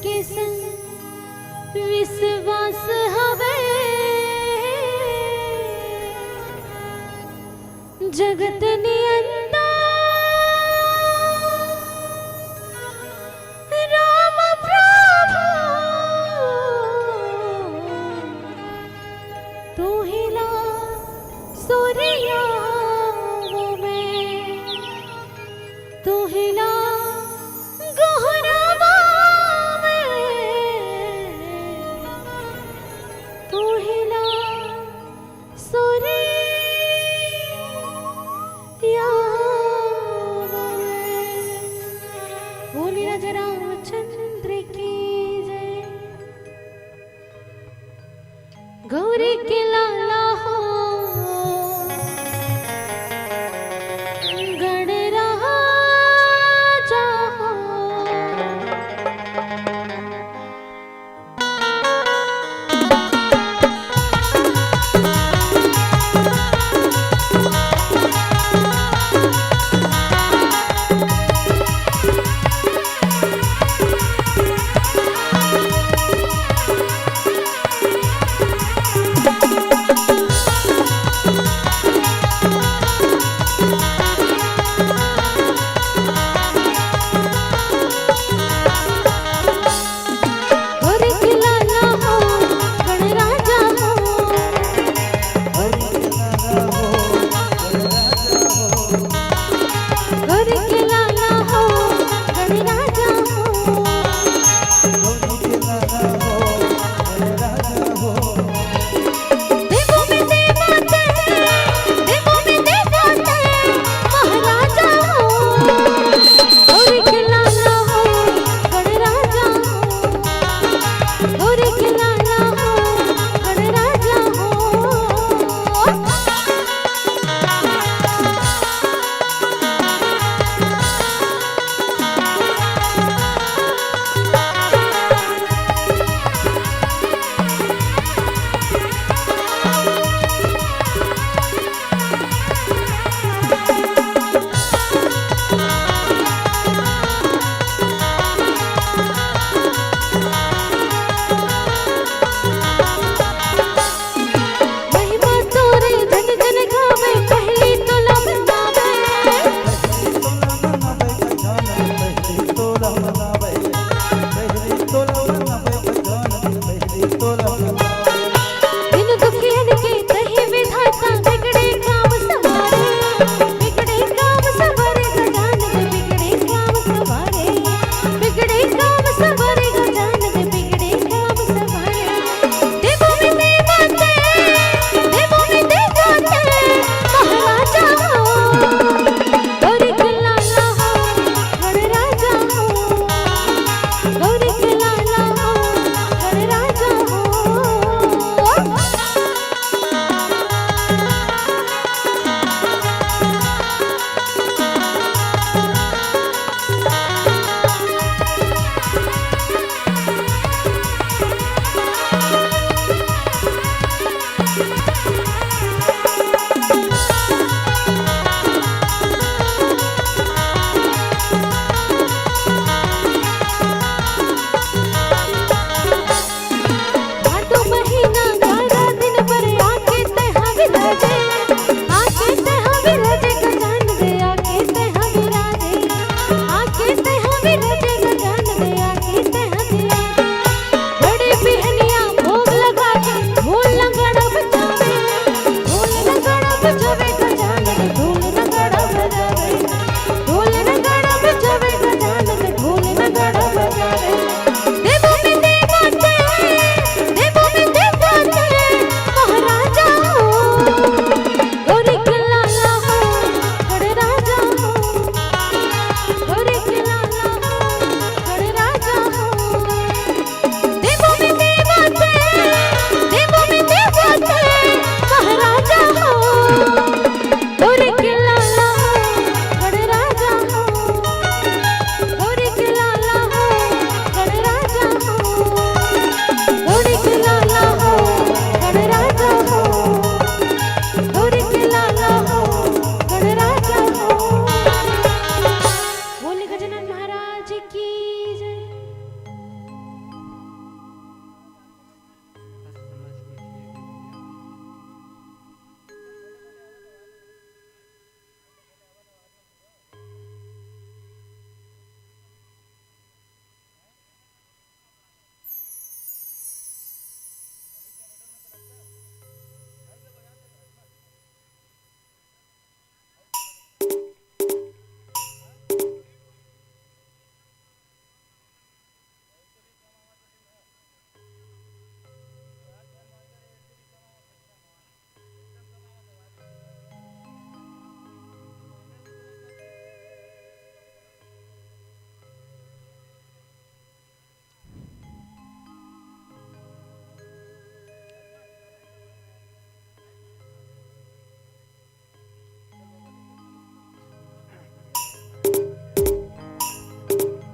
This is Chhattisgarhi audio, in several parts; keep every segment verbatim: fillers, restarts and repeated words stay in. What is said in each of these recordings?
के संग विश्वास हवे जगत नियंता राम प्रभु। तू ही ला सूर्या में, तू ही ला गहरावा में, तू ही ला सूर्या में। बोली राजा रामचंद्र की जय। गौरी के लाला हो, गणराजा हो।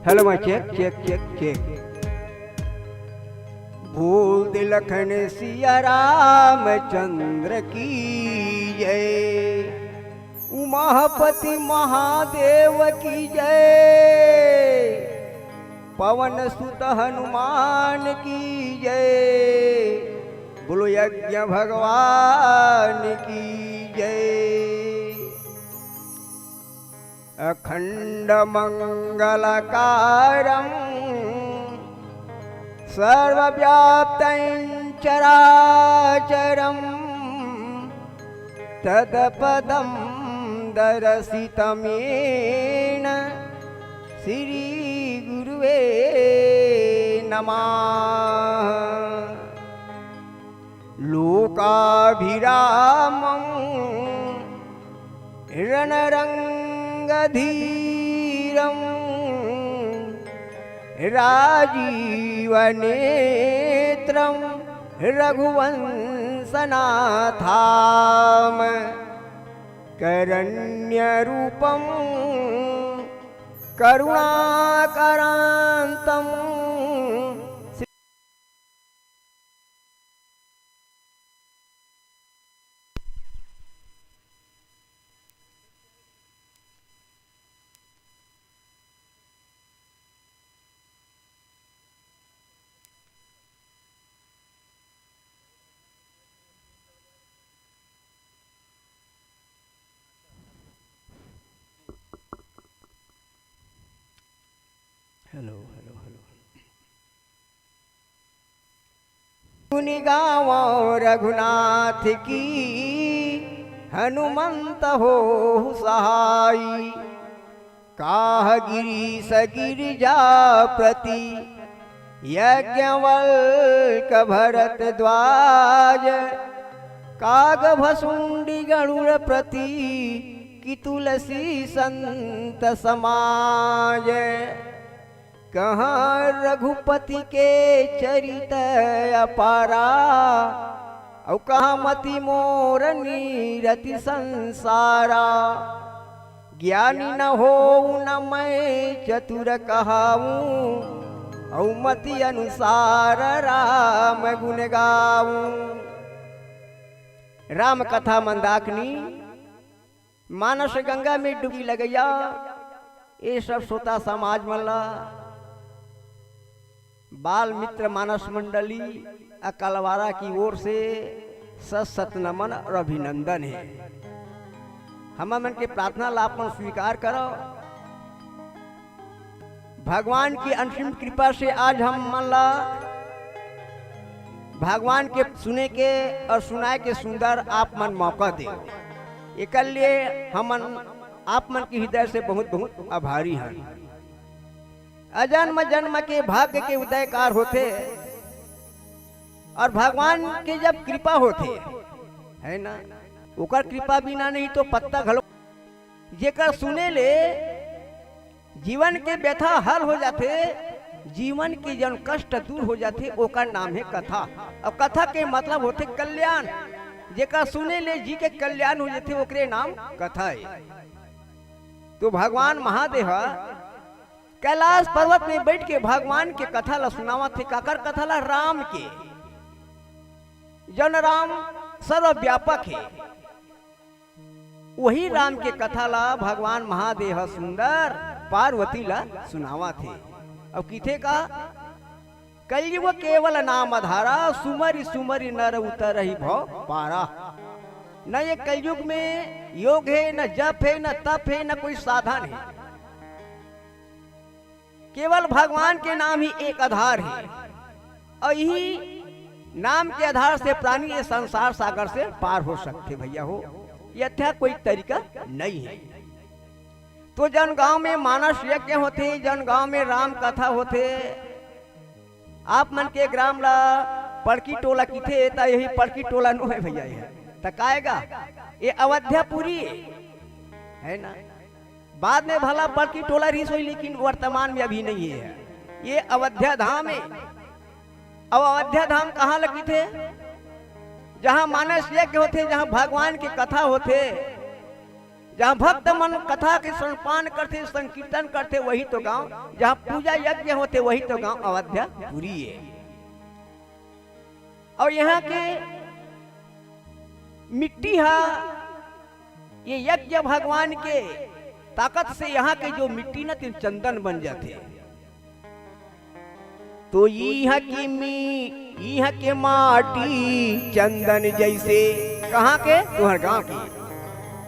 हेलो, मैं चेक, चेक, चेक, चेक। बोल दे लखन सिया रामचंद्र की जय, उमापति महादेव की जय, पवन सुत हनुमान की जय, बोलो यज्ञ भगवान की जय। अखंड मंगलकारं सर्वव्याप्तं चराचरं, तदपदं दर्शितमेन श्री गुरुवे नमः। लोकाभिरामं रणरंगधीरं राजीवनेत्रं रघुवंशनाथाम करण्यरूपं करुणाकरांतम। Hello, hello, hello. गुनि गावो रघुनाथ की, हनुमंत होहु सहाई। काह गिरीस गिरिजापति, यज्ञवल्क भरद्वाज। काग भसुंडी गरुड़ प्रति, कि तुलसी संत समाज। कहाँ रघुपति के चरित अपारा, अउ कहाँ मति मोर नीरति संसारा। ज्ञानी न होउँ न मैं चतुर कहाऊँ, अउ मति अनुसार राम गुन गाऊँ। राम कथा मंदाकिनी। मानस गंगा में डुबकी लगइया, ये सब श्रोता समाज मन ला बाल मित्र मानस मंडली अ कलवारा की ओर से सत सत नमन और अभिनंदन हे। हमर मन के प्रार्थना ला आप मन स्वीकार करो। भगवान की असीम कृपा से आज हम मन ला भगवान के सुने के और सुनाए के सुंदर आप मन मौका दे, एकर लिए हमन आप मन के हृदय से बहुत बहुत आभारी हन। अजन्म जन्म के भाग्य के उदयकार होथे और भगवान के जब कृपा होथे, है ना, ओकर कृपा बिना नहीं तो पत्ता घलो। जेकर सुने ले जीवन के व्यथा हल हो जाथे, जीवन के जन कष्ट दूर हो जाथे, ओकर नाम हे कथा। और कथा के मतलब होथे कल्याण। जेकर सुने ले जी के कल्याण हो जाथे, ओकरे नाम कथा हे। तो भगवान महादेव ह कैलाश पर्वत में बैठ के भगवान के कथा ला सुनावत हे। काकर कथा ला? राम के। जन राम सर्वव्यापक हे। वही राम के कथा ला भगवान महादेव ह सुंदर पार्वती ला सुनावत हे। अब किथे का, कलयुग केवल नाम आधारा, सुमरि सुमरि नर उतरहि भव पारा। न ये कलयुग में योग हे, न जप हे, न तप हे, न कोई साधन हे। केवल भगवान के नाम ही एक आधार हे। और यही नाम के आधार से प्राणी ये संसार सागर से पार हो सकथे भैया हो। ये अथवा कोई तरीका नहीं हे। तो जन गांव में मानस यज्ञ होथे, जन गांव में राम कथा होथे, आप मन के ग्राम ला पड़की टोला किथे, त यही पड़की टोला नो हे भैया। ये त काय गा, ये अवध्यापुरी हे ना। बाद में भला पड़की टोला रहिस होही, लेकिन वर्तमान में अभी नहीं हे। ये अवध्या धाम हे। अब अवध्या धाम कहाँ ला किथे? जहाँ मानस यज्ञ होथे, जहाँ भगवान के कथा होथे, जहाँ भक्त मन कथा के श्रवणपान करथे, संकीर्तन करथे, वही तो गांव, जहाँ पूजा यज्ञ होथे, वही तो गांव अवध्यापुरी हे। अउ यहाँ के मिट्टी हा, ये यज्ञ भगवान के ताकत से यहाँ के जो मिट्टी न, तेन चंदन बन जाथे। तो इहाँ के मी-, इहाँ के माटी चंदन जैसे, कहाँ के? तुहर गांव के।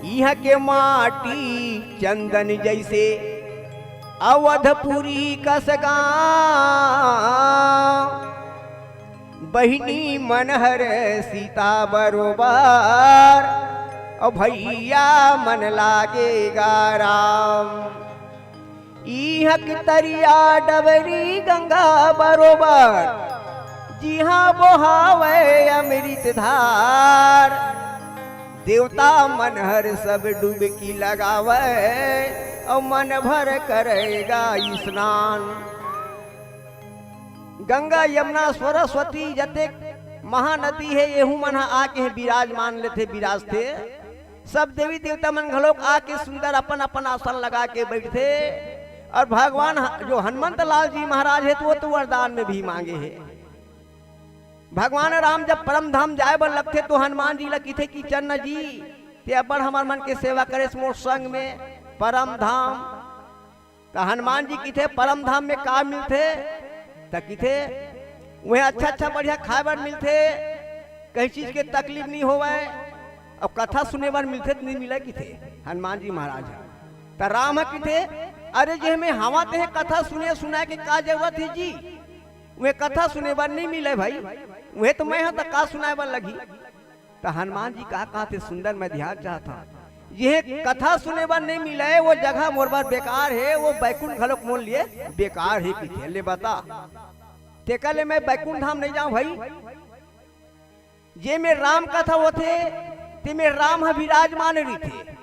इहाँ के माटी चंदन जैसे, अवधपुरी कस गांव। बहिनी मन हर सीता बरोबर, अउ भैया मन लागे गा राम। इहक तरिया डबरी गंगा बरोबर, जिहाँ बोहावय अमृत धार। देवता मन हर सब डुबकी लगावय, अउ मन भर करय गा स्नान। गंगा, यमुना, सरस्वती, जतेक महानदी हे, एहू मन ह आके हे विराजमान लेथे, विराजथे। सब देवी देवता मन घलोक आके सुंदर अपन अपन आसन लगा के बैठथे। अउ भगवान ह-, जो हनुमंत लाल जी महाराज हे, तो वो तो वरदान में भी मांगे हे। भगवान राम जब परम धाम जाए बर लगथे, तो हनुमान जी ला किथे कि चल न जी, ते अब्बड़ हमर मन के सेवा करेस मोर संग में परम धाम। त हनुमान जी किथे, "परम धाम में का मिलथे?" त किथे, "उहें अच्छा अच्छा बढ़िया खाए बर मिलथे, कहीं चीज के तकलीफ नहीं होवय, अउ कथा सुने बर मिलथे त नहीं मिलय," किथे हनुमान जी महाराज ह। त राम ह किथे, "अरे, जे में हवा तेहे कथा सुने सुनाए के का जरूरत हे जी? उहें कथा सुने बर नहीं मिलय भाई, उहें तो मैं ह त का सुनाए बर लगही?" त हनुमान जी का कहत हे सुंदर, मैं ध्यान चाहत हंव, "ये कथा सुने बर नहीं मिले, वो जगह मोर बर बेकार हे, वो बैकुंठ घलोक मोर लिए बेकार हे," किथे। ले बता, तेकर ले मैं बैकुंठ धाम नहीं जाऊं भाई? जे में राम कथा होथे, ते में राम ह विराजमान रहिथे।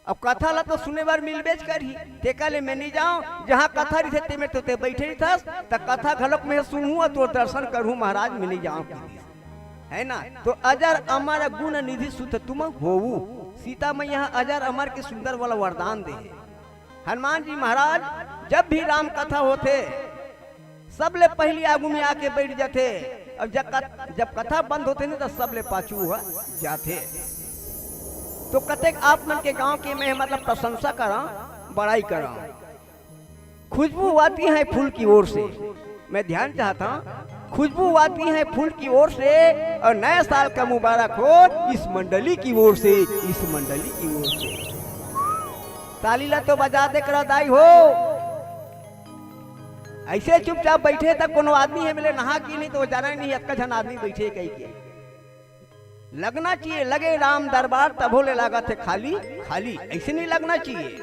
अब कथा ला तो सुने बर मिलबेच करही, तेकर ले मैं नहीं जाऊं। जहां कथा रहिथे, ते में तो ते बैठे रहिथस, त कथा घलोक मैं सुनहूं अउ तोर दर्शन करहूं महाराज, मैं नहीं जाऊं, कहिस। है ना? तो अजर अमर गुण निधि सुत तुम होऊ। सीता मैया ह अजर अमर के सुंदर वाला वरदान दे हे। हनुमान जी महाराज जब भी राम कथा होथे, सबले पहिली आगू में आके बैठ जाथे, अउ जब कथ-, जब कथा बंद होथे न, त सबले पाछू ह जाथे। तो कतेक आप मन के गांव के मैं मतलब प्रशंसा करा, बड़ाई करा। खुशबू आती है फूल की ओर से, मैं ध्यान चाहता हूँ, खुशबू आती है फूल की ओर से, और नए साल का मुबारक हो इस मंडली की ओर से, इस मंडली की ओर से। ताली ला तो बजा दे करा दाई हो। ऐसे चुपचाप बैठे तक कोनो आदमी हे मिले नहा के नहीं तो वो जाना ही नहीं, अतका झन आदमी बैठे कही के। लगना चाहिए, लगे राम दरबार तभो ले लागत हे खाली, खाली, ऐसे नहीं लगना चाहिए।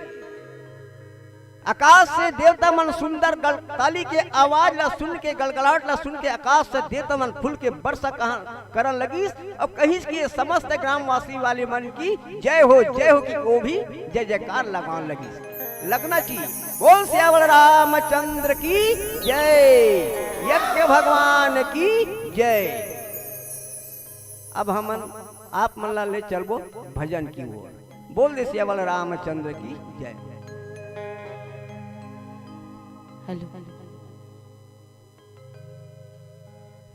आकाश से देवता मन सुंदर गल-, ताली के आवाज ला सुन के, गलगलाहट ला सुन के आकाश से देवता मन फूल के वर्षा कहा-, करन लगिस और कहिस कि ये समस्त ग्रामवासी वाले मन की जय हो, जय हो की वो भी जय जयकार लगान लगिस। लगना चाहिए। बोल सियावर रामचंद्र की जय, यज्ञ भगवान की जय। अब हमन आप मन ला ले चलबो भजन की ओर। बोल दे सियावर रामचंद्र की जय। हेलो।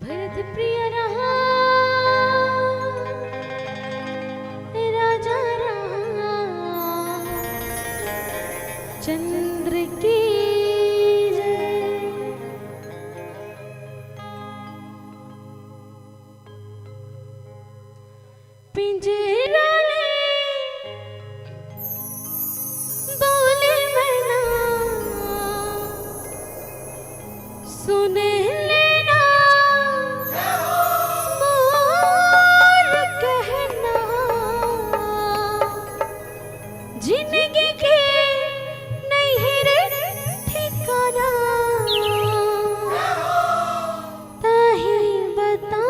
भरत प्रिय रहा राजा राम चंद्र की जय। पिंजरा ले बोले मैना, सुन लेना मोर कहना। जिंदगी के नहीं रे ठिकाना, ताही बताना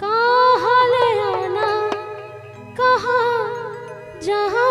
कहाँ ले आना, कहाँ जहाँ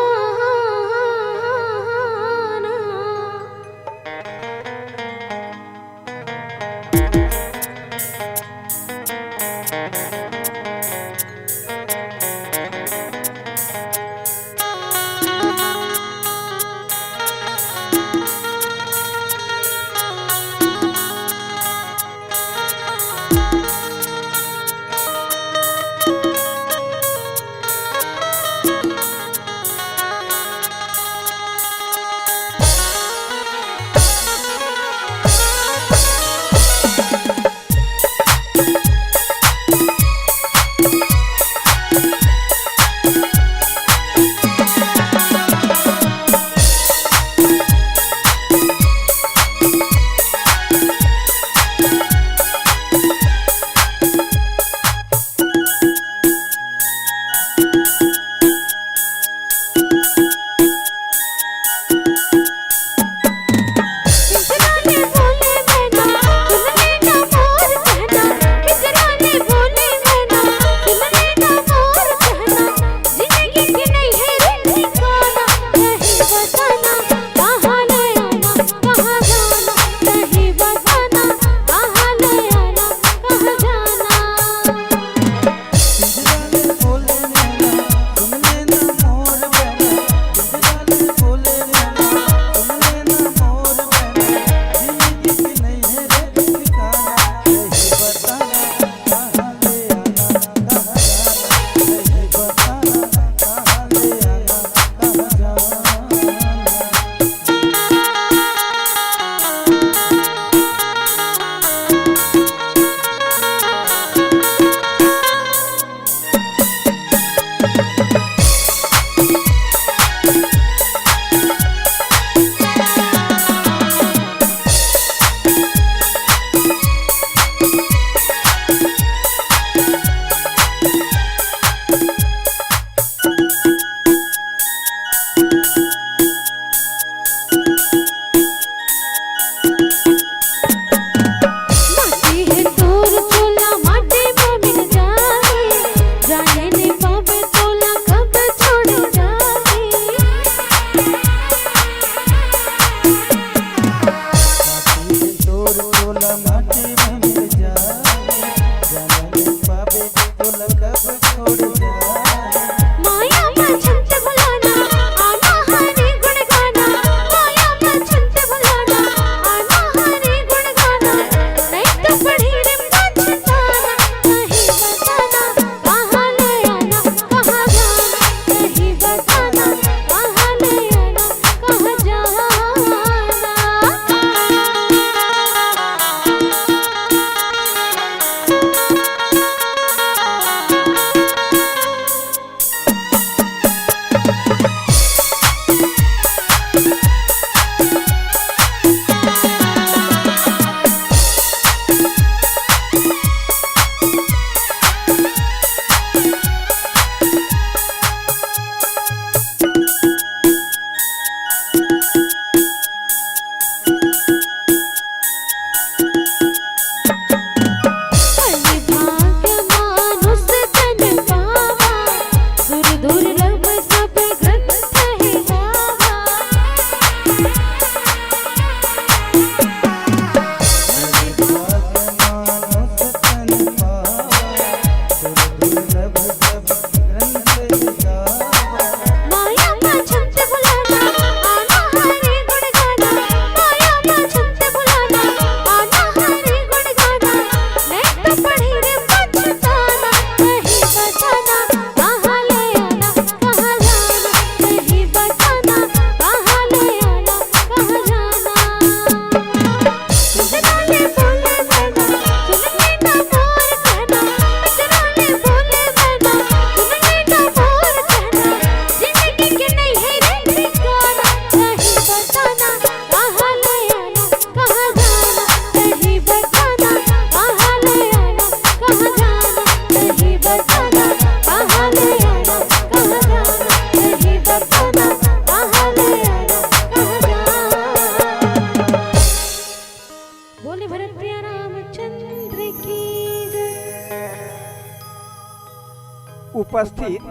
उपस्थित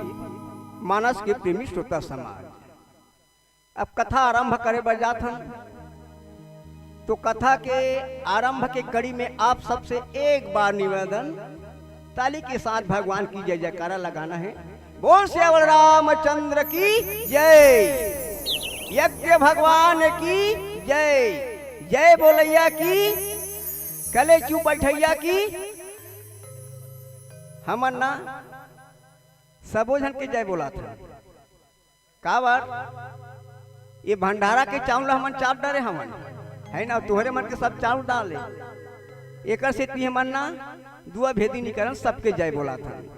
मानस के प्रेमी श्रोता समाज, अब कथा आरंभ करे बर जात हन। तो कथा के आरंभ के कड़ी में आप सबसे एक बार निवेदन, ताली के साथ भगवान की जय जयकारा लगाना है। बोल सियावर रामचंद्र की जय। यज्ञ भगवान की जय। जय बोलैया की, कलेचू बैठैया की। हमन ना सबो झन के जय बोलात हन। काबर? ये भंडारा के चाउर ल हमन चाप डरे हवन, है ना? तुहरे मन के सब चाउर डाले, एकर सेती हमन ना दुआ भेदी नी करन, सबके जय बोलात हन।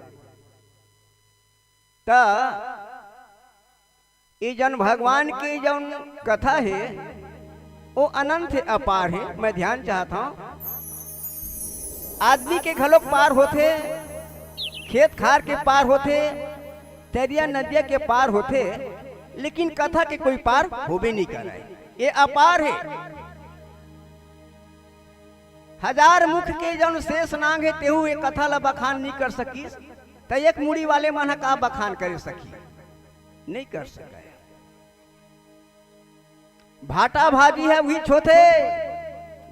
त ये जन भगवान के जौन कथा हे, वो अनंत हे, अपार हे। मैं ध्यान चाहत हूँ, आदमी के घलोक पार होथे, खेत खार के पार होथे, तरिया नदिया के पार होथे, लेकिन कथा के कोई पार होबे नहीं करे। ये अपार हे। हजार मुख के जौन शेष नांग हे, तेहू ये कथा ला बखान नहीं कर सकिस, त एक मुड़ी वाले मन ह का बखान करे सकी? नहीं कर सके। भाटा भाजी ह उहीच होथे,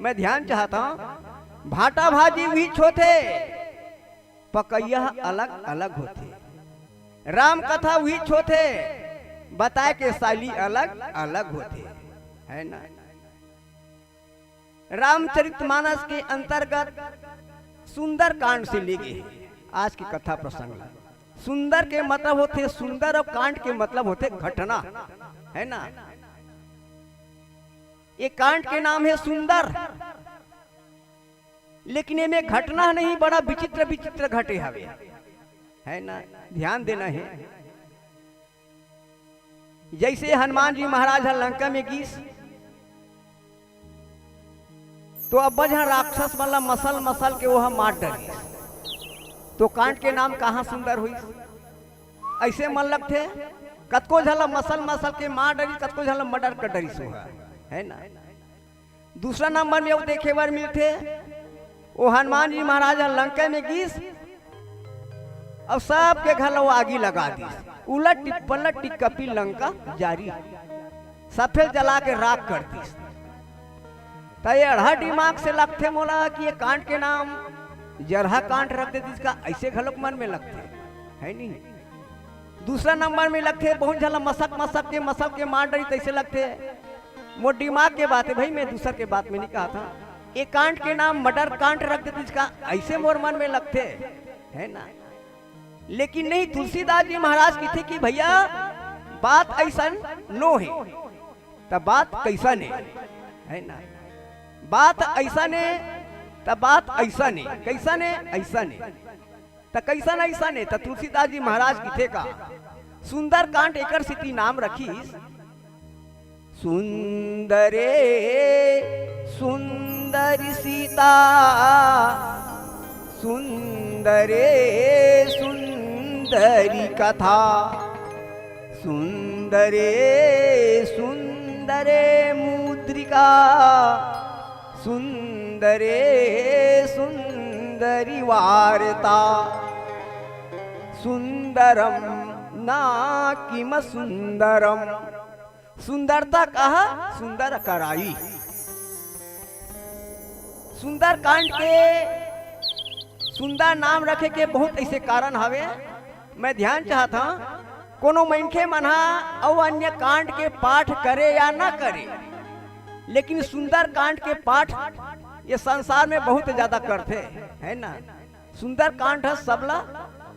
मैं ध्यान चाहत हूँ, भाटा भाजी उहीच होथे, पकैया ह अलग-अलग होथे। राम कथा उहीच होथे, बताए के शैली अलग-अलग होथे, है ना? रामचरितमानस के अंतर्गत सुंदर कांड से ले गे हे आज के कथा प्रसंग ला। सुंदर के मतलब होथे सुंदर अउ कांड के मतलब होथे घटना, है ना? ये कांड के नाम हे सुंदर, लेकिन एमे घटना नहीं, बड़ा विचित्र विचित्र घटे हवे, है ना? ध्यान देना हे। जैसे हनुमान जी महाराज ह लंका में गिस, तो अब्बड़ झन राक्षस मन ला मसल मसल के ओह मार डरिस, तो कांड के नाम कहाँ सुंदर होइस? ऐसे मन लगथे, कतको झन ला मसल मसल के मार डरिस, कतको झन ला मर्डर कर डरिस ओह, है ना? दूसरा नंबर में वो देखे बर मिलथे, वो हनुमान जी महाराज ह लंका में गिस, अउ सबके घर ल वो आगी लगा दिस। उलट पलट टिक कपी लंका जारी, सफेल जला के राख कर दिस। त ये अड़हा दिमाग से लगथे मोला कि ये कांड के नाम जरहा कांड रख दे दिस का, ऐसे घलोक मन में लगथे, है नहीं? दूसरा नंबर में लगथे, बहुत झन ला मसक मसक के, मसल के मार डरिस, तैसे लगथे। मोर दिमाग के बात हे भाई, मैं दूसर के बात में नहीं कहा था। ये कांड के नाम मर्डर कांड रख दे दिस का, ऐसे मोर मन में लगथे, है ना? लेकिन नहीं, तुलसीदास जी महाराज कथे कि भैया, बात ऐसन नो हे, त बात कैसन हे, है ना? बात ऐसन हे, त बात ऐसन हे, कैसन हे, ऐसन हे। त कैसन ऐसन हे? त तुलसीदास जी महाराज कथे का, सुंदर कांड एकर सेती नाम रखिस, सुंदरे सुंदरी सीता, सुंदरे सुंदरी कथा, सुंदरे सुंदरे मुद्रिका, सुंदरे सुंदरी वार्ता, सुंदरम ना किम सुंदरम। सुंदरता कहा सुंदर कराई। सुंदर कांड के सुंदर नाम रखे के बहुत ऐसे कारण हवे। मैं ध्यान चाहत हूँ, कोनो मनखे मन ह अउ अन्य कांड के पाठ करे या ना करे, लेकिन सुंदर कांड के पाठ ये संसार में बहुत ज्यादा करथे, है ना? सुंदर कांड ह सबला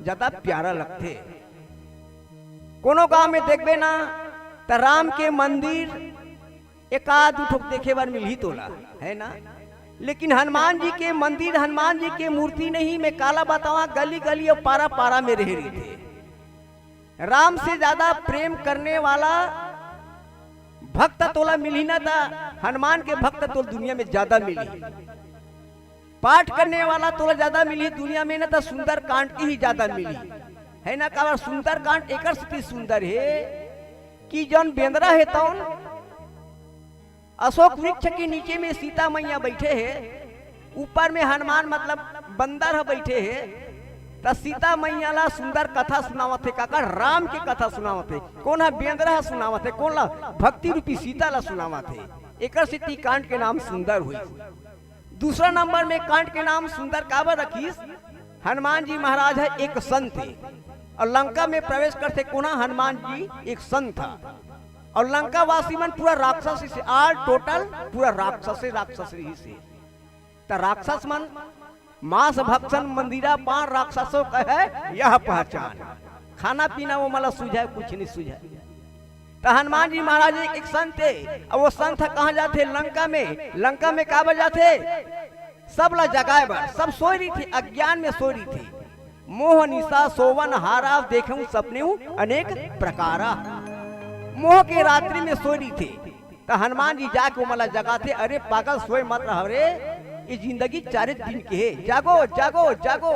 ज्यादा प्यारा लगथे। कोनो गांव में देखबे ना, त राम के मंदिर एक आध दू ठोक देखे बर मिलही तोला, है ना? लेकिन हनुमान जी के मंदिर, हनुमान जी के मूर्ति नहीं, मैं काला बतावा, गली गली अउ पारा पारा में रहे रहिथे। राम से ज्यादा प्रेम करने वाला भक्त तोला मिलही ना, त हनुमान के भक्त तोला दुनिया में ज्यादा मिलही। पाठ करने वाला तोला ज्यादा मिलही दुनिया में ना, त सुंदर कांड के ही ज्यादा मिलही, है ना? काबर सुंदर कांड एकर सेती सुंदर हे कि जौन बेंदरा हे तौन अशोक वृक्ष के नीचे में सीता मैया बैठे हे, ऊपर में हनुमान मतलब बंदर ह बैठे हे, त सीता मैया ला सुंदर कथा सुनावत हे। काकर? राम के कथा सुनावत हे। कोन ह? बेंदरा ह सुनावत हे। कोन ला? भक्ति रूपी सीता ला सुनावत हे। एकर सेती कांड के नाम सुंदर होइस। दूसरा नंबर में कांड के नाम सुंदर काबर रखिस? हनुमान जी महाराज ह एक संत हे अउ लंका में प्रवेश करथे। कोन ह? हनुमान जी एक संत ह। अउ लंकावासी मन पूरा राक्षस रिहिस हे, all total पूरा राक्षस, राक्षस रिहिस हे। त राक्षस मन मांस भक्षण मंदिरा पान, राक्षसों का है यह पहचान। खाना पीना वो मला सूझे, कुछ नहीं सूझे। त हनुमान जी महाराज एक, एक संत हे, अउ वो संत ह कहाँ जाथे? लंका में। लंका में काबर जाथे? सब ला जगाए बर। सब सोए रहिथे, अज्ञान में सोए रहिथे। मोह निशा सोवन हारा, देखूं सपने अनेक प्रकारा। मोह के रात्रि में सोए रहिथे, त हनुमान जी जाके ओमन ला जगाथे, "अरे पागल, सोए मत रह रे, ये जिंदगी चारे दिन के हे, जागो, जागो, जागो।"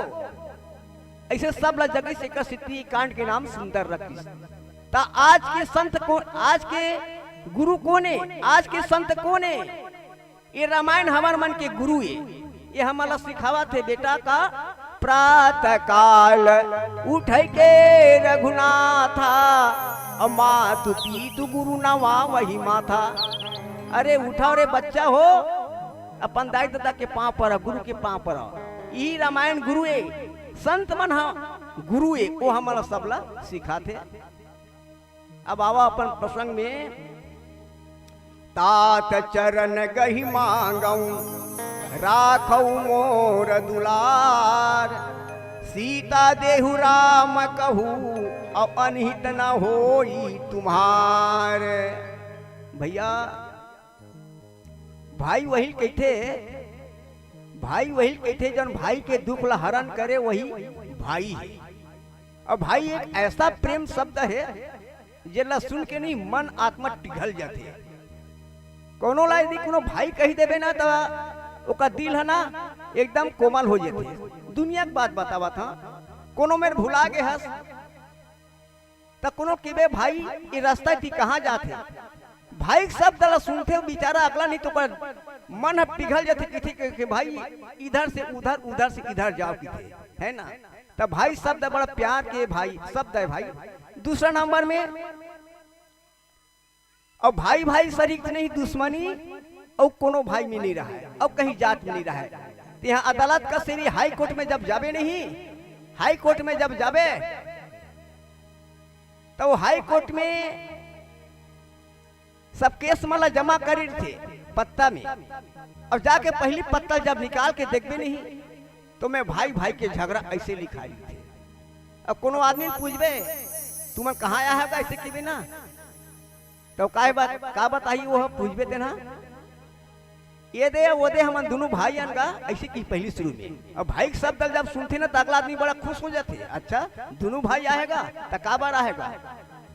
ऐसे सब ला जगाइस, एकर सेती कांड के नाम सुंदर रखिस। त आज के संत कोन, आज के गुरु कोन हे, आज के संत कोन हे? ये रामायण हमर मन के गुरु हे। ये हमन ला सिखावत हे बेटा का, "प्रातः काल उठै के रघुनाथा, अउ मातु पीतु गुरु नवावहि माथा।" अरे उठव रे बच्चा हो, अपन दाई ददा के पाँव परव, गुरु के पाँव परव। इही रामायण गुरु हे, संत मन ह गुरु हे, वो हमन ला सब ला सिखाथे। अब आवा अपन प्रसंग में। "तात चरण गहि मांगऊ, राखऊ मोर दुलार। सीता देहु राम कहू, अउ अनहित न होई तुम्हार।" भैया, भाई वही कहिथे, भाई वही कहिथे, जौन भाई के दुख ला हरण करे, वही भाई हे। अउ भाई एक ऐसा प्रेम शब्द हे, जेला सुन के नहीं मन आत्मा पिघल जाथे। कोनो ला यदि कोनो भाई कहि देबे ना, त ओकर दिल ह ना एकदम कोमल हो जाथे। दुनिया के बात बतावत हंव, कोनो मेर भुला गे हस, त कोनो कहिबे, "भाई, ये रास्ता ती कहाँ जाथे?" भाई के शब्द ला सुनथे, बेचारा अगला नहीं तो ओकर मन ह पिघल जाथे, कहिथे कि, कि भाई, इधर से उधर, उधर से इधर जाव, कहिथे, है ना? त भाई शब्द बड़ा प्यार के भाई शब्द हे भाई। दूसरा नंबर में, अउ भाई भाई सरीक नहीं दुश्मनी, अउ कोनो भाई में नहीं रहय, अउ कहीं जात में नहीं रहय। तेहा अदालत कचेरी, हाई कोर्ट में जब जाबे नहीं, हाई कोर्ट में जब जाबे, त वो हाई कोर्ट में सब केस मन ला जमा करे रहिथे पत्ता में। अब जाके पहली पत्ता जब निकाल के देखबे नहीं, त ओमे भाई भाई के झगड़ा ऐसे लिखाय रहिथे। अब कोनो आदमी ल पूछबे, "तुमन कहाँ आय हव गा?" ऐसे कहिबे ना, त काय बात, का बताही वो ह, पूछबे तेन ह। "ये दे, वो दे, हमन दुनों भाई अन गा," ऐसे कही पहली शुरू में। अब भाई के शब्द जब सुनथे ना, त अगला आदमी बड़ा खुश हो जाथे। "अच्छा, दुनों भाई आय हव गा, त काबर आय हव गा?"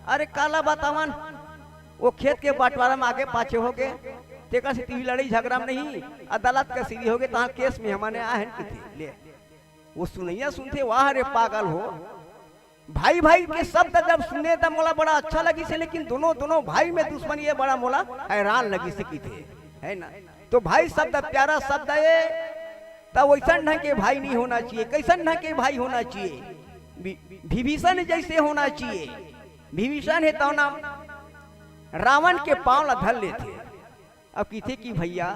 "अरे, काला बतावन, वो खेत के बंटवारा में आगे पाछे हो गे, तेकर सेती लड़ई झगड़ा में नहीं, अदालत कचेरी हो गे, तहाँ केस में हमन आय हन," कहिथे। ले, वो सुनइया सुनथे, "वाह रे पागल हो, भाई भाई के शब्द जब सुने त मोला बड़ा अच्छा लगिस हे, लेकिन दोनों, दोनों भाई में दुश्मनी हे, बड़ा मोला हैरान लगिस हे," कहिथे, है ना? त भाई शब्द प्यारा शब्द हे, त वैसन ढंग के भाई नहीं होना चाहिए। कैसन ढंग के भाई होना चाहिए? वि-, विभीषण जैसे होना चाहिए। विभीषण हे त ना रावण के पाँव ला धर लेथे। अब कहिथे कि भैया,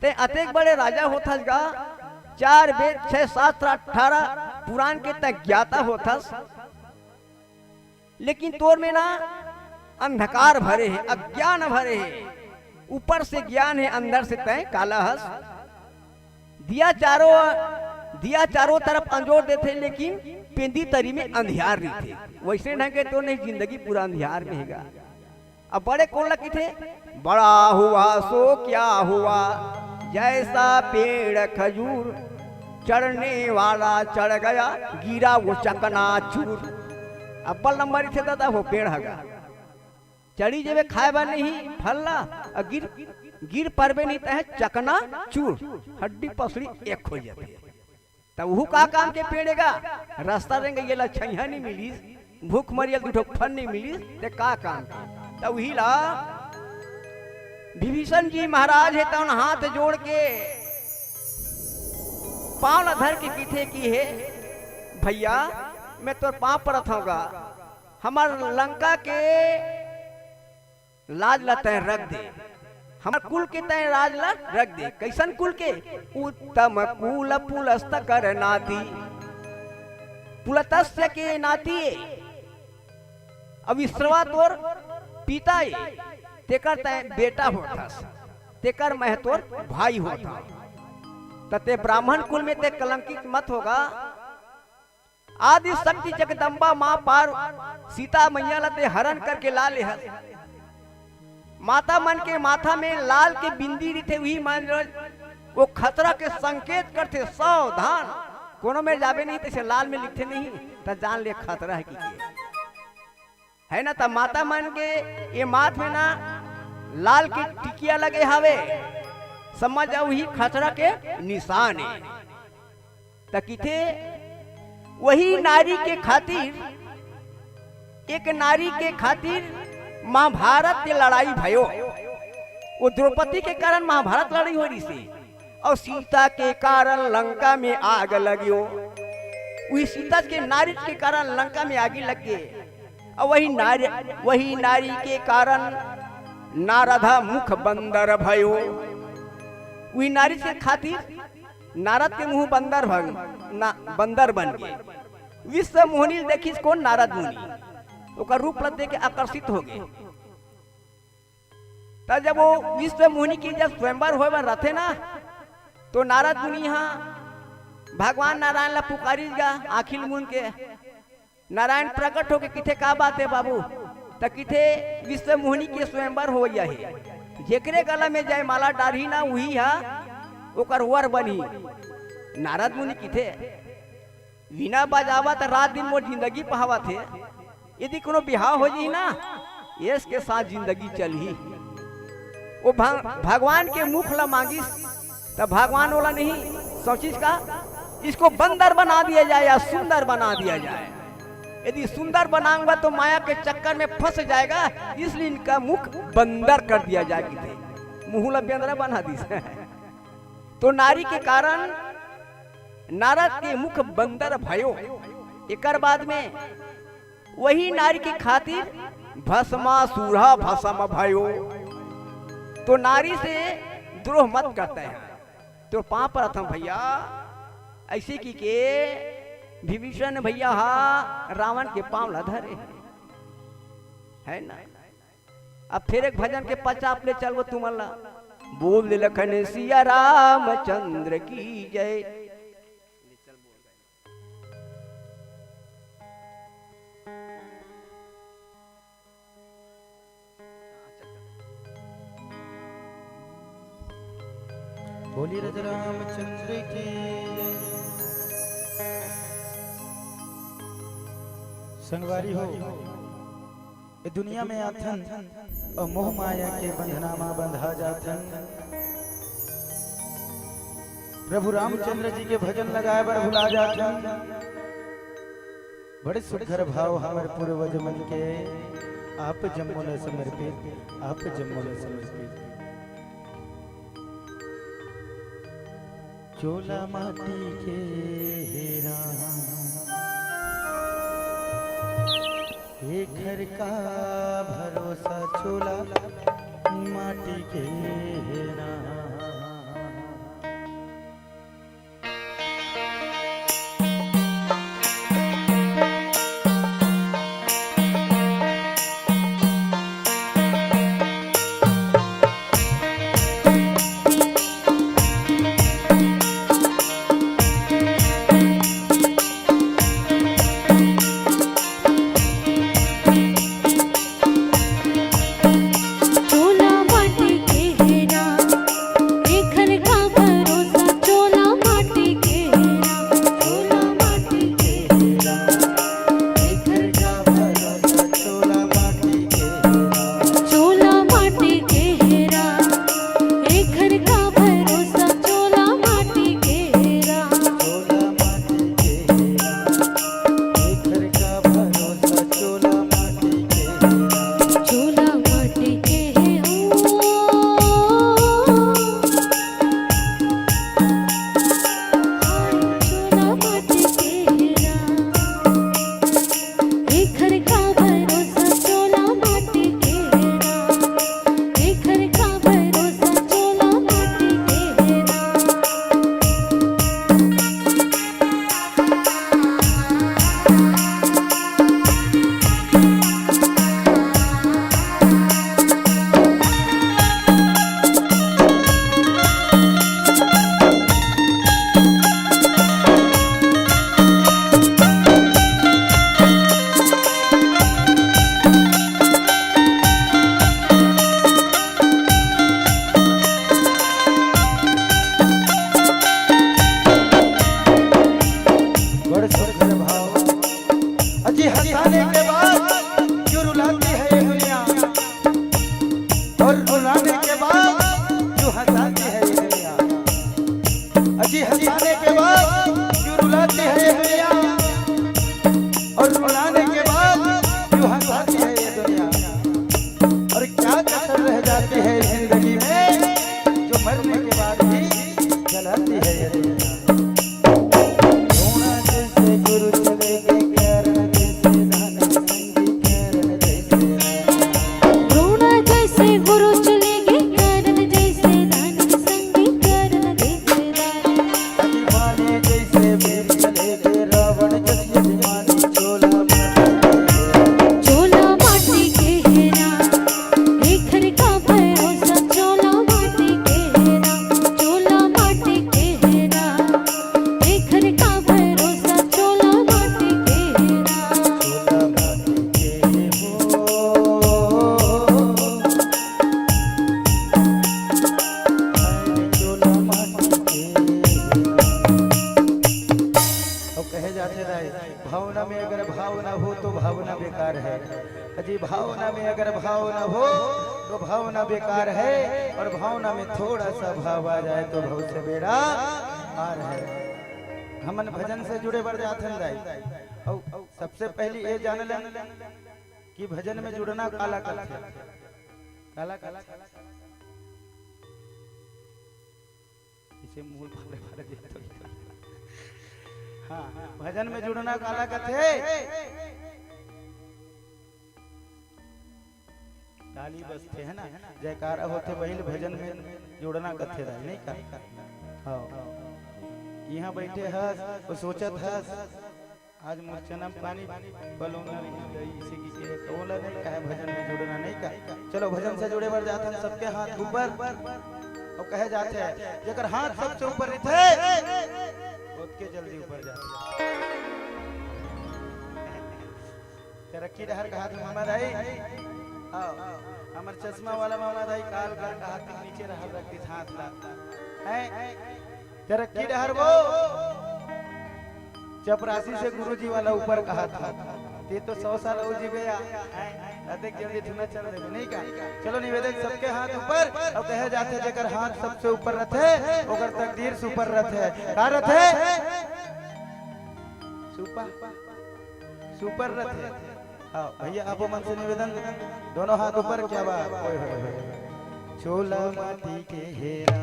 तें अतेक बड़े राजा होथस गा, चार वेद, छह शास्त्र, अठारह पुराण के तें ज्ञाता होथस, लेकिन तोर में ना अंधकार भरे हे, अज्ञान भरे हे। ऊपर से ज्ञान हे, अंदर से तें काला हस। दिया चारों, दिया चारों तरफ अंजोर देथे, लेकिन पेंदी तरी में अंधियार रहिथे। वैसे ढंग के तो नहीं, जिंदगी पूरा अंधियार में हे गा। अब बड़े कोन ला कहिथे? बड़ा हुआ सो क्या हुआ, जैसा पेड़ खजूर, चढ़ने वाला चढ़ गया, गिरा वो चकनाचूर। अब्बल नंबर इथे दादा हो पेड़ हगा। चढ़ी जेबे खाए बर नहीं फल ला, अउ गिर, गिर परबे नहीं तहे चकनाचूर, हड्डी पसली एक हो जाथे। त उहू का काम के पेड़ हे गा? रास्ता रेंगइया ला छइहां नहीं मिलिस, भूख मरिया ल दू ठो फल नहीं मिलिस, ते का काम के? त उही ला विभीषण जी महाराज हे तौन हाथ जोड़ के पांव ला धर के कहिथे कि हे भैया, मैं तोर पाँव परत हँव गा, हमर लंका के लाज ला तैं रख दे, हमर कुल के तैं लाज ला रख दे। कइसन कुल के? उत्तम कुल पुलस्त कर नाती, पुलतस्य के नाती ए। अब विश्रवा तोर पिता ए, तेकर तैं बेटा होथस, तेकर मैं तोर भाई होथँव। त तें ब्राह्मण कुल में तें कलंकित मत हो गा। आदि शक्ति जगदम्बा माँ पार सीता मैया ला तें हरण करके ला लेहस। माता मन के माथा में लाल के बिंदी रहिथे, उही मन वो खतरा के संकेत करथे, सावधान, कोनो मेर जाबे नहीं, तइसे लाल में लिखथे नहीं, त जान ले खतरा हे कि के। हे ना, त माता मन के ये माथ में ना लाल के टिकिया लगे हवे, समझ जाव, उही खतरा के निशान ए। त किथे, वही नारी के खातिर, एक नारी के खातिर महाभारत के लड़ाई भयो। वो द्रौपदी के कारण महाभारत लड़ाई होय रहिसे, अउ सीता के कारण लंका में आग लगियो। वही सीता के नारी के कारण लंका में आगी लग गे। अउ वही नारी, वही नारी के कारण नारद ह मुख बंदर भयो। वही नारी के खातिर नारद के मुंह बंदर भग-, ना, बंदर बन गे। विश्व मोहिनी ल देखिस कोन? नारद मुनि। ओकर रूप ल देख के आकर्षित हो गे। त जब वो विश्व मोहिनी के जब स्वयंवर होय बर रथे ना, तो नारद मुनि ह भगवान नारायण ला पुकारिस गा, आँखी ल मूंद के। नारायण प्रकट होके किथे, "का बात हे बाबू?" त किथे, "विश्व मोहिनी के स्वयंवर होवइया हे, जेकरे गला में जयमाला डारही ना, उही ह ओकर वर बनही।" नारद मुनि किथे, "वीणा बजावत रात दिन मोर जिंदगी पहावत हे, यदि कोनो बिहाव हो जाही ना, एस के साथ जिंदगी चलही।" वो भग-, भगवान के मुख ला मांगिस, त भगवान ओला नहीं, सोचिस का, "इसको बंदर बना दिया जाए या सुंदर बना दिया जाए। यदि सुंदर बनाऊंगा तो माया के चक्कर में फंस जाएगा, इसलिए इनका मुख बंदर कर दिया जाए।" किथे मुंह ला बेंदरा बना दिस। तो नारी के कारण नारद के मुख बंदर भयो। एकर बाद में वही नारी के खातिर भस्मासुर ह भस्म भयो। तो नारी से द्रोह मत करते हैं। तो पाँव परत हँव भैया, अइसे कहिके विभीषण भैया ह रावण के पाँव ला धरे हे, हे ना? अब फेर एक भजन के पचाप ले चलबो तुमन ला। बोल लखन सिया रामचंद्र की जय। बोलिए राजा रामचंद्र की। संगवारी हो, ए दुनिया में आथन अउ मोह माया के बंधना म बंधा जाथन। प्रभु रामचंद्र जी के भजन लगाए बर भुला जाथन। बड़े सुघर भाव हमर पूर्वज मन के, आप जम्मो ल समर्पित, आप जम्मो ल समर्पित। चोला माटी के हे राम, एखर का भरोसा, चोला माटी के हे राम। के बाद क्यों हंसाती है ये दुनिया? अजी, हंसाने के बाद क्यों रुलाती है ये दुनिया? और रुलाने के बाद क्यों हंसाती है ये दुनिया? और क्या कसर रह जाती है जिंदगी में, जो मरने के बाद भी जलाती है ये दुनिया? रोना जैसे गुरु चले गए, कारण जैसे धन संगी, कारण जैसे धन। रोना जैसे गुरु चले गए, कारण जैसे धन संगी, कारण जैसे धन। अभिमानी जैसे वीर चले गए, रावण जैसे अभिमानी, चोला माटी के। चोला माटी के हेरा, एखर का भरोसा, चोला माटी के हेरा, चोला माटी के हेरा, एखर का भरोसा, चोला माटी के हेरा। चोला माटी के हो। चोला माटी के हेरा। अउ कहे जाथे दाई, भावना में अगर भाव ना हो तो भावना बेकार है। जी, भावना में अगर भाव ना हो तो भावना बेकार है, और भावना में थोड़ा सा भाव आ जाए तो भाव से बेड़ा पार है। हमन भजन से जुड़े बर जाथन दाई। अउ सबसे पहली ये जान लेन कि भजन में जुड़ना काला कथे। काला कथे। इसे मूल फाड़े फाड़े देत हो। हाँ, भजन में जुड़ना काला कथे। ताली बजथे, है ना, जयकारा होथे, वही भजन में जुड़ना कथे दाई, नहीं का? हाँ, यहाँ बैठे हस, वो सोचत हस, आज मोर चना पानी पलोना रही गई, इसे की के कौला नहीं कहे, भजन में जुड़ना नहीं का। चलो, भजन से जुड़े बर जाथन, सबके हाथ ऊपर। अउ कहे जाथे, जेकर हाथ सबसे ऊपर रहिथे, ओतके जल्दी ऊपर जाथे। तरक्की डहर कहा था मामा दाई। हाँ, हमर चश्मा वाला मामा दाई काल कर कहा था, नीचे रहल रख दिस हाथ ला। हैं? तरक्की डहर वो चपरासी से गुरुजी वाला ऊपर कहा था। ते तो सौ साल हो जीबे या। अतेक जल्दी थोड़ा चल देबे, नहीं का? चलो, निवेदन, सबके हाथ ऊपर। अउ कहे जाथे, जेकर हाथ सबसे ऊपर रथे, ओकर तकदीर सुपर रथे। का रथे? सुपर, सुपर रथे। हाँ भैया, आप मन से निवेदन, दोनों हाथ ऊपर, क्या बात, ओए होए होए। चोला माटी के हेरा,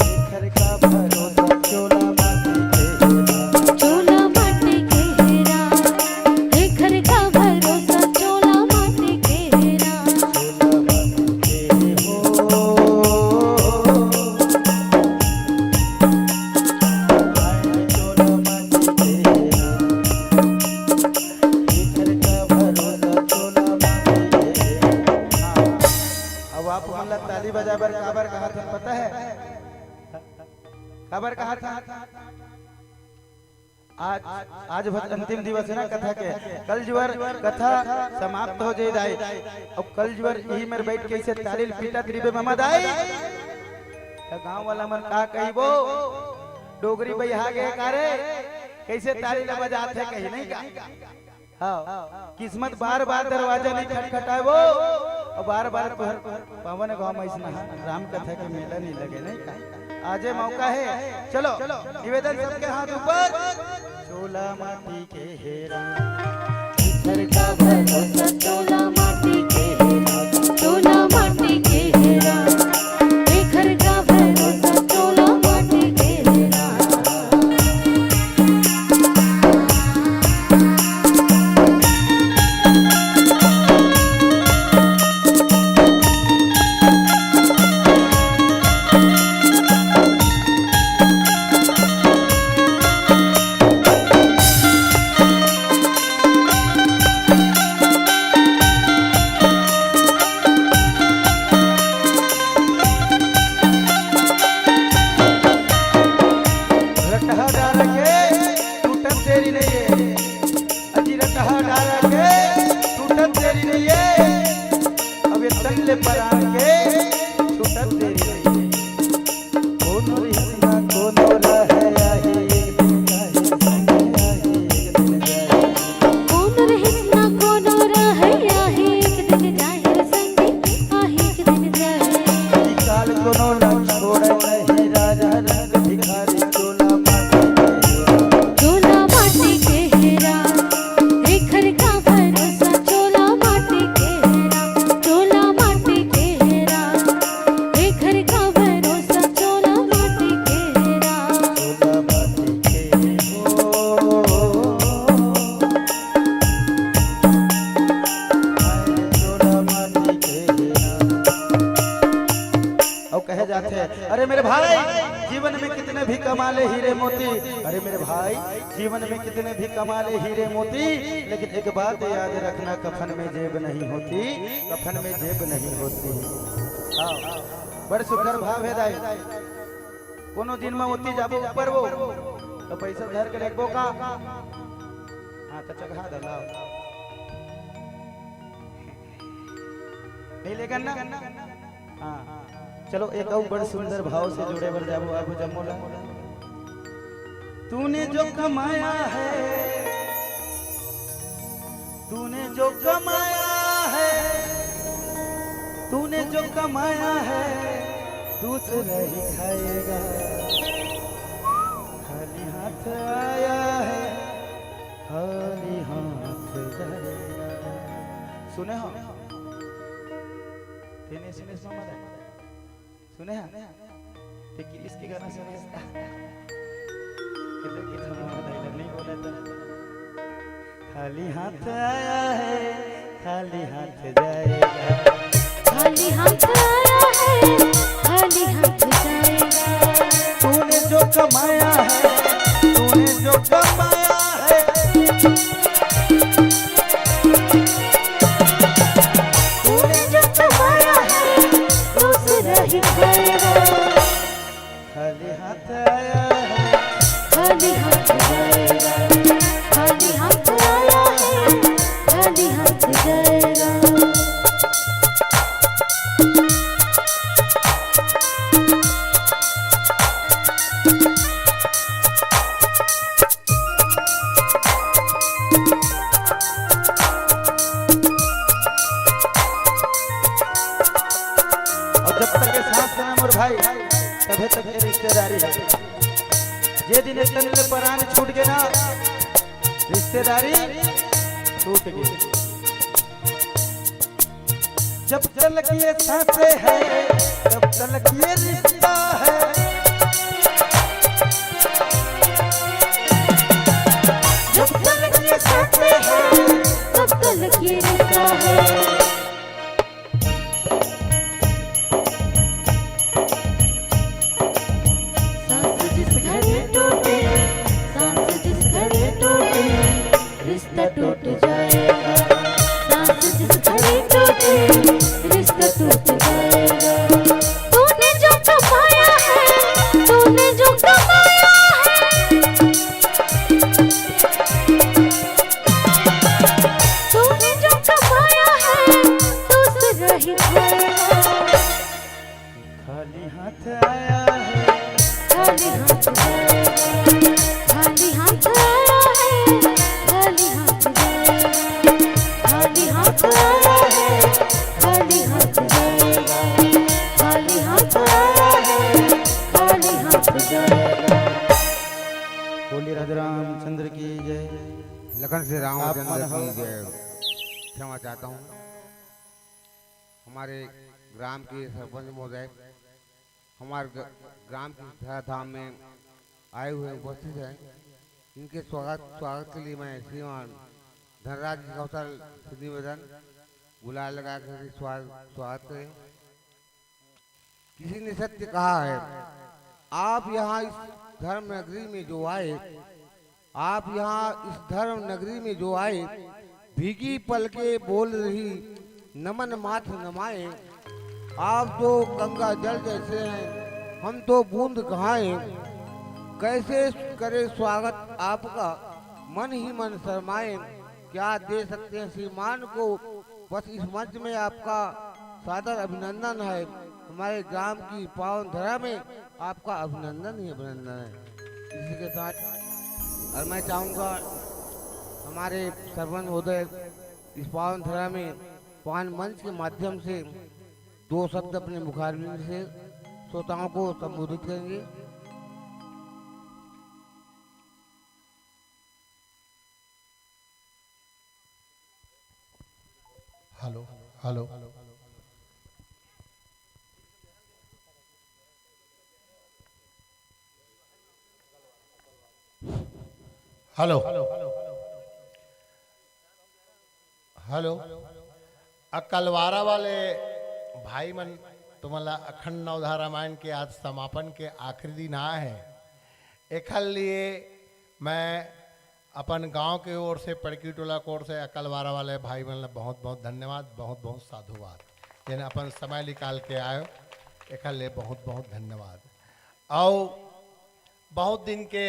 एखर का भरोसा, चोला माटी के हेरा। चोला माटी के हेरा, एखर का भरोसा, चोला माटी के हेरा। चोला माटी के हो, चोला माटी के हेरा। अब आप मन ला ताली बजाए बर काबर कहा था, पता है? काबर कहा था? आज, आज बस अंतिम दिवस है ना कथा के। कल जुवर कथा समाप्त हो जाए दाई। अब कल जुवर यही मेर बैठ के इसे ताली पीटत रिबे ममा दाई, तो गांव वाला मन का कहिबो, डोगरी बइहा गे कारे, कैसे ताली ला बजात है कहीं, नहीं का? हाँ, किस्मत बार बार दरवाजा नहीं खटखटाए वो, और बार बार तुहर पावन गांव में इसना राम कथा के मेला नहीं लगे, नहीं का? आजे मौका है, चलो, निवेदन, सबके हाथ ऊपर। चोला माटी के हेरा, घर का भरोसा, चोला माटी के हेरा, चोला माटी के हेरा, घर का भरोसा, चोला माटी के हेरा। कोनो ला छोड़े नहीं राजा, रंग भिखारी चोला माटी के हीरा। चोला माटी के हीरा, एखर का भरोसा, चोला माटी के हीरा, चोला माटी के हीरा, एखर का भरोसा, चोला माटी के हीरा। चोला माटी के हो, हाय चोला माटी के हीरा। अउ कहे जाथे, अरे मेरे भाई, जीवन में कितने भी कमा ले हीरे मोती, अरे मेरे भाई, जीवन में कितने भी कमा ले हीरे मोती, लेकिन एक बात याद रखना, कफन में जेब नहीं होती, कफन में जेब नहीं होती। हाँ, बड़ सुघर भाव हे दाई। कोनो दिन में ओती जाबो ऊपर वो, तो पैसा धर के रखबो का? हाँ, तो चघा दे, लाओ। नहीं लेगन ना? हाँ, चलो एक अउ बड़ सुंदर भाव से जोड़े बर जाबो, आबो जम्मो ला। तूने जो कमाया है, तूने जो कमाया है, तूने जो कमाया है, दूसरा ही खाएगा। खाली हाथ आया है, खाली हाथ जाएगा। सुने हो? तेने सुने सुना मत? सुने हैं? ते गिरीश के गाना सुने हैं? किधर के थमा बताइए, नहीं बोला था। खाली हाथ आया है, खाली हाथ जाएगा। खाली हाथ आया है, खाली हाथ जाएगा। तूने जो कमाया है, तूने जो कमाया है, तूने जो कमाया है, दूसरा ही खाएगा। खाली हाथ आया है, खाली हाथ जाएगा। खाली हाथ आया है, खाली हाथ जाएगा। और जब तक ये सांस है ना मोर भाई, तभे तक ये रिश्तेदारी है। जे दिन एक तन ले परान छूट गए ना, रिश्तेदारी टूट गई। जब तलक ये सांसें हैं, तब तलक ये रिश्ता है। जब तलक ये सांसें हैं, तब तलक ये रिश्ता है। सांस जिस घड़ी टूटे, सांस जिस घड़ी टूटे, रिश्ता टूट जाएगा। सांस जिस घड़ी टूटे, रिश्ता टूट जाएगा। तूने जो कमाया है, तूने जो कमाया है, तूने जो कमाया है, दूसरा ही खाएगा। खाली हाथ आया है, खाली हाथ जाएगा। खाली हाथ आया है, खाली हाथ जाएगा। खाली हाथ आया है, खाली हाथ जाएगा। खाली हाथ आया है, खाली हाथ जाएगा। बोलिए राधे रामचंद्र की जय। लखन से रामचंद्र की जय। क्षमा चाहता हूँ। हमारे ग्राम के सरपंच महोदय, हमारे ग-, ग्राम की धरा धाम में आए हुए उपस्थित हैं, इनके स्वागत, स्वागत के लिए मैं श्रीमान धनराज जी कौशल से निवेदन, गुलाल लगा कर स्वागत, स्वागत करें। किसी ने सत्य कहा है, आप यहाँ इस धर्म नगरी में जो आए, आप यहाँ इस धर्म नगरी में जो आए, भीगी पलके बोल रही, नमन माथ नमाए। आप जो गंगा जल जैसे हैं, हम तो बूंद कहाँ हैं। कैसे करे स्वागत आपका, मन ही मन शर्माए। क्या दे सकते हैं श्रीमान को, बस इस मंच में आपका सादर अभिनंदन है। हमारे ग्राम की पावन धरा में आपका अभिनंदन ही अभिनंदन है। इसी के साथ और मैं चाहूँगा हमारे सरपंच महोदय इस पावन धरा में पावन मंच के माध्यम से दो शब्द अपने मुखारविंद से श्रोताओं को संबोधित करेंगे। Hello, hello, hello, hello. Akalwara वाले भाई मन, तुमन ला अखंड नवधा रामायण के आज समापन के आखिरी दिन आए हैं। एखर लिए मैं अपन गांव के ओर से, पड़की टोला के ओर से अकलवारा वाले भाई मन ला बहुत बहुत धन्यवाद, बहुत बहुत साधुवाद। जेन अपन समय निकाल के आए, एखर लिए बहुत बहुत धन्यवाद। अउ बहुत दिन के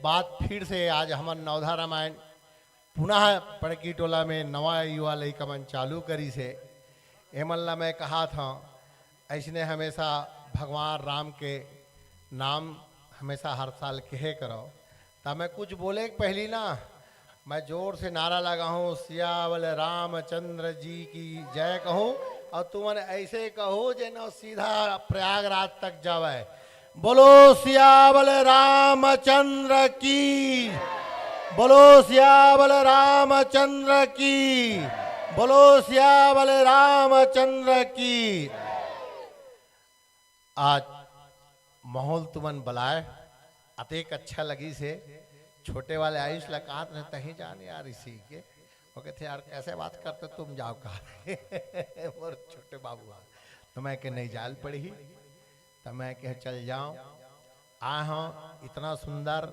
बाद फिर से आज हमन नवधा रामायण पुनः पड़की टोला में नवा युवा लइका मन चालू करिस हे। एमन ला मैं कहात हंव, अइसने हमेशा भगवान राम के नाम हमेशा हर साल कहे करो। त मैं कुछ बोले के पहली ना, मैं जोर से नारा लगाहूं, "सियावल रामचंद्र जी की जय" कहूं, अउ तुमन अइसे कहू जेन सीधा प्रयागराज तक जावय। बोलो सियावल रामचंद्र की, बोलो सियावल रामचंद्र की, बोलो सियावल रामचंद्र की। आज माहौल तुमन बलाय, अतेक अच्छा लगिस हे। छोटे वाले आयुष ला कहत रहे, "तहीं जान यार इसी के।" वो कहते, "यार, कैसे बात करते तुम, जाओ कहा।" मोर छोटे बाबू हा। तो मैं के, "नहीं, जाल पड़ी ही।" तो मैं कहे, "चल जाओ।" आए हंव, इतना सुंदर।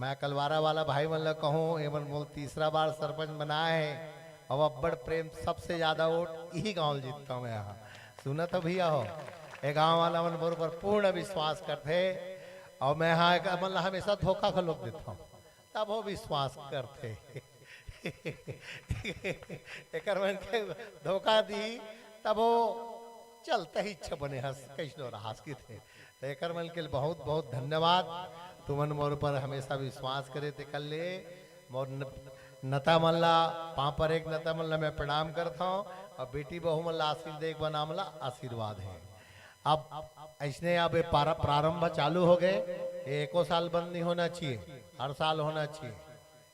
मैं कलवारा वाला भाई मन ला कहूं, ये मन मोल तीसरा बार सरपंच बनाए हे, अउ अब्बड़ प्रेम, सबसे ज्यादा वोट इही गांव ल जीतता हूं मैं यहां। सुनत हो भैया हो, ये गांव वाला मन बरोबर पूर्ण विश्वास करथे, अउ मैं यहां एक मन ला हमेशा धोखा घलोक देता हूं, तब वो विश्वास करथे। एकर मन के धोखा दी, तब वो चलता ही इच्छा बने हस, कइसनो रहस किथे। तो एकर मन के बहुत बहुत धन्यवाद, तुमन मोर ऊपर हमेशा विश्वास करे तेकर ले। मोर न-, नता मन ला, पांव परे के नता मन ला मैं प्रणाम करत हंव, अउ बेटी बहू मन ला आशीर्वाद दे के बना मन ला आशीर्वाद हे। अब अइसने अब ये पारा-, प्रारंभ चालू हो गए, ये एको साल बंद नहीं होना चाहिए, हर साल होना चाहिए।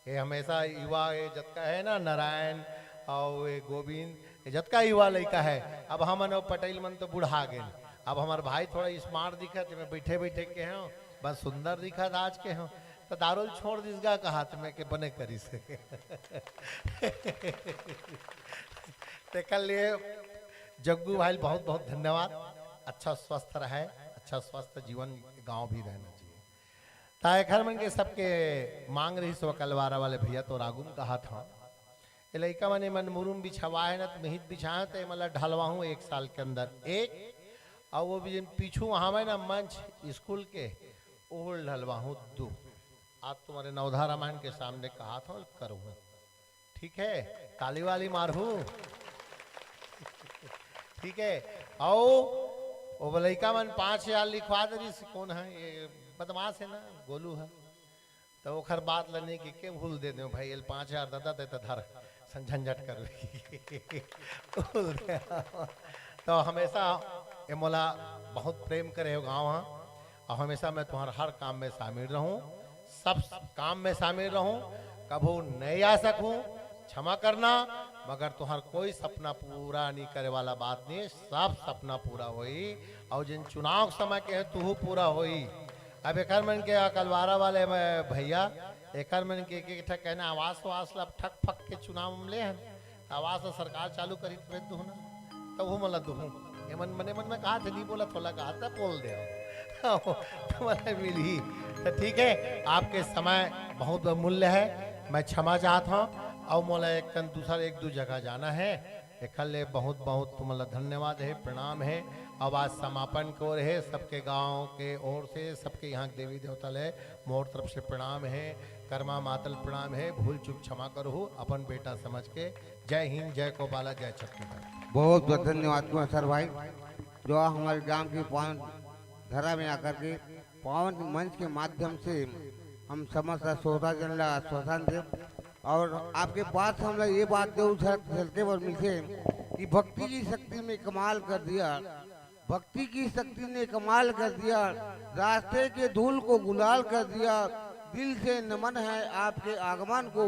ये हमेशा युवा, ये जतका हे ना, नारायण अउ ये गोविंद, ये जतका युवा लइका हे, अब हमन अउ पटेल मन तो बुढ़ा गेन। अब हमर भाई थोड़ा smart दिखत हे, मैं बइठे बइठे के हंव, बस सुंदर दिखत आज के हंव, त दारू ल छोड़ दिस गा कहात, मैं के बने करिस। तेकर लिए जग्गू भाई ल बहुत बहुत धन्यवाद। अच्छा स्वस्थ रहे, अच्छा स्वस्थ जीवन गांव भी रहना चाहिए। त एखर मन के सबके मांग रहिस, वो कलवारा वाले भैया तो रागुम कहात हंव। ये लइका मन, ये मन मुरुम बिछावा हे ना, त मिहित बिछाए, त ये मन ला ढलवाहूं एक साल के अंदर एक, अउ वो भी जेन पीछू हावय ना मंच स्कूल के, ओहू ल ढलवाहूं दू। आज तुम्हर नवधा रामायण के सामने कहात हंव, करहूं। ठीक हे, ताली वाली मारहू। ठीक हे, अउ वो लइका मन पांच हजार लिखवा दे रहिस, कोन हे ये बदमाश हे ना, गोलू हे, त ओखर बात ल नहीं के, के भूल दे देव भाई, एल पांच हजार ददा दे त धर, सन झंझट कर। भूल दे। तो हमेशा ये मोला बहुत प्रेम करे हो गांव हा, अउ हमेशा मैं तुम्हार हर काम में शामिल रहूं, सब काम में शामिल रहूं, कभू नहीं आ सकूं, क्षमा करना, मगर तुम्हार कोई सपना पूरा नहीं करे वाला बात नहीं, सब सपना पूरा होई। अउ जिन चुनाव के समय के हे, तुहू पूरा होई। अब एकर मन के अकलवारा वाले में भैया, एकर मन के एक एक ठक कहना, आवास वास ला ठक फक के चुनाव में ले हन, आवास ला सरकार चालू करी त भेज दूहू ना, तब वो मन ला दूहू। ये मन मने मन में कहा थे, नहीं बोला, थोड़ा कहा था, बोल दे। तो मतलब मिलही। तो ठीक है, आपके समय बहुत बहुमूल्य है, मैं क्षमा चाहत हंव, अउ मोला एक कन दूसर एक दू जगह जाना है, एखर ले बहुत बहुत तुमन ला धन्यवाद हे, प्रणाम हे। अब आज समापन के ओर हे, सबके गांव के ओर से, सबके यहां के देवी देवता ले मोर तरफ से प्रणाम हे, करमा मातल प्रणाम हे, भूल चूक क्षमा करहू, अपन बेटा समझ के। जय हिंद, जय कोबाला, जय छत्तीसगढ़। बहुत बहुत धन्यवाद कुमार सर भाई, जो हमारे गांव के पावन धरा में आकर के पावन मंच के माध्यम से हम समस्त श्रोता जन ला आश्वासन दे। और आपके पास हम ला ये बात दे उछल, उछलते बर मिलथे कि भक्ति की शक्ति में कमाल कर दिया। भक्ति की शक्ति ने कमाल कर दिया, रास्ते के धूल को गुलाल कर दिया। दिल से नमन है आपके आगमन को,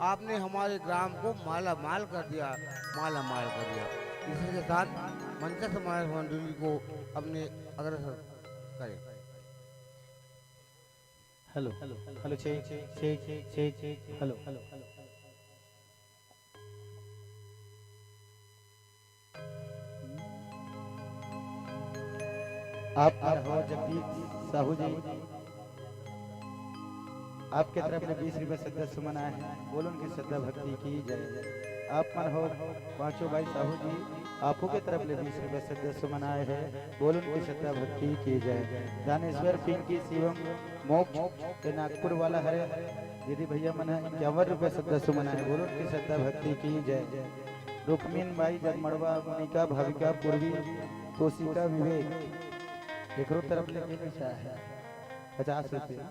आपने हमारे ग्राम को माला माल कर दिया, माला माल कर दिया। इसी के साथ मंच समाज मंडली को अपने अग्रसर करें। Hello, hello, check, check, check, check, hello. आप मन हो जगदीश साहू जी, आपके तरफ ले बीस रुपया श्रद्धा सुमन आए हैं, बोलो उनकी श्रद्धा भक्ति की जय। आप मन हो पांचों भाई साहू जी, आपो के तरफ ले बीस रुपया श्रद्धा सुमन आए हैं, बोलो उनकी श्रद्धा भक्ति की जय। दानेश्वर, पिंकी, शिवम, मोक्ष, ये नागपुर वाला हरे, दीदी भैया मन है, इक्यावन रुपया श्रद्धा सुमन आए, बोलो उनकी श्रद्धा भक्ति की जय। रुक्मिन बाई, जगमड़वा, मोनिका, भाविका, पूर्वी, तोशिका, विवेक, एकरो तरफ ले के पैसा है पचास रुपया।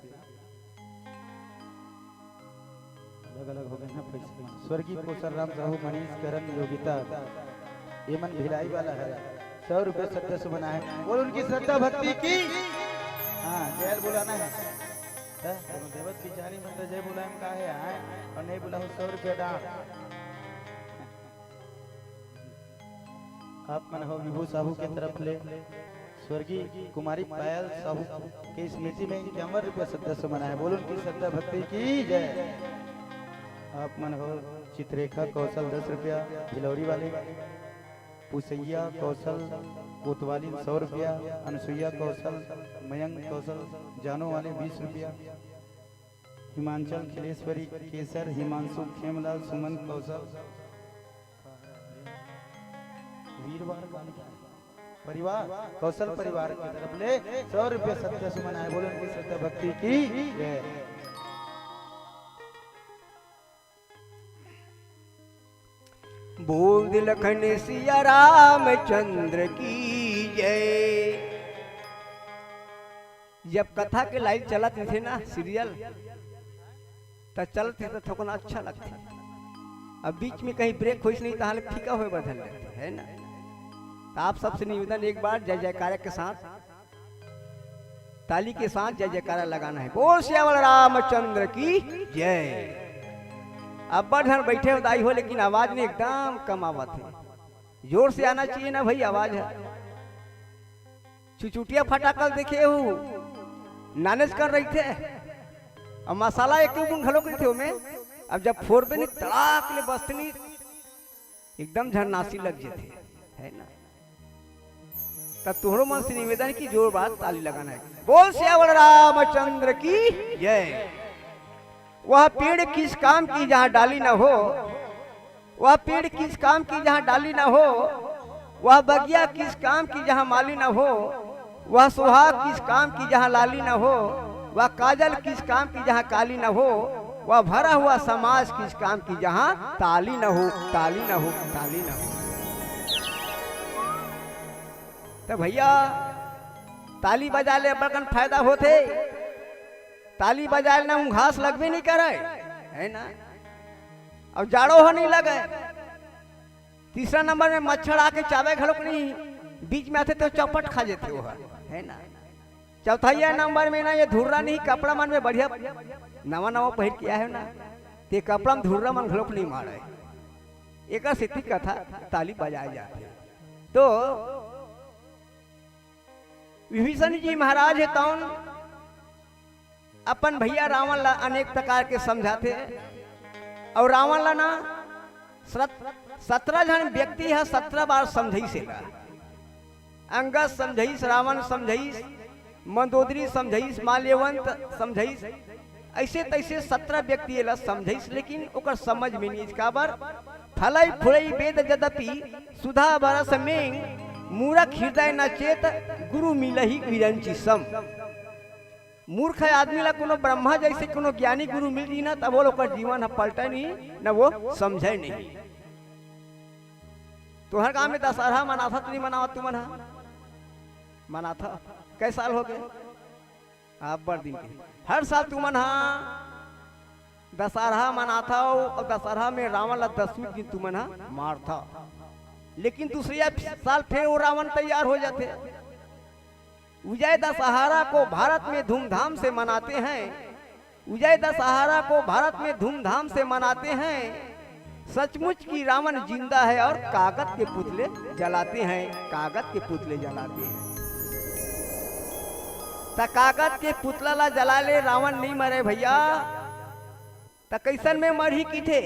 अलग-अलग हो गए ना पैसा। स्वर्गीय कोसर राम साहू, मनीष, करण, योगिता, ये मन भिलाई वाला है, सौ रुपया श्रद्धा सुमन आए, बोलो उनकी श्रद्धा भक्ति की। हाँ, जय बोलाना है। हैं? कोनो देवत बिचारी मन तो जय बोलाए में का है, आए, और नहीं बोला हो सौ रुपया डांड। आप मन हो विभू साहू के तरफ ले स्वर्गीय कुमारी पायल साहू के स्मृति में इक्यावन रुपया श्रद्धा सुमन आए, बोलो उनकी श्रद्धा भक्ति की जय। आप मन हो चित्रेखा कौशल दस रुपया, भिलौरी वाले, पुसैया कौशल कोतवाली सौ रुपया, अनुसुईया कौशल, मयंक कौशल जानो वाले बीस रुपया, हिमांचल खिलेश्वरी केसर, हिमांशु खेमलाल, सुमन कौशल, वीरवार कालिका परिवार, कौशल परिवार की तरफ ले सौ रुपये श्रद्धा सुमन आए, बोलो उनकी श्रद्धा भक्ति की जय। बोल दिलखन सिया रामचंद्र की जय। जब कथा के लाइन चलत रहिथे ना, सीरियल, त चलत रहिथे, त थोकन अच्छा लगथे। अब बीच में कहीं ब्रेक होइस नहीं, तहां ले फीका होए बर धर लेथे, है ना? त आप सबसे निवेदन, एक बार जय जयकारा के साथ, ताली के साथ जय जयकारा लगाना है। बोल सियावर रामचंद्र की जय। अब्बड़ झन बैठे हो दाई हो, लेकिन आवाज में एकदम कम आवत है। जोर से आना चाहिए ना भाई, आवाज है। चुचुटिया फटाकल देखे हो, नानेज कर रहिथे, अउ मसाला एक बूंद घलोक रहिथे ओमे। अब जब फोरबे नहीं, तड़ाक ले बजथे नहीं, एकदम झन्नासी लग जथे, है ना? त तुहरो मन से निवेदन कि जोरदार ताली लगाना है। बोल सियावर रामचंद्र की जय। वह पेड़ किस काम की जहाँ डाली न हो, वह पेड़ किस काम की जहाँ डाली न हो, वह बगिया किस काम की जहाँ माली न हो, वह सुहाग किस काम की जहाँ लाली न हो, वह काजल किस काम की जहाँ काली न हो, वह भरा हुआ समाज किस काम की जहाँ ताली न हो, ताली न हो, ताली न हो। त भैया, ताली बजाए ले अब्बड़ कन फायदा होथे। ताली बजाए ले ना ऊंघास लगबे नहीं करे, है ना? अउ जाड़ो ह नहीं लगे। तीसरा नंबर में मच्छर आके चाबे घलोक नहीं, बीच में आथे त चौपट खा जथे वो ह, है ना? चौथाइया नंबर में ना ये धुर्रा नहीं, कपड़ा मन में बढ़िया नवा नवा पहिर के आए हो ना, ते कपड़ा में धुर्रा मन घलोक नहीं मारे। एकर सेती कथा ताली बजाए जाथे। तो विभीषण जी महाराज हे तौन अपन भैया रावण ला अनेक प्रकार के समझाथे, अउ रावण ला ना सत-, सतरा झन व्यक्ति ह सतरा बार समझाइस एला। अंगद समझाइस, रावण समझाइस, मंदोदरी समझाइस, माल्यवंत समझाइस, ऐसे तैसे सतरा व्यक्ति एला समझाइस, लेकिन ओकर समझ में नहीं। काबर? फलई फुलई वेद यद्यपि सुधा बरस में, मूरख हृदय न चेत, गुरु मिलही विरंची सम। मूर्ख आदमी ला कोनो ब्रह्मा जैसे कोनो ज्ञानी गुरु मिल जी ना, तब वो ओकर जीवन ह पलटे नहीं, न वो समझे नहीं। तुहर गांव में दशहरा मनाथा तो नहीं मनावत तुमन ह? मनाथा। कै साल हो गए? अब्बड़ दिन के। हर साल तुमन ह दशहरा मनाथा अउ दशहरा में रावण ला दसवीं दिन तुमन ह मारथा। लेकिन दूसरे साल फिर वो रावण तैयार हो जाते। विजय दशहरा को भारत में धूमधाम से मनाते हैं। विजय दशहरा को भारत में धूमधाम से मनाते हैं। सचमुच की रावण जिंदा है और कागज के पुतले जलाते हैं, कागज के पुतले जलाते हैं। त कागज के पुतला ला जला ले, रावण नहीं मरे भैया। त कैसन में मरही किथे?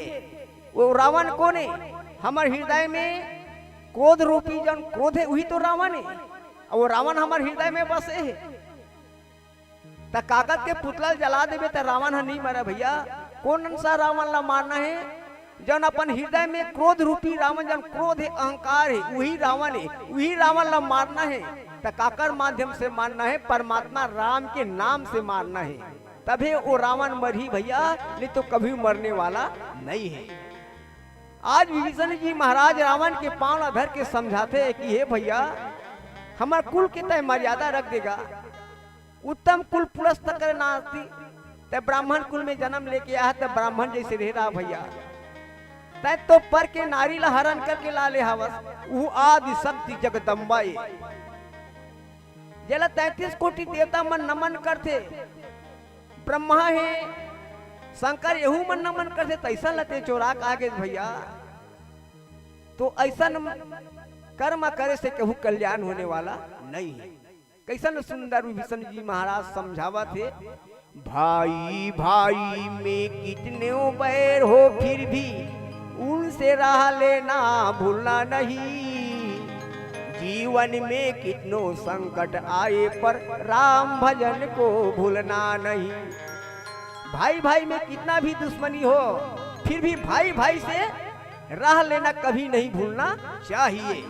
वो रावण कोन हे? हमर हृदय में क्रोध रूपी जौन क्रोध हे, वही तो रावण हे। और वो रावण हमर हृदय में बसे हे। त कागज के पुतला ल जला देबे त रावण ह नहीं मरे भैया। कोन सा रावण ला मारना हे? जौन अपन हृदय में क्रोध रूपी रावण, जौन क्रोध हे, अहंकार हे, वही रावण हे, वही रावण ला मारना हे। त काकर माध्यम से मारना हे? परमात्मा राम के नाम से मारना हे, तभे वो रावण मरही भैया, नहीं तो कभी मरने वाला नहीं है। आज विभीषण जी महाराज रावण के पांव ला धर के समझाथे कि हे भैया, हमर कुल के तय मर्यादा रख देगा, उत्तम कुल पुलस्त करे नास्ति, तय ब्राह्मण कुल में जन्म लेके आया, तय ब्राह्मण जैसे रह रहा भैया। तय तो पर के नारी ला हरण करके ला ले हवस, वो आदि शक्ति जगदम्बा ये, जेला तैंतीस कोटि देवता मन नमन करथे, ब्रह्मा हे, शंकर, यहू मन नमन करथे, तैसन ला ते चोरा के आ गेस भैया। तो ऐसन कर्म करे से कहूँ कल्याण होने वाला नहीं है। कैसन सुंदर विभीषण जी महाराज समझावत हे, भाई भाई में कितने बैर हो, फिर भी उनसे राह लेना भूलना नहीं। जीवन में कितनों संकट आए, पर राम भजन को भूलना नहीं। भाई भाई में कितना भी दुश्मनी हो, फिर भी भाई भाई से राह लेना कभी नहीं भूलना चाहिए।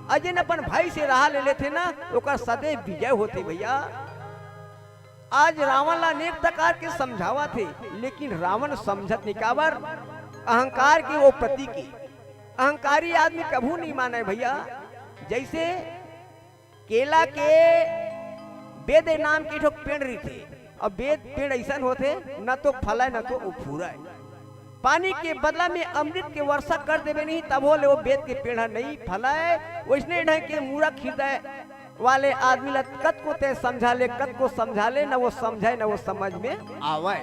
अउ जेन अपन भाई से राह ले लेथे ना, ओकर सदैव विजय होथे भैया। आज रावण ला अनेक प्रकार के समझावत हे, लेकिन रावण समझत नहीं, काबर? अहंकार के वो प्रतीक हे। अहंकारी आदमी कभू नहीं माने भैया। जैसे केला के बेदे नाम के ठो पेड़ रहिथे, अउ बेद पेड़ ऐसन होथे, न तो फलय, न तो वो फूरय। पानी के बदला में अमृत के वर्षा कर देबे नहीं, तभो ले वो बेद के पेड़ ह नहीं फलय। वैसने ढंग के मूरख हृदय वाले आदमी ला कतको ते समझा ले, कतको समझा ले, न वो समझय, न वो समझ में आवय।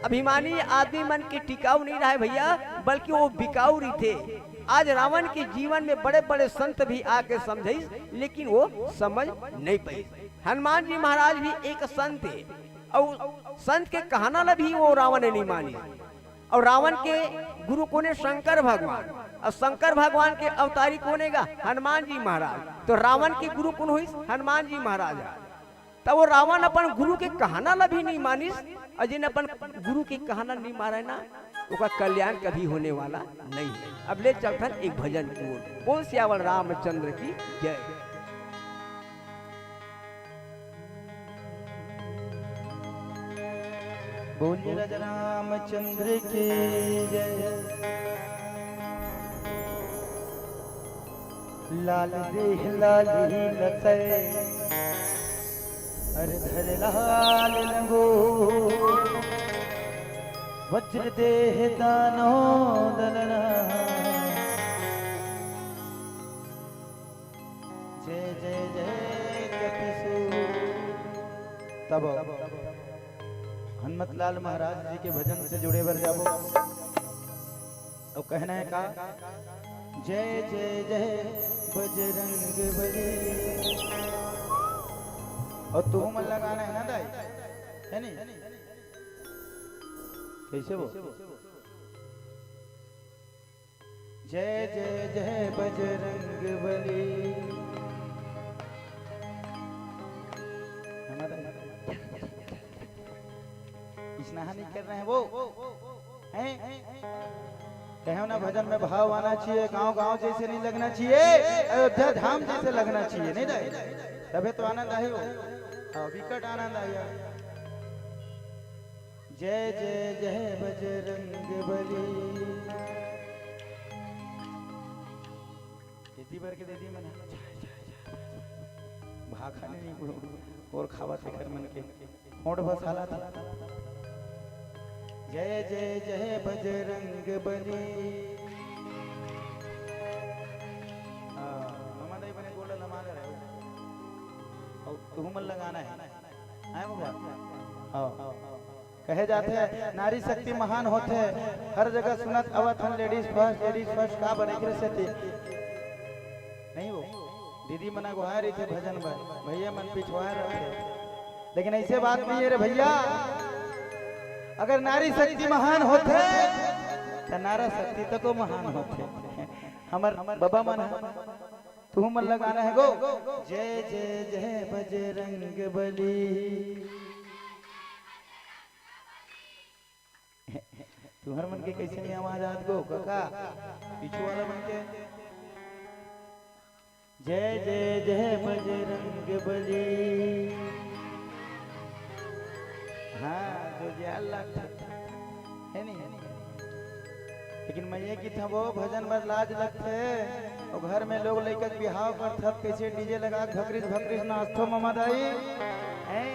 अभिमानी आदमी मन के टिकाऊ नहीं रहय भैया, बल्कि वो बिकाऊ रहिथे। आज रावण के जीवन में बड़े-बड़े संत भी आके समझाइस, लेकिन वो समझ नहीं पाइस। हनुमान जी महाराज भी एक संत हे, अउ संत के कहना ला भी वो रावण ने नहीं मानिस। अउ रावण के गुरु कोन हे? शंकर भगवान। अउ शंकर भगवान के अवतारी कोन हे गा? हनुमान जी महाराज। तो रावण के गुरु कोन होइस? हनुमान जी महाराज। त वो रावण अपन गुरु के कहना ला भी नहीं मानिस, अउ जेन अपन गुरु के कहना नहीं माने ना, ओकर कल्याण कभी होने वाला नहीं है। अब ले चलथन एक भजन की ओर। बोल सियावर रामचंद्र की जय। बोलिए राजा रामचंद्र की जय। लाल देह लाल ही लसै, अरे धर लाल लंगो, वज्र देह दानो दलना। जय जय जय कपिसु। तब हनुमत लाल महाराज जी के भजन से जुड़े बर जाबो। अउ कहना हे का? जय जय जय बजरंग बली। अउ तुहू मन ला गाना हे ना दाई, हे नी? कैसे वो? जय जय जय बजरंग बली। हमारा इसना नहीं कर रहे हैं वो, हैं? कहो ना, भजन में भाव आना चाहिए, गांव गांव जैसे नहीं लगना चाहिए, अयोध्या धाम जैसे लगना चाहिए, नहीं दाई? तबे तो आनंद आही हो। हाँ, विकट आनंद आही। जय जय जय बजरंग बली। खेती भर के दे दी मैंने। भाखा नहीं और खावा थे घर मन के। होंठ बस हालत। जय जय जय बजरंग बली। तुहू मन लगाना है। आए बबा? आओ। कहे जाथे, नारी शक्ति महान होथे। हर जगह सुनत आवत हन, ladies first, ladies first, का बने एकरे सेती? नहीं वो, दीदी मन अगुवाए रहिथे भजन बर, भैया मन पिछुआए रहिथे। लेकिन ऐसे बात नहीं है रे भैया, अगर नारी शक्ति महान होथे, त नारा शक्ति तको महान होथे। हमर बबा मन ह, तुहू मन लगाना है गो, जय जय जय बजरंग बली। तुहर मन के कैसे नहीं आवाज आत गो काका, पीछू वाला मन के, जय जय जय बजरंग बली। हाँ, जो ज्यादा लगथे, है नहीं? लेकिन मैं ये किथंव, भजन बर लाज लगथे। अउ घर में लोग लइका के बिहाव करथत, कैसे DJ लगा के भकरिस भकरिस नाचथो ममा दाई। हैं?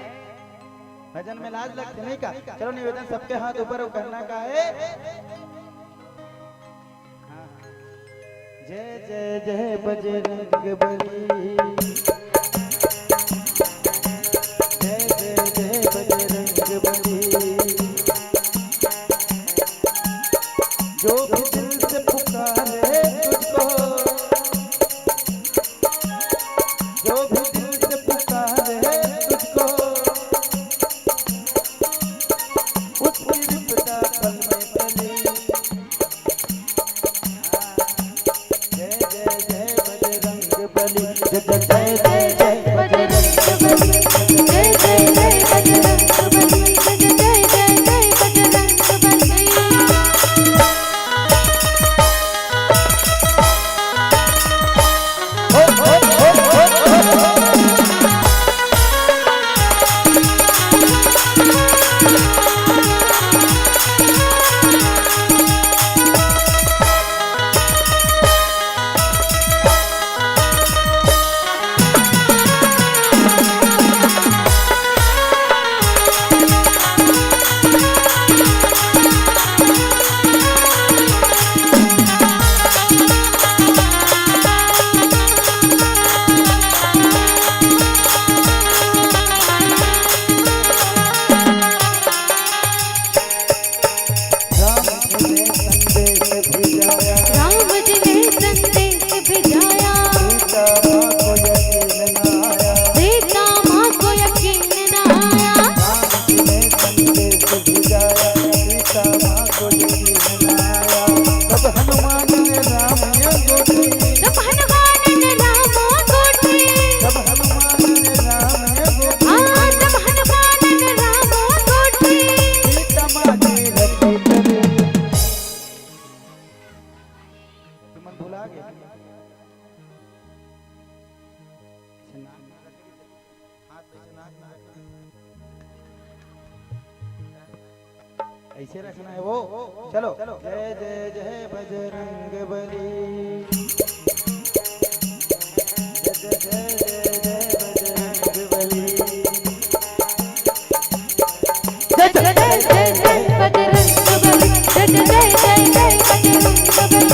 भजन में लाज लगथे नहीं का? चलो निवेदन, सबके हाथ ऊपर, वो करना का है? हाँ। जय जय जय बजरंग बली, जय जय जय बजरंग बली। जो भी दिल से पुकारे तुझको, जो भी दिल से पुकारे तुझको, उसकी विपदा पल में टले। जय जय जय बजरंग बली, जय जय जय जय बजरंग बली, जय जय जय बजरंग बली, जय जय जय जय बजरंग बली। राम जी ने संदेश भेजाया। राम जी ने संदेश भेजाया। सीता माँ को यकीन न आया। सीता माँ को यकीन न आया। राम जी ने संदेश भेजाया। सीता माँ को यकीन न आया। तब हनुमान ने राम ये गोठे। तब हनुमान ने राम गोठे। तब हनुमान ने राम ये गोठे। हाँ, तब हनुमान ने राम गोठे। सीता माँ की रखी करे। तुमन भुला गए। ऐसे नाक में रख, हाथ ऐसे नाक में रख। ऐसे रखना है वो। चलो, जय जय जय बजरंग बली। जय जय जय जय जय बजरंग बली। जय जय जय जय बजरंग बली, जय जय जय जय बजरंग बली।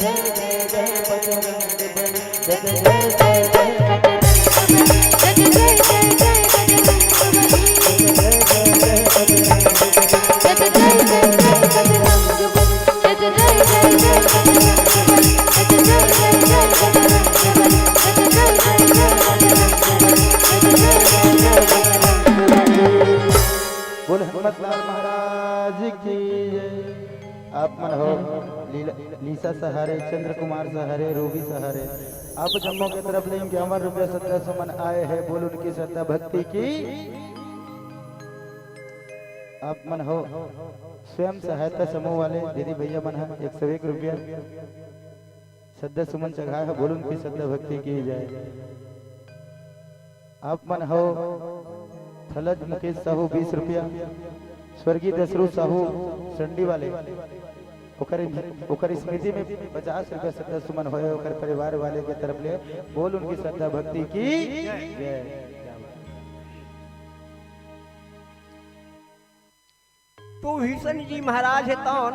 बोल हिम्मत लाल महाराज की जय। आप मन हो लीला, लीसा सहारे, चंद्र कुमार सहारे, रूबी सहारे, आप जम्मो के तरफ ले इक्यावन रुपया श्रद्धा सुमन आए हैं। बोल उनकी श्रद्धा भक्ति की। आप मन हो स्वयं सहायता समूह वाले दीदी भैया मन है एक सौ एक रुपया श्रद्धा सुमन चढ़ाए हैं। बोल उनकी श्रद्धा भक्ति की जय। आप मन हो थलज मुकेश साहू बीस रुपया, स्वर्गीय दशरू साहू संडी वाले, ओकर ओकर स्मृति में पचास रुपया श्रद्धा सुमन होए, ओकर परिवार वाले के तरफ ले। बोल उनकी श्रद्धा भक्ति की जय। तो भीषण जी महाराज है तौन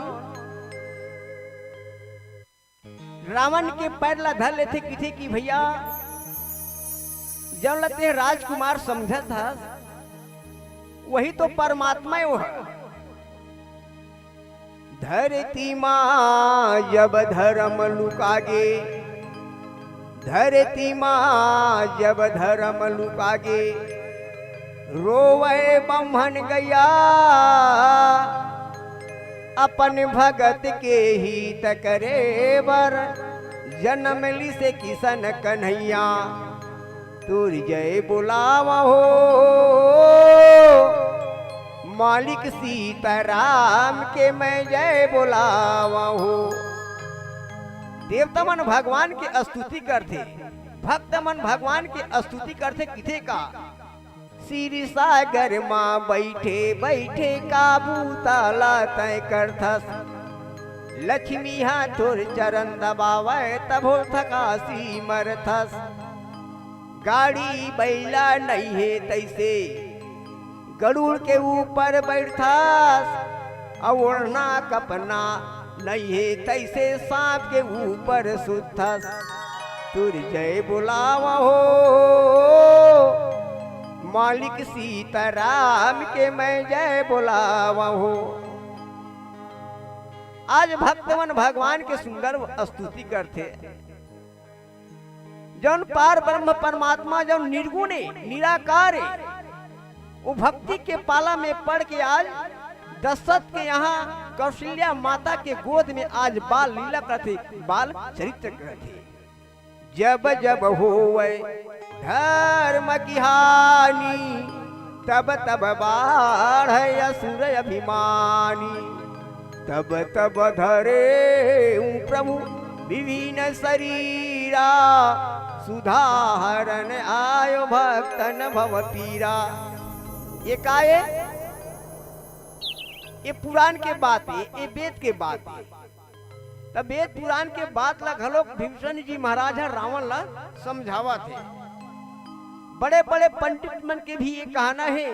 रावण के पैर ला धर लेथे, किथे कि भैया, जौन ला तें राजकुमार समझत हस, वही तो परमात्मा वो है। धरती मा जब धर्म लुकागे, धरती मा जब धर्म लुकागे, रोवै बम्हन गैया, अपन भगत के हित करे बर, जनम लिसे किसन कन्हैया। तोर जय बोलावा हो, मालिक सीताराम के मैं जय बोलावा हो। देवता मन भगवान के स्तुति करथे, भक्त मन भगवान के स्तुति करथे, किथे का? क्षीर सागर मा बैठे बैठे का बूता ला तय करथस। लक्ष्मी हा तोर चरण दबावै तभो थकासी मरथस। गाड़ी बैला नइ हे तैसे गरुड़ के ऊपर बैठथस। अउ ओढ़ना कपना नइ हे तैसे सांप के ऊपर सुतथस। तोर जय बोलावा हो, मालिक सीताराम के मैं जय बोलावा हो। आज भक्त मन भगवान के सुंदर स्तुति करथे। जौन पार ब्रह्म परमात्मा जौन निर्गुण है, निराकार है, वो भक्ति के पाला में पड़ के आज दशरथ के यहाँ कौशल्या माता के गोद में आज बाल लीला करथे, बाल चरित्र करथे। जब जब होवै धर्म की हानि, तब तब बाढ़ै असुर अभिमानी। तब तब धरे प्रभु विभिन्न शरीरा, सुधारन आयो भक्तन भव पीरा। ये का ये? ये पुराण के बात है, ये वेद के बात है। त वेद पुराण के बात ला घलोक भीमसेन जी महाराज ह रावण ला समझावत हे। बड़े-बड़े पंडित मन के भी ये कहना हे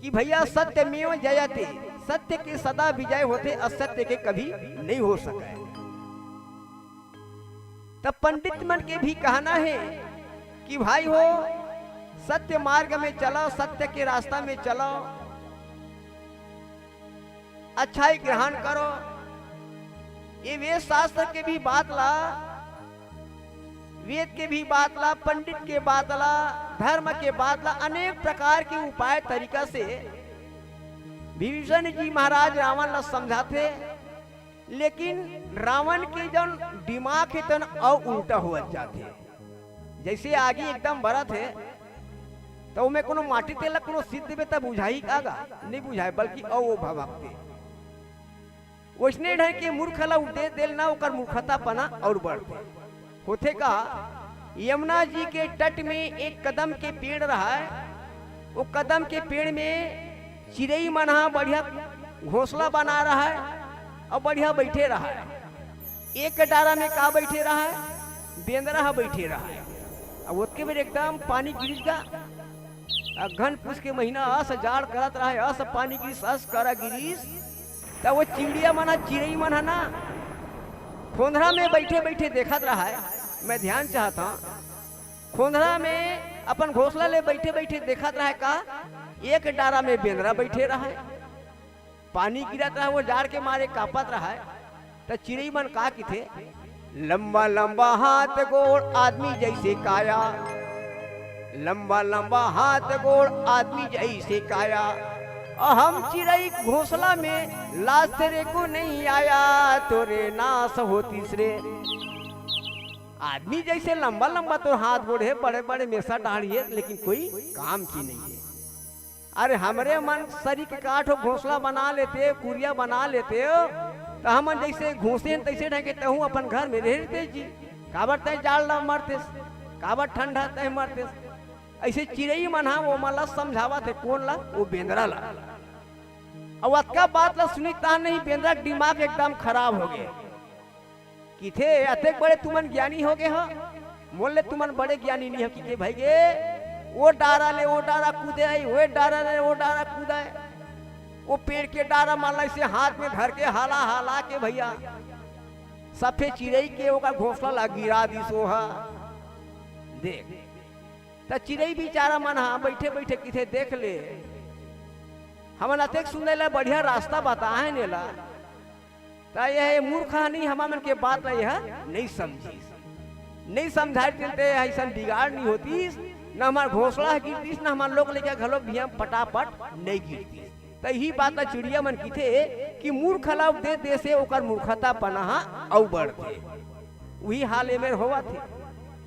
कि भैया, सत्यमेव जयते, सत्य के सदा विजय होथे, असत्य के कभी नहीं हो सके। त पंडित मन के भी कहना हे कि भाई हो, सत्य मार्ग में चलो, सत्य के रास्ता में चलो, अच्छाई ग्रहण करो। ये वेद शास्त्र के भी बात ला, वेद के भी बात ला, पंडित के बात ला, धर्म के बात ला, अनेक प्रकार के उपाय तरीका से विभीषण जी महाराज रावण ला समझाथे। लेकिन रावण के जौन दिमाग हे, तेन अउ उल्टा होवत जाथे। जैसे आगी एकदम बरत हे, त ओमे कोनो माटी तेल ला कोनो सीत देबे, त बुझाही का गा? नहीं बुझाए, बल्कि अउ वो भभकथे। वैसने ढंग के मूर्ख ला उपदेश देल ना, ओकर मूर्खतापना अउ बढ़थे। होथे का, यमुना जी के तट में एक कदम के पेड़ रहय, वो कदम के पेड़ में चिरई मन ह बढ़िया घोंसला बना रहय अउ बढ़िया बइठे रहय। एक डारा में का बइठे रहय? बेंदरा ह बइठे रहय। अब ओतके बेर एकदम पानी गिरिस गा। अगहन पूस के महीना अस जाड़ करत रहय, अस पानी गिरिस, अस करा गिरिस। त वो चिड़िया मन ह, चिरई मन ह ना, खोंधरा में बइठे बइठे देखत रहय, मैं ध्यान चाहत हंव, खोंधरा में अपन घोंसला ले बइठे बइठे देखत रहय का, एक डारा में बेंदरा बइठे रहय, पानी गिरत रहय, वो जाड़ के मारे कांपत रहय। त चिरई मन का किथे, लंबा लंबा हाथ गोड़ आदमी जइसे काया, लंबा लंबा हाथ गोड़ आदमी जइसे काया, अउ हम चिरई घोंसला में लाज तेरे को नहीं आया, तोरे नास होतिस रे। आदमी जइसे लंबा लंबा तोर हाथ गोड़ हे, बड़े बड़े मेसा डाढ़ी हे, लेकिन कोई काम की नहीं हे। अरे हमरे मन सरीक काठ हो घोंसला बना लेते, कुरिया बना लेते हो, त हमन जइसे घोंसे हन तइसे ढंग के तहूं अपन घर में रह लेते जी। काबर तैं जाड़ ला मरतेस, काबर ठंडा तैं मरतेस। अइसे चिरई मन हा वो मन ला समझावत हे, कोन ला? वो बेंदरा ला। अउ अतका बात ला सुनिस तहां नहीं बेंदरा के दिमाग एकदम खराब हो गे। किथे, अतेक बड़े तुमन ज्ञानी हो गे हो, मोर ले तुमन बड़े ज्ञानी नहीं हो। किथे भई गे, वो डारा ले वो डारा कूदे आई, वो डारा ले वो डारा कूदे आई, वो पेड़ के डारा मन ला अइसे हाथ में धर के हाला हाला के भइया, सफेद चिरई के ओकर घोंसला ला गिरा दिस ओहा। देख, त चिरई बिचारा मन हा बइठे बइठे किथे, देख ले, हमन अतेक सुंदर ला बढ़िया रास्ता बताए हन एला, त ये मूर्ख ह नहीं, हमर मन के बात ला ये नहीं समझिस, नहीं समझाय देते, अइसन बिगाड़ नहीं होतिस, न हमर घोंसला ह गिरतिस, न हमर लोग लइका घलो बिहनिया फटाफट नहीं गिरतिस। त इही बात ला चिड़िया मन किथे कि मूर्ख ला उपदेश दे से ओकर मूर्खतापना ह अउ बढ़थे। उही हाल एमेर होवत हे।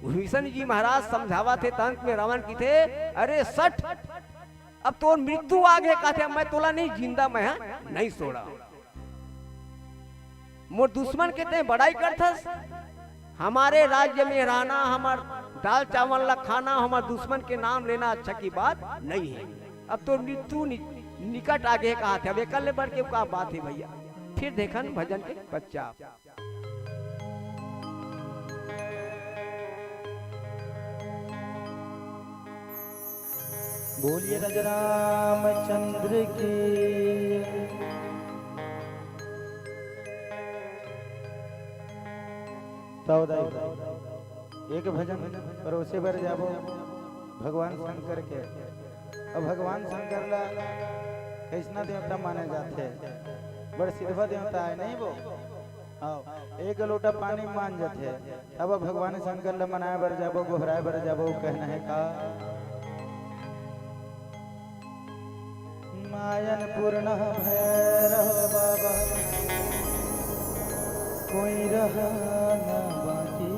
विष्णु जी महाराज समझावत हे, त अंत में रावण किथे, अरे सठ, अब तोर मृत्यु आ गे, कहथे, मैं तोला नहीं, जिंदा मैं ह नहीं छोड़ंव। मोर दुश्मन के तैं बड़ाई करथस, हमारे राज्य में रहना, हमर दाल चावल ला खाना, हमर दुश्मन के नाम लेना अच्छा की बात नहीं है। अब तोर मृत्यु नि-, निकट आ गे, कहथे। अब एकर ले बढ़ के का बात हे भइया? फिर देखन भजन के पश्चात। बोलिए राजा रामचंद्र की। तौ दाई, एक भजन परोसे बर जाबो भगवान शंकर के। अब भगवान शंकर ला कइसना देवता माने जाथे? बड़ सिधवा देवता आय नहीं वो। हाँ, एक लोटा पानी मान जाथे। अब भगवान शंकर ला मनाए बर जाबो, गोहराए बर जाबो, कहना हे का? मायन पूर्ण भैरव बाबा, कोई रहा ना बाकी।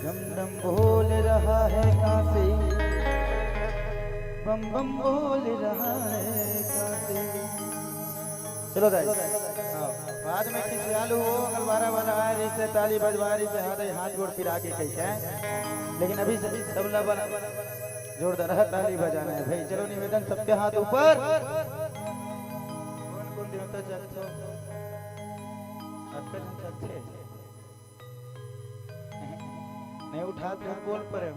डम डम बोल रहा है काशी, बम बम बोल रहा है काशी। चलो दाई, हाँ, बाद में खिसियालू हो, अगर बारह वाला आए रही से, ताली बजवा रही से, हाथ, हाथ गोड़ पिरा के कही है, लेकिन अभी से सब ला बड़ा जोरदार ताली बजाना है भाई। चलो निवेदन, सबके हाथ ऊपर। कौन कौन देवता जगत हो? अतका झन जगथे। नहीं उठात हो, बोल परे हो।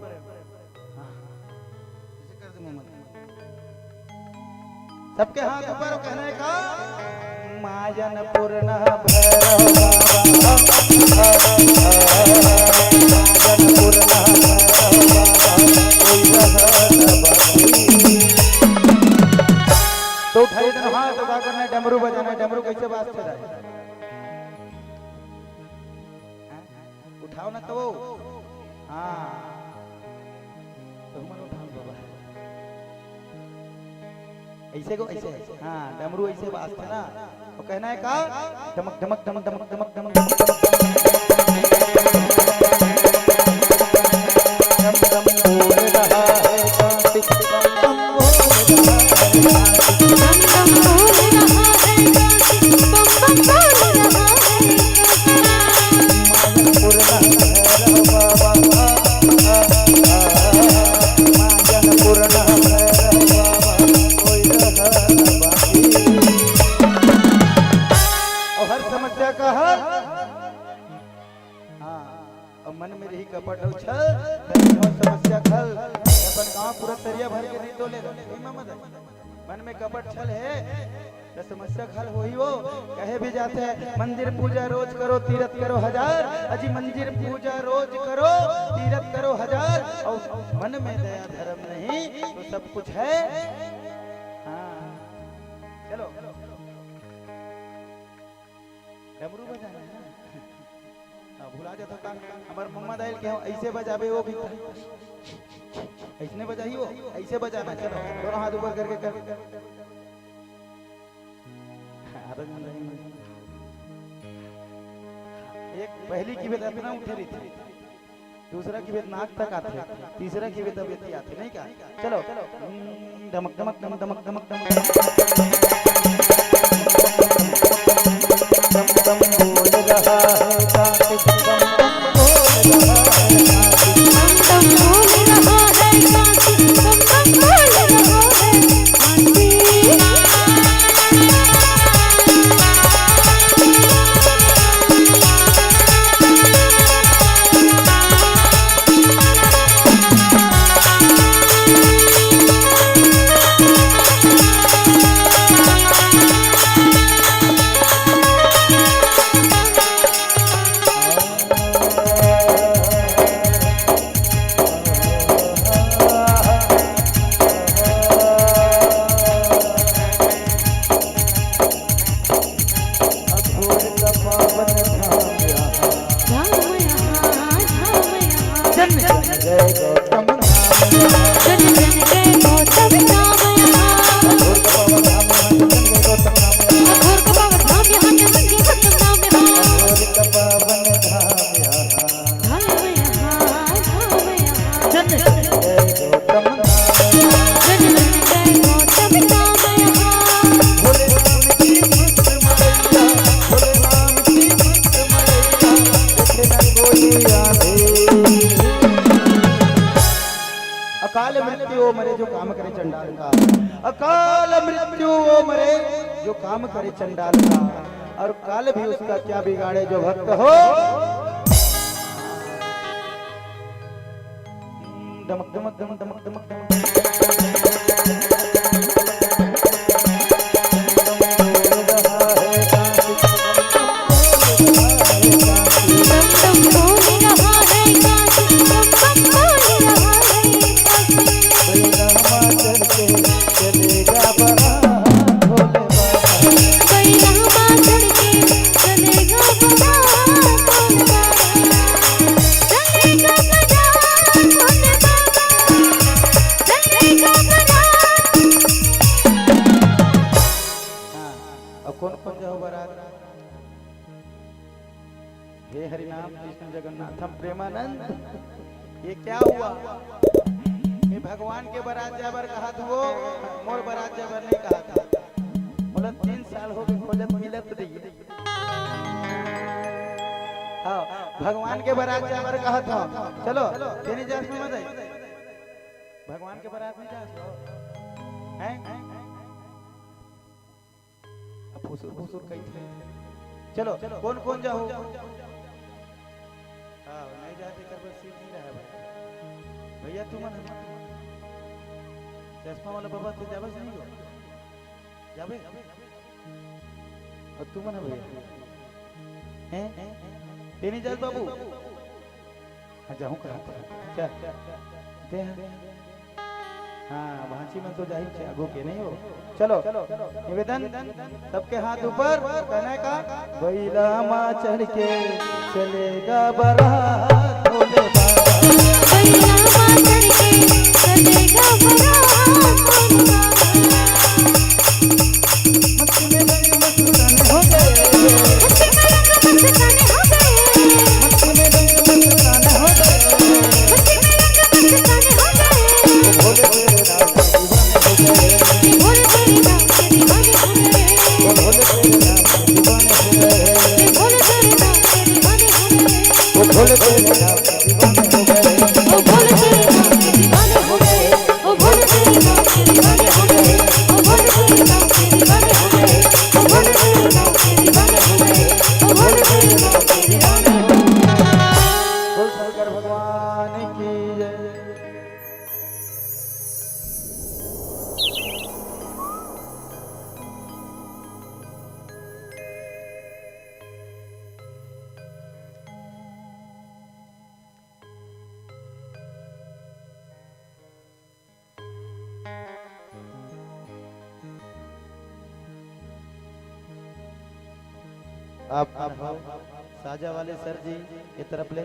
हाँ। ऐसे कर दे मोहम्मद। सबके हाथ ऊपर, कहना हे का? मायन पूर्ण भैरव बाबा, मायन पूर्ण भैरव बाबा, कोई रहा न बाकी। तो उठाई देना हाथ, तो का करना हे? डमरू बजाना हे। डमरू कैसे बाजथे? उठाओ ना तो। हाँ। तो हमन उठाओ बाबा। ऐसे को, ऐसे। हाँ, डमरू ऐसे बाजथे ना। तो कहना हे का? डमक, डमक, डमक, डमक, डमक, डमक, डमक। डम, डम बोल रहा है कार्तिक, डम, डम बोल रहा है कार्तिक। डम डम बोल रहा है काशी, बम बम बोल रहा है काशी। मायन पूर्ण भैरव बाबा, मायन पूर्ण भैरव बाबा, कोई रहा न बाकी। और हर समस्या का हल। हाँ, अब मन में रही कपट और छल, तब समस्या खल। अपन गांव पूरा तरिया भर के नहीं तोले, इमाम अदा। मन में कपट छल हे, त समस्या के हल होही वो। कहे भी जाथे, "मंदिर पूजा रोज करो, तीरथ करो हजार।" अजी, मंदिर पूजा रोज करो, तीरथ करो हजार, अउ मन में दया धर्म नहीं, तो सब कुछ है। हाँ, चलो। डमरू बजाना है ना? हाँ, भुला जाता का? हमार मम्मा दाई ल कहे, "ऐसे बजाबे वो भी।" ऐसने बजाही वो, ऐसे बजाना। चलो, दोनों हाथ ऊपर करके कर। आधा जन नहीं। एक पहली की बेदा इतना उठे रही थी। दूसरा की बेद नाक तक आथे, तीसरा की बेद अब एती आथे, नहीं का? चलो। हम्म, डमक, डमक, डम, डमक, डमक, डमक, डम, डम, डम, बोल रहा है कांच, डम, डम, बोल रहा है कांच। डम, डम, बोल रहा है कांच, डम, डम, बोल रहा है कांच। अकाल मृत्यु वो मरे जो काम करे चंडाल का। अकाल मृत्यु वो मरे जो काम करे चंडाल का। और काल भी उसका क्या बिगाड़े जो भक्त हो। डमक, डमक, डमक, डमक, डमक, डमक। हाँ, अब कौन कौन जाओ बारात? हे हरिनाम कृष्ण जगन्नाथम प्रेमानंद, ये क्या हुआ? मैं भगवान के बारात जाए बर कहा था, वो मोर बारात जाए बर नहीं कहा था। बोला, "तीन साल हो गए खोजत मिलत नहीं।" हाँ, भगवान के बारात जाए बर कहा था। चलो, तेनी जात में मत आई। भगवान के बारात नहीं जा। हैं? अब फुसुर फुसुर कही थे। चलो, कौन कौन जाओ? हाँ, नहीं जाते कर बस सीट नहीं रहा भाई। भैया, तू मन है। चश्मा वाला बाबा, तू जाबस नहीं हो? जाबे? और तू मन है भैया? हैं? तेनी जात बाबू? हाँ, जाहूँ कहा था। चल। दे हाँ। हाँ, भांची मन तो जाही छे आगू के नहीं हो। चलो, निवेदन, सबके हाथ ऊपर, कहना है का? बैला मा चढ़ के चलेगा बारात भोले बाबा। बैला मा चढ़ के चलेगा बारात भोले बाबा। बोल शंकर भगवान की जय। आप, आप हो साजा वाले सर जी के तरफ ले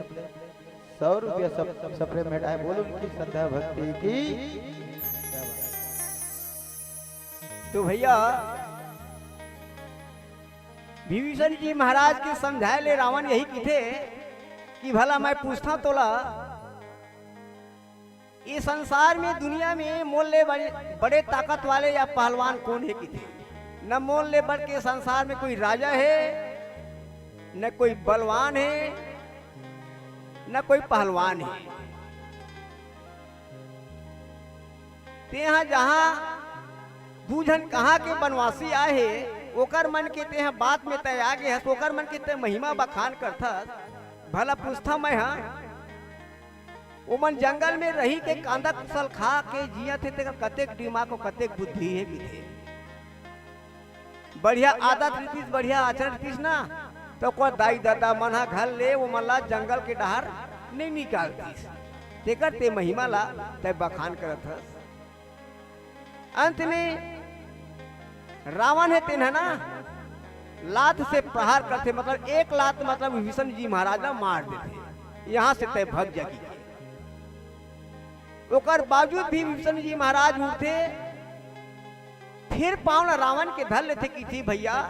सौ रुपया सब, सप्रे में भेंटाए। बोल उनकी श्रद्धा भक्ति की। तो भैया, विभीषण जी महाराज के समझाए ले रावण यही किथे कि भला मैं पूछता तोला, ये संसार में, दुनिया में मोर ले बड़े, बड़े ताकत वाले या पहलवान कौन हे किथे? न मोर ले बढ़ के संसार में कोई राजा हे, न कोई बलवान हे, न कोई पहलवान हे। तेहा जहां दू झन कहां के बनवासी आए हे, ओकर मन के तेहा बात में तय आ गे हस, ओकर मन के तय महिमा बखान करथस। भला पूछता मैं हा, ओमन जंगल में रही के कांदा कुसल खा के जियत हे, तेकर कतेक दिमाग अउ कतेक बुद्धि हे किथे? बढ़िया आदत रहितिस, बढ़िया आचरण रहितिस ना, त ओकर दाई ददा मन ह घर ले ओमन ला जंगल के डहर नइ निकालतिस। तेकर ते महिमा ला तय बखान करत हस। अंत में रावण हे तेन ह ना, लात से प्रहार करथे, मतलब एक लात, मतलब विभीषण जी महाराज ला मार देथे, यहां से तय भग जा कहिके। ओकर बावजूद भी विभीषण जी महाराज उठथे, फिर पांव ला रावण के धर लेथे, किथे भैया,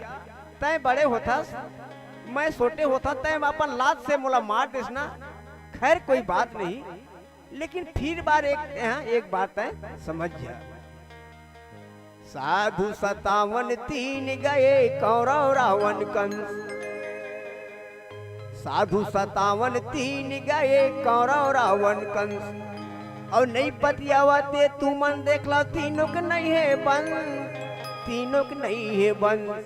तय बड़े होथस, मैं छोटे होथस, तय अपन लात से मोला मार देस ना, खैर कोई बात नहीं, लेकिन फिर बार एक, हां, एक बार तय समझ जा। साधु सतावन तीन गए कौरव रावण कंस, साधु सतावन तीन गए कौरव रावण कंस, अउ नइ पतियावत हे तुमन देख ला, तीनों के नइ हे बंस, तीनों के नइ हे बंस।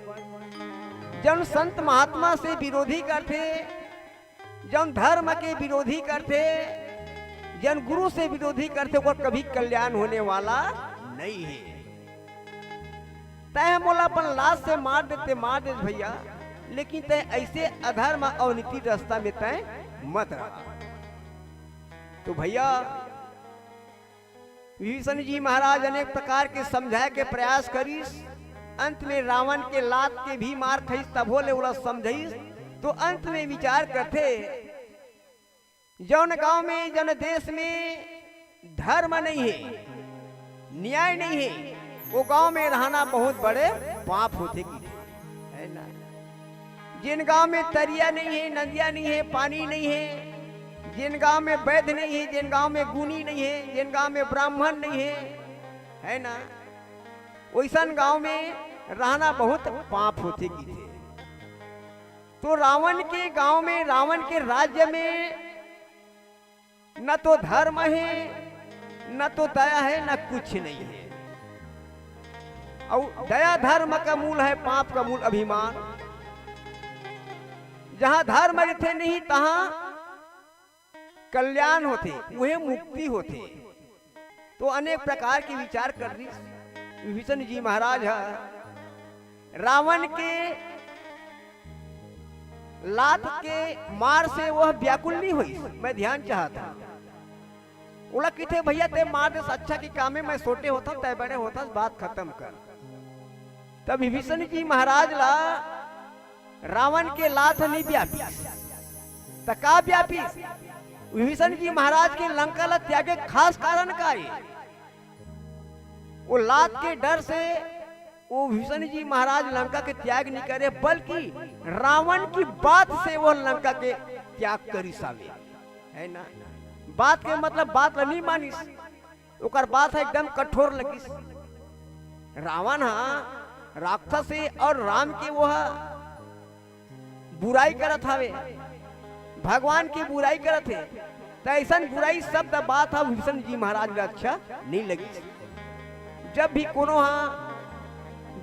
जउन संत महात्मा से विरोधी करथे, जउन धर्म के विरोधी करथे, जउन गुरु से विरोधी करथे, ओकर कभी कल्याण होने वाला नइ हे। तय मोला अपन लात से मार देते, मार देते भैया, लेकिन तय अइसे अधर्म अउ अनीति रस्ता में तय मत रह। तो भैया, विभीषण जी महाराज अनेक प्रकार के समझाए के प्रयास करिस। अंत में रावण के लात के भी मार खइस, तभो ले ओला समझइस। तो अंत में विचार करथे, जउन गांव में, जउन देश में धर्म नइ हे, न्याय नइ हे, वो गांव में रहना बहुत बड़े पाप होथे किथे, हे ना? जेन गांव में तरिया नइ हे, नदिया नइ हे, पानी नइ हे, जेन गांव में वैद्य नइ हे, जेन गांव में गुनी नइ हे, जेन गांव में ब्राह्मण नइ हे, हे ना, वइसन गांव में रहना बहुत पाप होथे किथे। तो रावण के गांव में, रावण के राज्य में न तो धर्म हे, न तो दया हे, न कुछ नइ हे। अउ दया धर्म का मूल हे, पाप का मूल अभिमान। जहां धर्म रहिथे नहीं, तहां कल्याण होथे, उहे मुक्ति होथे। तो अनेक प्रकार के विचार करिस विभीषण जी महाराज ह। रावण के लात के मार से वह व्याकुल नइ होइस, मैं ध्यान चाहत हंव। ओला किथे, "भैया, तय मार देस, अच्छा के काम हे, मैं छोटे होथंव, तय बड़े होथस, बात खतम कर।" तब विभीषण जी महाराज ला रावण के लात ह नइ व्यापिस, त का व्यापिस? विभीषण जी महाराज के लंका ला त्यागे खास कारण का हे? वो लात के डर से वो विभीषण जी महाराज लंका के त्याग नइ करे, बल्कि रावण की बात से वो लंका के त्याग करिस हावे, हे ना? बात के मतलब बात ला नइ मानिस, ओकर बात ह एकदम कठोर लगिस। रावण ह राक्षस हे अउ राम के वो ह बुराई करत हावे, भगवान की बुराई करत हे, त अइसन बुराई शब्द बात ह विभीषण जी महाराज ला अच्छा नइ लगिस। जब भी कोनो ह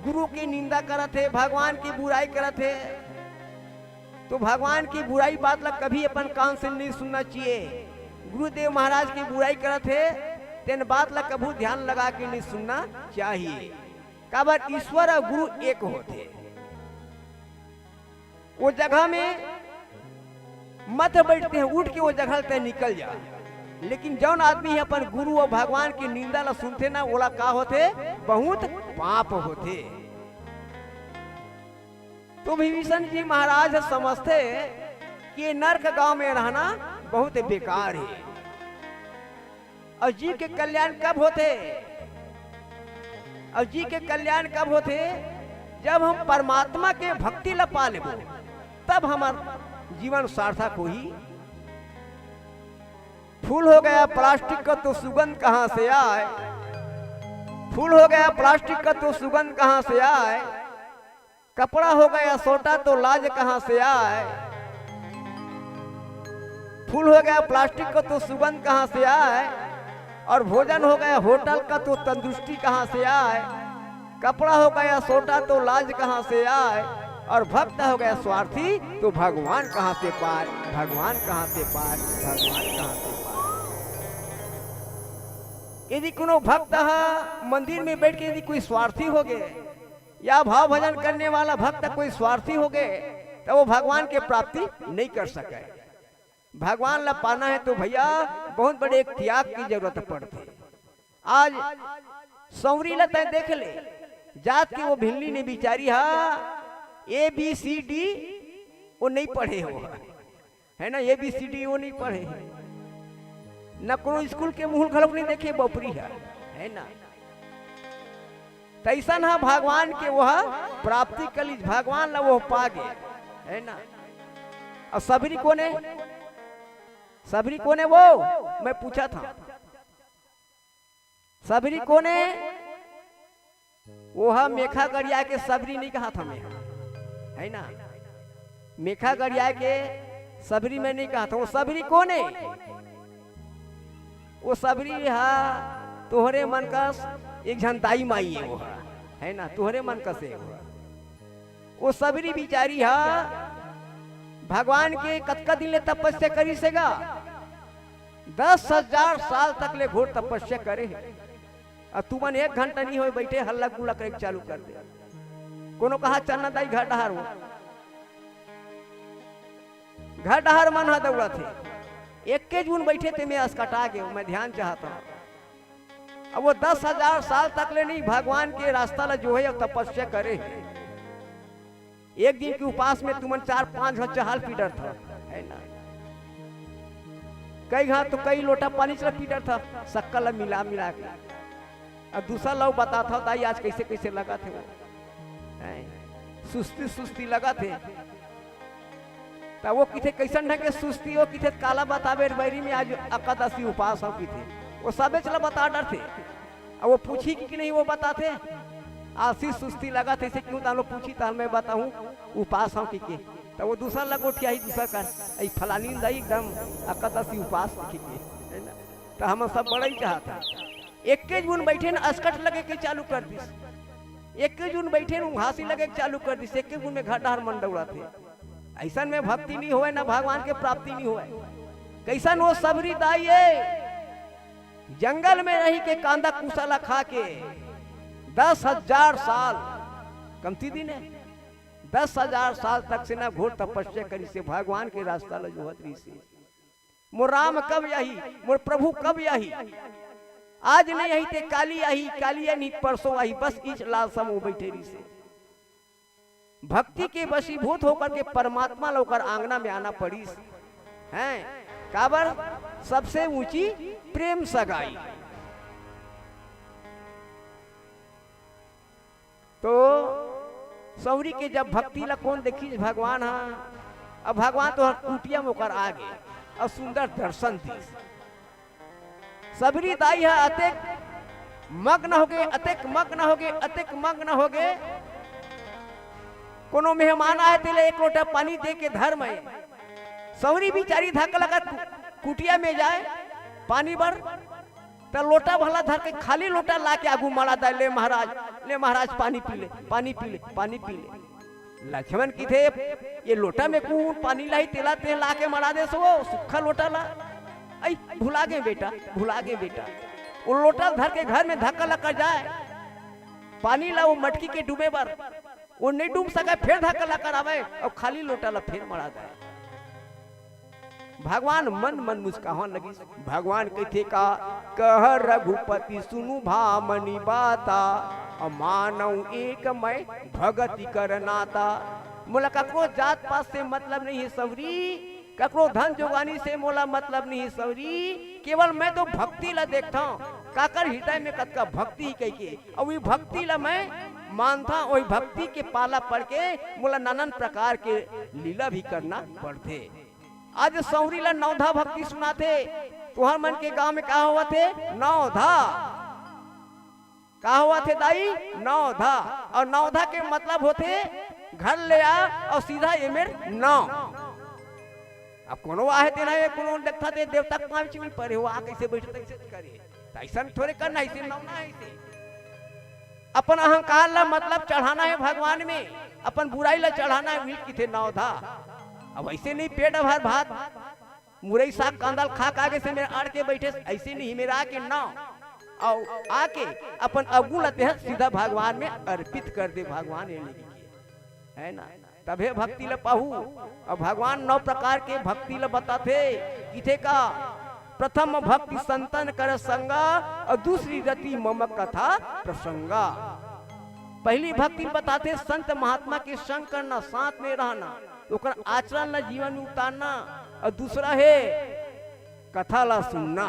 गुरु की निंदा करत हे, भगवान की बुराई करत हे, तो भगवान की बुराई बात ला कभी अपन कान से नइ सुनना चाहिए। गुरुदेव महाराज की बुराई करत हे, तेन बात ला कभू ध्यान लगा के नइ सुनना चाहिए। काबर ईश्वर अउ गुरु एक होथे। वो जगह में मत बइठ, तैं उठ के वो जगह ले तैं निकल जा। लेकिन जउन आदमी ह अपन गुरु अउ भगवान की निंदा ला सुनथे ना, ओला का होथे? बहुत पाप होथे। तो विभीषण जी महाराज ह समझथे कि ये नरक गांव में रहना बहुत बेकार हे। अउ जीव के कल्याण कब होथे? अउ जीव के कल्याण कब होथे? जब हम परमात्मा के भक्ति ला पा लेबो, तब हमर जीवन सार्थक होही। फूल हो गया प्लास्टिक का तो सुगंध कहाँ से आए, फूल हो गया प्लास्टिक का तो सुगंध कहाँ से आए, कपड़ा हो गया सोटा तो लाज कहाँ से आए, फूल हो गया प्लास्टिक का तो सुगंध कहाँ से आए, और भोजन हो गया होटल का तो तंदुरुस्ती कहाँ से आए, कपड़ा हो गया सोटा तो लाज कहाँ से आए, और भक्त हो गया स्वार्थी तो भगवान कहाँ से पाए, भगवान कहाँ से पाए, भगवान कहाँ से पाए। यदि कोनो भक्त ह मंदिर में बैठ के यदि कोई स्वार्थी हो गए, या भाव भजन करने वाला भक्त कोई स्वार्थी हो गए, तो वो भगवान के प्राप्ति नहीं कर सके। भगवान ला पाना है तो भैया, बहुत बड़े एक त्याग की जरूरत पड़ती। आज सौरी ला तय देख ले, जात के वो भिल्ली ने बिचारी हा, ए बी सी डी वो नहीं पढ़े हो, है ना, ए बी सी डी वो नहीं पढ़े है, न कोनो स्कूल के मुहूल घलोक नहीं देखे, बपरी है, है ना। तैसन हा भगवान के वह प्राप्ति कलिस, भगवान ला वो पा गए, है ना। और सबरी कोने, सबरी कोने वो, मैं पूछा था, सबरी कोने? वो हा मेखा गरिया के सबरी नहीं कहा था मैं, है ना। मेखा गरिया के सबरी मैं नहीं कहा था, वो सबरी कोने? वो सबरी हा तोहरे मन कस एक झन दाई माई है वो हा, है ना, तोहरे मन कस है वो हा। वो सबरी बिचारी हा भगवान के कतका दिन ले तपस्या करिस हे गा? दस हजार साल तक ले घोर तपस्या करे हे। अउ तुमन एक घंटा नहीं होय बैठे, हल्ला गुल्ला करे चालू कर दे। कोनो कहा चलना दाई घर डहर हो, घर डहर मन हा दौड़त हे। एके झुन बैठे ते मैं असकटा गेंव, मैं ध्यान चाहत हंव। अब वो दस हजार साल तक ले नहीं भगवान के रास्ता ला जोहे अउ तपस्या करे हे। एक दिन के उपास में तुमन चार पांच घा चहल पी डरथा, है ना। कई घा तो कई लोटा पानी चला पी डरथा, सक्कर ला मिला मिला के। अब दूसरा लोग बताथा, दाई आज कैसे कैसे लगथे वो, हैं? सुस्ती सुस्ती लगथे। त वो किथे कैसन ढंग के सुस्ती हो, किथे काला बताबे बैरी में आज एकादशी उपास हो किथे। वो सबे चला बता डरथे। अब वो पूछी कि, कि नहीं वो बताथे। आशी सुस्ती लगथे, ऐसे क्यों तालो पूछी, ताल मैं बताऊं, उपास हो कि के। त वो दूसरा लगोठिया ही दूसरा कर, "ऐ फलानी दाई एकदम एकादशी उपास हो कि के।" है ना? त हम सब बड़ा ही चाहत है। एके झुन बैठे न असकट लगे के चालू कर दिस। एके झुन बैठे न उंघासी लगे के चालू कर दिस। एके झुन में घर डहर मन दौड़थे। ऐसन में भक्ति नहीं होय, ना भगवान के प्राप्ति नहीं होय। कैसन वो सबरी दाई है, जंगल में रही के कांदा कुसा ला खा के दस हजार साल, कमती दिन है, दस हजार साल तक से ना घोर तपस्या करिस हे, भगवान के रास्ता ला जोहत रहिस हे। मोर राम कब आही, मोर प्रभु कब आही? आज नहीं आही ते काली आही, काली आही परसों आही, बस इस लालसा में वो बैठे रहिस हे। भक्ति के वशीभूत होकर के परमात्मा ला ओकर आंगना में आना पड़िस। हैं? काबर? सबसे ऊंची प्रेम सगाई। तो सौरी के जब भक्ति ला कोन देखिस भगवान हा, अब भगवान तो कुटिया में ओकर आ गे अउ सुंदर दर्शन दिस। सबरी दाई हा अतेक मग्न होगे, अतेक मग्न होगे, अतेक मग्न होगे, कोनो मेहमान आए तेला एक लोटा पानी दे के धर मैं। सौरी बिचारी धक्का लगा कु-, कुटिया में जाए पानी बर, त लोटा भला धर के खाली लोटा ला के आगू मड़ा दे, "ले महाराज, ले महाराज, पानी पी ले, पानी पी ले, पानी पी ले।" लक्ष्मण किथे, "ये लोटा में कौन पानी लाई, तेला ते ला के मड़ा दे सो, सुखा लोटा ला।" "अई, भुला गे बेटा, भुला गे बेटा।" वो लोटा धर के घर में धक्का लगा जाए, पानी ला वो मटकी के डूबे बर, वो नहीं डूब सके, फिर धक्का लगा आवे अउ खाली लोटा ला फिर मड़ा दे। भगवान मन मन मुस्काहन लगिस। भगवान कहिथे का, "कह रघुपति सुनु भामनी बाता, अउ मानव एक मैं भगति कर नाता।" मोला ककरो जात पात से मतलब नहीं हे संवरी, ककरो धन जोगानी से मोला मतलब नहीं हे संवरी, केवल मैं तो भक्ति ला देखथंव, काकर हृदय में कतका भक्ति हे कहिके, अउ वही भक्ति ला मैं मानथंव, वही भक्ति के पाला पड़ के मोला नानन प्रकार के लीला भी करना पड़थे। आज संवरी ला नवधा भक्ति सुनाथे, तुहर मन के गांव में का होवत हे? नवधा। का होवत हे दाई? नवधा। अउ नवधा के मतलब होथे घर ले आ अउ सीधा एमेर नव। अब कोनो आहे तेना ये कोनो देखता ते देवता के पाँव चिमी परे हो, आ कैसे बैठे तैसे करे। त अइसन थोरे करना, अइसे नवना अइसे। अपन अहंकार ला मतलब चढ़ाना हे भगवान में, अपन बुराई ला चढ़ाना हे, उही किथे नवधा। अब अइसे नहीं पेट भर भात मुरई साग कांदा ल खा के आगे से मेर अड़ के बैठे, अइसे नहीं, मेर आके नव, अउ आके अपन अवगुण ल तेह सीधा भगवान में अर्पित कर दे, भगवान ये लेके, है ना? तभे भक्ति ल पाहू। अउ भगवान नौ प्रकार के भक्ति ल बताथे, किथे का? प्रथम भक्ति संतन कर संगा, अउ दूसरी रति मम कथा प्रसंगा। पहली भक्ति ल बताथे संत महात्मा के संग करना, साथ में रहना, ओकर आचरण ला जीवन में उतारना, अउ दूसरा हे कथा ला सुनना।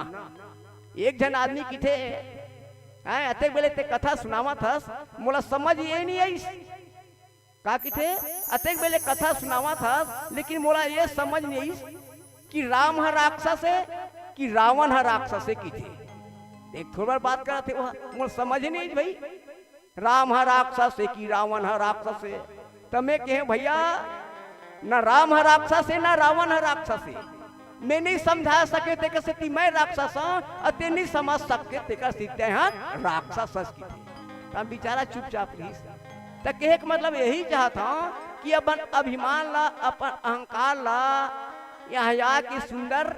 एक झन आदमी किथे, "हैं, अतेक बेले ते कथा सुनावत हस, मोला समझ ये नहीं आइस।" का किथे? "अतेक बेले कथा सुनावत हस, लेकिन मोला ये समझ नहीं आइस कि राम ह राक्षस हे कि रावण ह राक्षस हे," किथे। एक थोड़ बार बात करत हे, ओहा मोला समझ नहीं आइस भाई। राम ह राक्षस हे कि रावण ह राक्षस हे? त मैं कहे, "भैया, ना राम ह राक्षस हे, ना रावण ह राक्षस हे। मैं नहीं समझा सके, तेकर सेती मैं राक्षस हंव, अउ ते नहीं समझ सके, तेकर सेती ह राक्षस हस," किथे। त बिचारा चुपचाप रहिस। त कहे के मतलब यही चाहत हंव कि अपन अभिमान ला, अपन अहंकार ला यहाँ आके सुंदर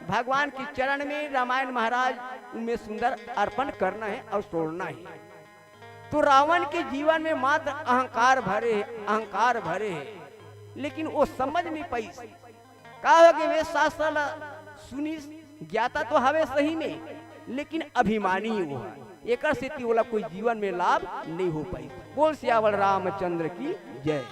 भगवान के चरण में, रामायण महाराज में सुंदर अर्पण करना हे अउ छोड़ना हे। तो रावण के जीवन में मात्र अहंकार भरे हे, अहंकार भरे हे, लेकिन वो समझ नहीं पाइस। का होगे, वेद शास्त्र ला सुनिस, ज्ञाता तो हवे सही में, लेकिन अभिमानी वो हे, एकर सेती ओला कोई जीवन में लाभ नहीं हो पाइस। बोल सियावर रामचंद्र की जय।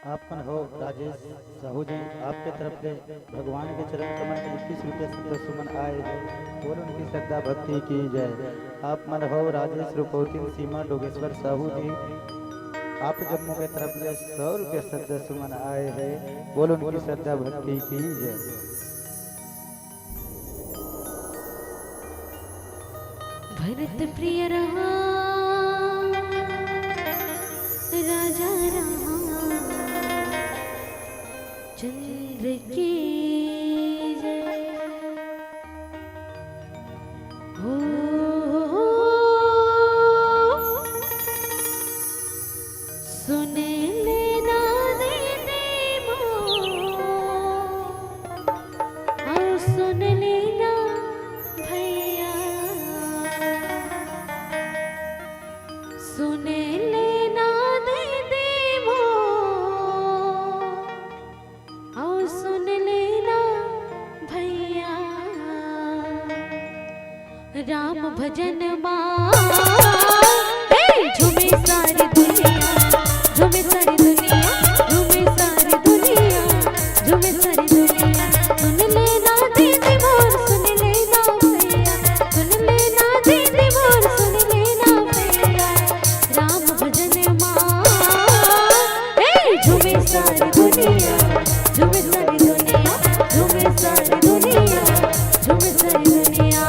आप मन हो राजेश साहू जी, आपके तरफ ले भगवान के चरण कमल में इक्कीस रुपया श्रद्धा सुमन आए हे। बोल उनकी श्रद्धा भक्ति की जय। आप मन हो राजेश रुपौतिन सीमा डोगेश्वर साहू जी, आप जम्मो के तरफ ले सौ रुपया श्रद्धा सुमन आए हे। बोल उनकी श्रद्धा भक्ति की जय। भरत प्रिय राम, राजा राम चंद्र की जय। हो, सुन लेना दीदी मोर, अउ सुन लेना भैया, सुन लेना दीदी मोर, अउ सुन लेना भैया। राम भजन मा, हे, झूमे सारी दुनिया, झूमे सारी दुनिया, झूमे सारी दुनिया, झूमे सारी दुनिया। सुन लेना दीदी मोर, सुन लेना भैया, सुन लेना दीदी मोर, सुन लेना भैया। राम भजन मा, हे, झूमे सारी दुनिया, झूमे सारी दुनिया, झूमे सारी दुनिया, झूमे सारी दुनिया।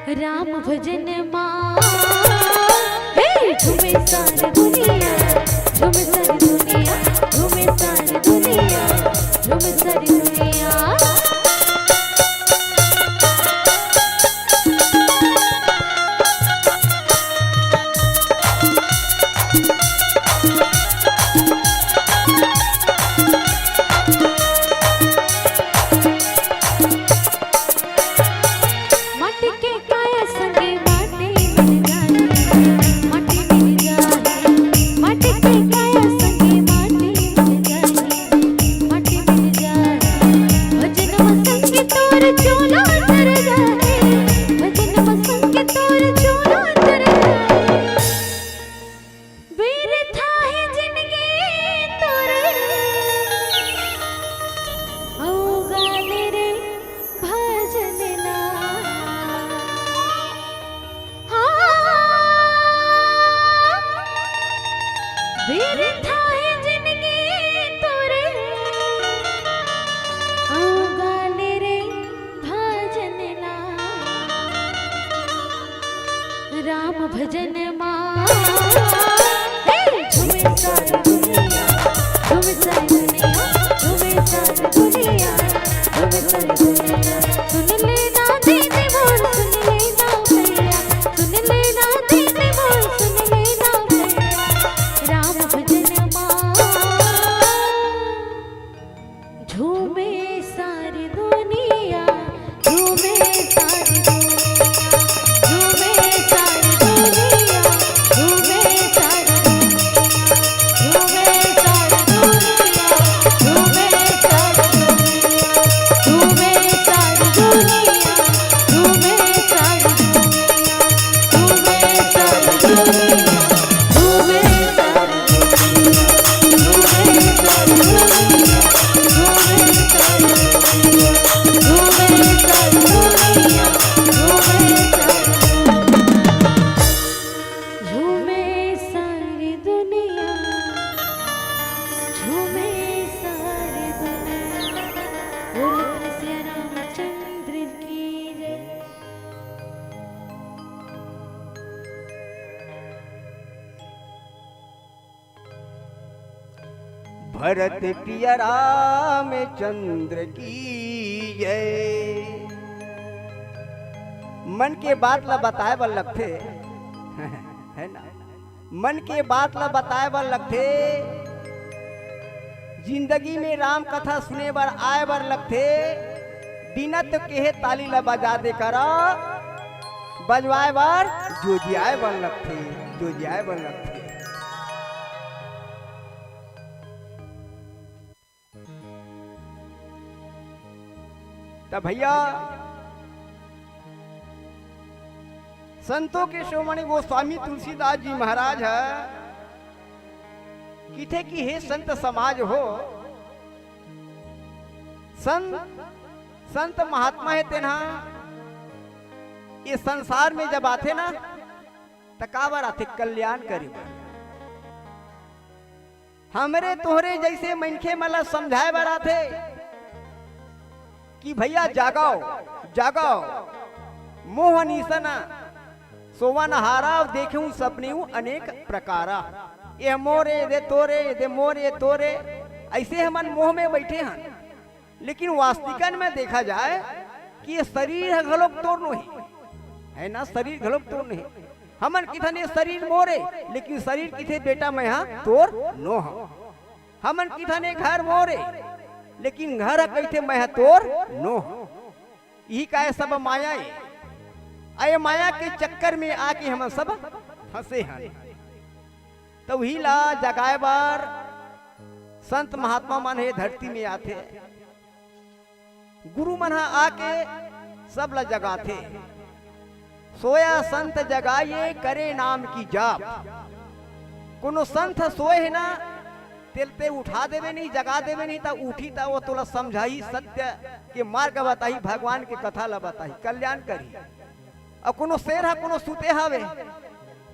राम भजन मा, हे झूमे सारी दुनिया, झूमे सारी दुनिया, झूमे सारी दुनिया, झूमे सारी दुनिया। बिरथा हे जिनगी तोर, अउ गाने रे भजन ला। हाँ, बिरथा हे जिनगी तोर, अउ गाने रे भजन ला। राम भजन मा, हे झूमे सारी दुनिया, झूमे सारी दुनिया, झूमे सारी दुनिया, झूमे सारी दुनिया। सुन लेना दीदी मोर, सुन लेना भैया, सुन लेना दीदी मोर, सुन लेना भैया। राम भजन मा झूमे सारी दुनिया, झूमे सारी दुनिया, झूमे सारी दुनिया, झूमे सारी दुनिया, झूमे सारी दुनिया, झूमे सारी दुनिया, झूमे सारी दुनिया, झूमे सारी दुनिया, झूमे सारी दुनिया। झूमे सारी दुनिया, झूमे सारी दुनिया। बोलो सिया रामचंद्र की जय। भरत पिया रामचंद्र की जय। मन के बात ला बताए बर लगथे, है ना? मन के बात ला बताए बर लगथे, जिंदगी में राम कथा सुने बर आए बर लगथे। बिना तो केहे ताली ला बजा दे करा, बजवाए बर जोजियाए बर लगथे, जोजियाए बर लगथे। त भैया, संतों के शिरोमणि गोस्वामी तुलसीदास जी महाराज ह किथे कि हे संत समाज हो, संत, संत महात्मा हे तेन ह ये संसार में जब आथे ना, त काबर आथे? कल्याण करे बर। हमरे तोहरे जइसे मनखे मन ला समझाए बर आथे कि भैया जागव, जागव, मोह निसन सोवन हारा, देखेंव सपनेंव अनेक प्रकारा। ये मोरे, ये तोरे, ये मोरे, ये तोरे, अइसे हमन मोह में बइठे हन। लेकिन वास्तविकन में देखा जाए कि ये शरीर ह घलोक तोर नोहे, है ना? शरीर घलोक तोर नोहे। हमन किथन ये शरीर मोरे, लेकिन शरीर किथे बेटा मैं हा तोर नोहंव। हमन किथन ये घर मोरे, लेकिन घर ह कहिथे मैं हा तोर नोहंव। इही काय सब माया ए। अये माया के चक्कर में आके हमन सब फंसे हन। त उही ला जगाए बर संत महात्मा मन हे धरती में आथे। गुरु मन ह आके सब ला जगाथे। सोया संत जगाइए, करे नाम की जाप। कोनो संत ह सोए हे ना, तेल ते उठा देबे नहीं, जगा देबे नहीं, त उठी त वो तोला समझाही, सत्य के मार्ग बताही, भगवान के कथा ला बताही, कल्याण करही। अउ कोनो शेर ह कोनो सुते हवे,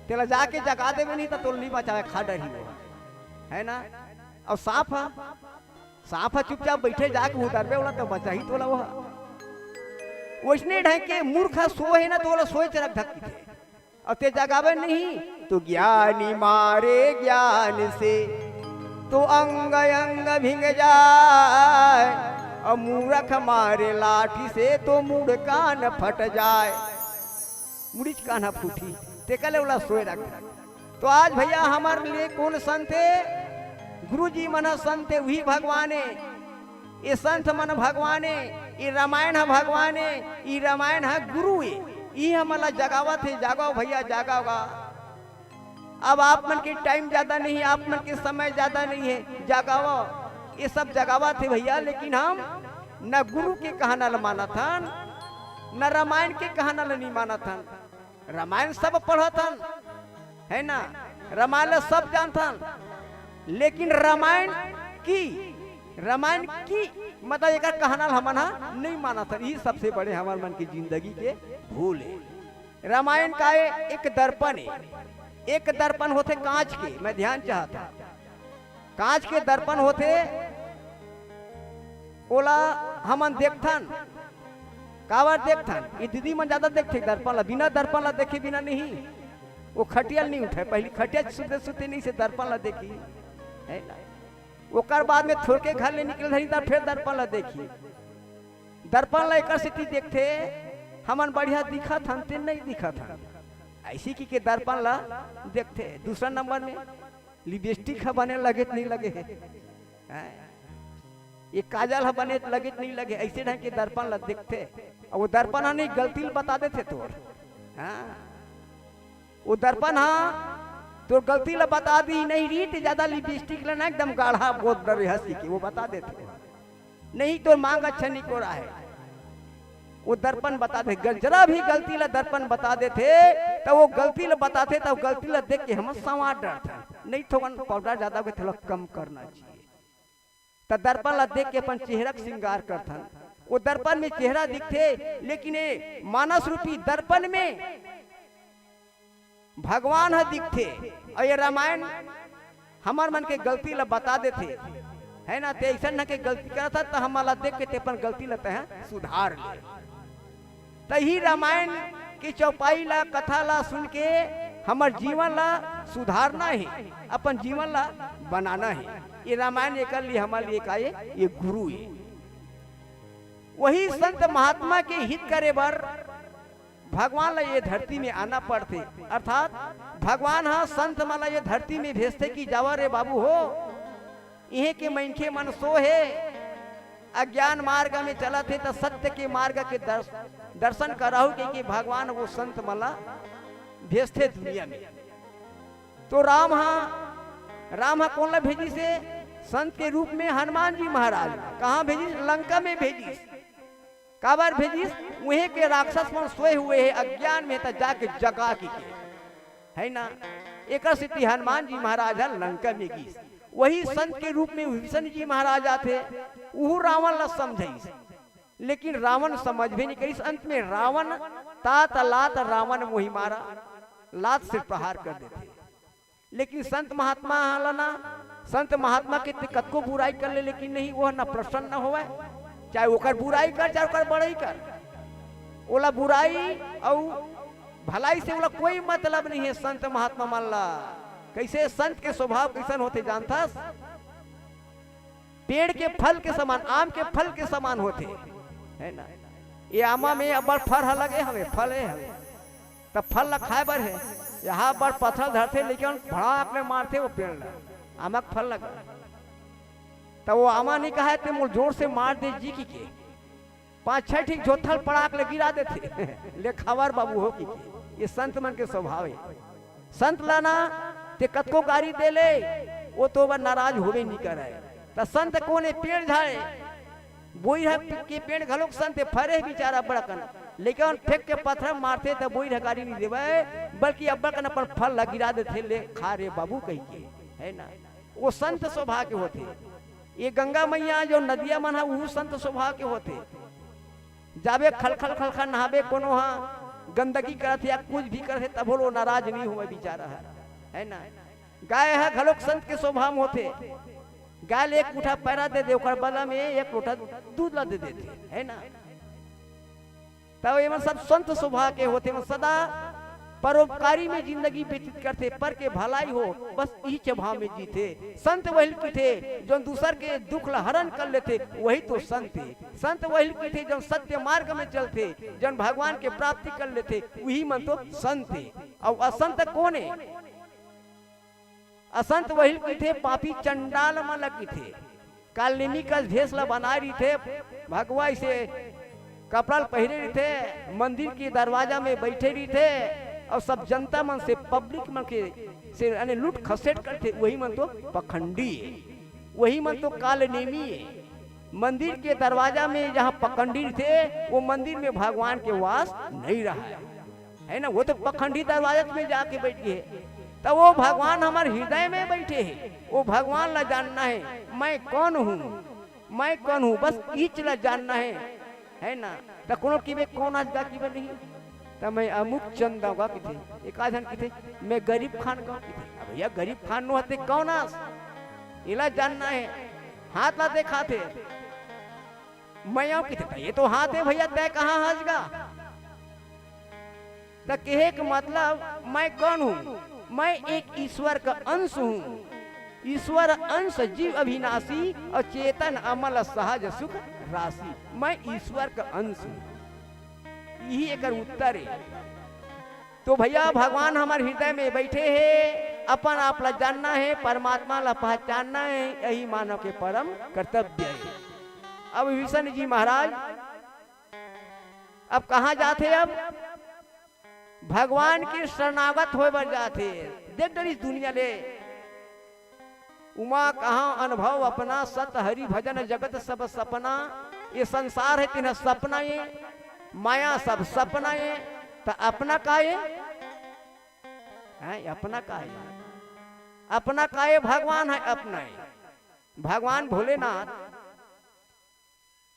तेला जाके जगा देबे नहीं, त तोला नहीं बचावे, खा डरही वो, है ना? अउ सांप ह सांप ह चुपचाप बइठे, जाके उतरबे, ओला तो बचाही तोला ओह। वइसने ढंग के मूर्ख ह सोए हे ना, त ओला सोए च रख धक किथे। अउ ते जगावे नहीं, तो ज्ञानी मारे ज्ञान से, तो अंग अंग भिंग जाए, अउ मूर्ख मारे लाठी से, तो मुड़ कान फट जाए। मुड़ीच कान ह फूटी, तेकर ले ओला सोए रख। तो आज भैया, हमर लिए कोन संत हे? गुरु जी मन ह संत हे, उही भगवान हे। ये संत मन भगवान हे, ये रामायण ह भगवान हे, ये रामायण ह गुरु हे। ये हमन ला जगावत हे, "जागव भैया, जागव गा। अब आप मन के टाइम ज्यादा नहीं हे, आप मन के समय ज्यादा नहीं हे, जागव।" ये सब जगावत हे भैया, लेकिन हम न गुरु के कहना ल मानत हन, न रामायण के कहना ल नहीं मानत हन। रामायण सब पढ़त हन, है ना, रामायण ल सब जानत हन, लेकिन रामायण की, रामायण की, मतलब, एकर कहना ल हमन ह नहीं मानत हन। यही सबसे बड़े हमर मन की जिंदगी के भूल हे। रामायण का ए-, एक दर्पण हे, एक दर्पण होथे कांच के, मैं ध्यान चाहत हूं, कांच के दर्पण होथे, ओला हमन देखथन। काबर देखथन? ये दीदी मन ज्यादा देखथे दर्पण ला, बिना दर्पण ला देखे बिना नहीं। वो खटिया ल नहीं उठे, पहली खटिया सुते सुते नहीं से दर्पण ला देखी, है ना? ओकर बाद में थोड़के घर ले निकले धरी, त फेर दर्पण ला देखी। दर्पण ला एकर सेती देखथे, हमन बढ़िया दिखत हन ते नहीं दिखत हन, ऐसी की के दर्पण ला देखथे। दूसरा नंबर में लिपस्टिक ह बने लगे त नहीं लगे हे, हैं? ये काजल ह बने लगे त नहीं लगे, ऐसे ढंग के दर्पण ला देखथे। अउ वो दर्पण ह नहीं, गलती ल बता देथे तोर, हाँ। वो दर्पण ह तोर गलती ल बता दी नहीं रीत, ज्यादा लिपस्टिक लेना एकदम गाढ़ा बोत डरे हंसी के, वो बता देथे। नहीं, तोर मांग अच्छा नहीं कोरा हे। वो दर्पण बता दे, ग-, जरा भी गलती ला दर्पण बता देथे, त वो गलती ला बताथे, त वो गलती ला देख के हमन संवार डरथन। नहीं, थोकन पाउडर ज्यादा होगे, थोड़ा कम करना चाहिए। त दर्पण ला देख के अपन चेहरा के श्रृंगार करथन। वो दर्पण में चेहरा दिखथे, लेकिन ये मानस रूपी दर्पण में भगवान ह दिखथे। अउ ये रामायण हमर मन के गलती ला बता देथे, है ना? ते अइसन न के गलती करत ह, त हमन ला देख के ते अपन गलती ला तैं सुधार ले। त ही रामायण के चौपाई ला, कथा ला सुन के हमर जीवन ला सुधारना हे, अपन जीवन ला बनाना हे। ये रामायण एकर लिए हमर लिए का हे? ये गुरु हे। वही संत महात्मा के हित करे बर भगवान ला ये धरती में आना पड़थे, अर्थात भगवान ह संत मन ला ये धरती में भेजथे कि जावा रे बाबू हो, इहें के मनखे मन सो हे, अज्ञान मार्ग में चलत हे, त सत्य के मार्ग के दर्श-, दर्शन कराहू, कहिके भगवान वो संत मन ला भेजथे दुनिया में। तो राम ह, राम ह कोन ला भेजिस हे? संत के रूप में हनुमान जी महाराज। कहाँ भेजिस? लंका में भेजिस। काबर भेजिस? उहें के राक्षस मन सोए हुए हे अज्ञान में, त जाके जगा के, के, है ना? एकर सेती हनुमान जी महाराज ह लंका में गिस। वही संत के रूप में विभीषण जी महाराज आथे, उहू रावण ला समझाइस, लेकिन रावण समझबे नहीं करिस। अंत में रावण तात लात रावण मोहि मारा, लात से प्रहार कर देथे। लेकिन संत महात्मा ह ला ना, संत महात्मा के ते कतको बुराई कर ले, लेकिन नहीं, वो ना प्रसन्न होवय, चाहे ओकर बुराई कर, चाहे ओकर बड़ाई कर। ओला बुराई अउ भलाई से ओला कोई मतलब नहीं हे संत महात्मा मन ला। कइसे संत के स्वभाव कइसन होथे जानथस? पेड़ के फल के समान, आम के फल के समान होथे, है ना? ये आमा में अब्बड़ फल ह लगे हवे, फल हे हवे, त फल ला खाए बर हे, यहाँ अब्बड़ पथल धरथे, लेकिन भड़ाक ले मारथे वो पेड़ ला, आमा के फल लगा। त वो आमा नहीं कहे, ते मोर जोर से मार दे जी कहिके, पांच छह ठीक झोथल पड़ाक ले गिरा देथे। ले खावा रे बाबू हो कहिके। ये संत मन के स्वभाव हे। संत ला ना ते कतको गारी दे ले, वो तो ओमा नाराज होबे नहीं करे। त संत कोन हे? पेड़ झाड़े, बोइर ह के पेड़ घलोक संत हे, फरे हे बिचारा अब्बड़ कन, लेकिन फेंक के पथरा मारथे त बोइर ह गारी नहीं देवय, बल्कि अब्बड़ कन अपन फल ला गिरा देथे, ले खा रे बाबू कहिके, है ना? वो संत स्वभाव के होथे। ये गंगा मैया जो नदिया मन ह, उहू संत स्वभाव के होथे। जाबे खलखल खलखल नहाबे, कोनो ह गंदगी करत हे या कुछ भी करत हे, तभो ले नाराज नहीं होवय बिचारा ह, है ना? गाय ह घलोक संत के स्वभाव में होथे। गाय ले एक मुठा पैरा दे दे, ओकर बदला में एक लोटा दूध ला दे देथे, है ना? त एमन सब संत स्वभाव के होथे, एमन सदा परोपकारी में जिंदगी व्यतीत करथे, पर के भलाई हो, बस इही स्वभाव में जीथे। संत वही ल किथे, जौन दूसर के दुख ल हरण कर लेथे, वही तो संत हे। संत वही ल किथे, जौन सत्य मार्ग में चलथे, जौन भगवान के प्राप्ति कर लेथे, वही मन तो संत हे। अउ असंत कोन हे? असंत वही ल किथे, पापी चंडाल मन ल किथे। कालनेमी कस भेष ल बनाए रहिथे, भगवा अइसे कपड़ा ल पहिरे रहिथे, मंदिर के दरवाजा में बइठे रहिथे अउ सब जनता मन से, पब्लिक मन के से यानी लूट खसेट करथे, वही मन तो पखंडी हे, वही मन तो कालनेमी हे। मंदिर के दरवाजा में जहाँ पखंडी रहिथे, वो मंदिर में भगवान के वास नहीं रहय। है ना, वो तो पखंडी दरवाजा में जाके बइठ गे हे। त वो भगवान हमर हृदय में बइठे हे, वो भगवान ला जानना हे, मैं कौन हूँ, मैं कौन हूँ, बस इच ला जानना हे, है ना। त कोनो किबे कौन आस गा किबे नहीं, त मैं अमुक चंद आंव गा किथे, एक आध झन किथे, मैं गरीब खान गा किथे। अब भैया, गरीब खान नो हते कौन आस, एला जानना हे। हाथ ला देखाथे, मैं आंव किथे, त ये तो हाथ हे भैया, तैं कहाँ हस गा? त कहे के मतलब, मैं कौन हूँ? मैं एक ईश्वर का अंश हूँ। ईश्वर अंश जीव अविनाशी और चेतन अमल सहज सुख राशि। मैं ईश्वर का अंश हूँ। यही एकर उत्तर हे। तो भैया, भगवान हमर हृदय में बइठे हे, अपन आप ला जानना हे, परमात्मा ला पहचानना हे, यही मानव के परम कर्तव्य हे। अब विभीषण जी महाराज अब कहाँ जाथे? अब भगवान के शरणागत होय बर जाथे। देख डरिस दुनिया ले, उमा कहाँ अनुभव अपना, सत हरि भजन जगत सब सपना। ये संसार हे तेन सपना, ये माया सब सपना, ये त अपना का ये? हैं, अपना का ये? अपना का ये? भगवान हे अपना ये। भगवान भोलेनाथ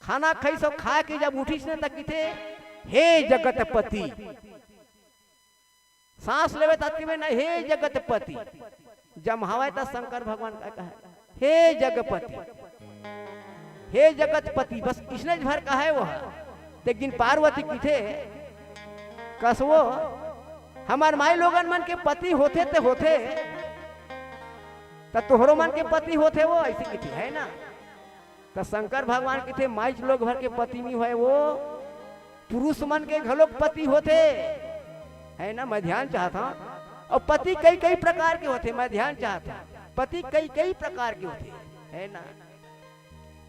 खाना खाइस अउ खा के जब उठिस न, त किथे, "हे जगतपति।" सांस लेवे त किबे न, "हे जगतपति।" जम्हावय त शंकर भगवान का कहे, "हे जगपति, हे जगतपति।" बस इसने भर कहे वो। त एक दिन पार्वती किथे, "कस वो, हमर माई लोगन मन के पति होथे ते होथे, त तोहरो मन के पति होथे वो?" अइसे किथे, है ना। त शंकर भगवान किथे, "माईच लोग भर के पति नी होय वो, पुरुष मन के घलोक पति होथे।" है ना, मैं ध्यान चाहत हंव। अउ पति कई-कई प्रकार के होथे, मैं ध्यान चाहत हंव। पति कई-कई प्रकार के होथे, है ना।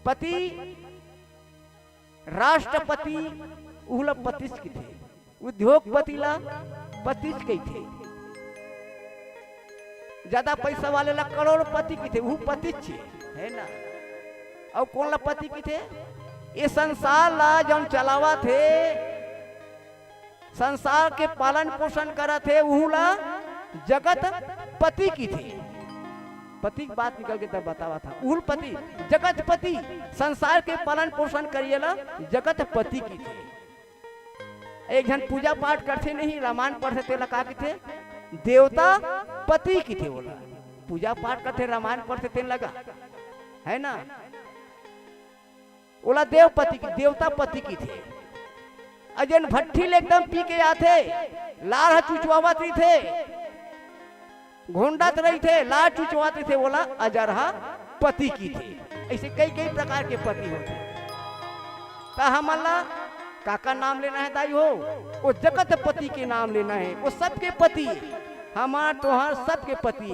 पति, राष्ट्रपति, उहू ला पतिच किथे। उद्योगपति ला पतिच कहिथे। ज्यादा पैसा वाले ला करोड़पति कहिथे, उहू पतिच हे, है ना। अउ कोन ला पति कहिथे? ये संसार ला जौन चलावत हे, संसार के पालन पोषण करत हे, उहू ला जगतपति कहिथे। पति के बात निकल गे तब बतावत हंव, उहू ल पति, जगतपति, संसार के पालन पोषण करिए ला जगतपति कहिथे। एक झन पूजा पाठ करथे नहीं, रामायण पढ़थे, तेला का कहिथे? देवता पति कहिथे ओला। पूजा पाठ करथे, रामायण पढ़थे, तेन लगा, है ना? ओला देवपति की, देवता पति कहिथे। अउ जेन भट्ठी ले एकदम पी के आथे, लार ह चुचवावत रहिथे, घोंडत रहिथे, लार चुचवात रहिथे, ओला अजरहा पति कहिथे। अइसे कई-कई प्रकार के पति होथे। त हमन ला काकर नाम लेना हे दाई हो? वो जगतपति के नाम लेना हे, वो सबके पति, हमर तोहर सबके पति।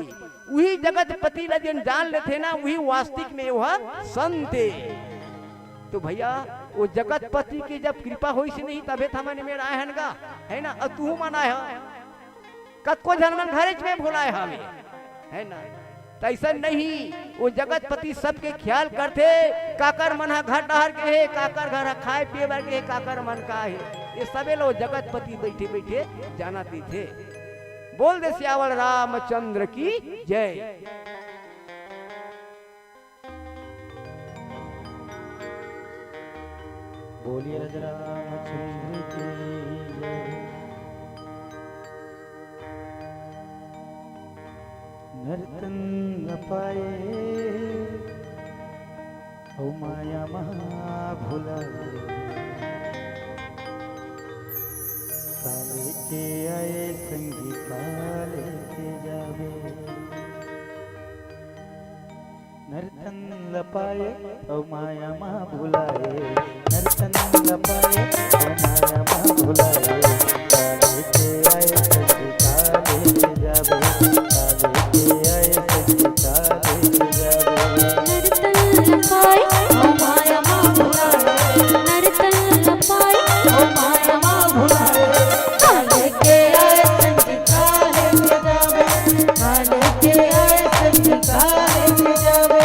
उही जगतपति ला जेन जान लेथे ना, उही वास्तविक में वो संत हे। तो भैया, वो जगतपति के जब कृपा होइस नहीं, तभे त हमन मेर आए हन गा, है ना? अउ तुहू मन आए हो। कतको झन मन घरेच में भुलाए हवे, है ना? त अइसन नहीं, वो जगतपति सबके ख्याल करथे। काकर मन ह घर डहर के हे, काकर घर ह खाए पिए बर के हे, काकर मन का हे, ये सबे ला वो जगतपति बइठे बइठे जानत रहिथे। बोल दे सियावर रामचंद्र की जय। बोलिए राजा रामचंद्र की जय। नरतन न पाए, ओ माया महा भुलाए। काले के आए संगी काले के जाबे। नरतन ल पाए अउ माया मा भुलाए। नरतन ल पाए अउ माया मा भुलाए। काले के आए संगी काले के जाबे। काले के आए संगी काले के जाबे। नरतन ल पाए अउ माया मा भुलाए। नरतन ल पाए अउ माया मा भुलाए। काले के आए संगी काले के जाबे। काले के आए संगी काले के जाबे।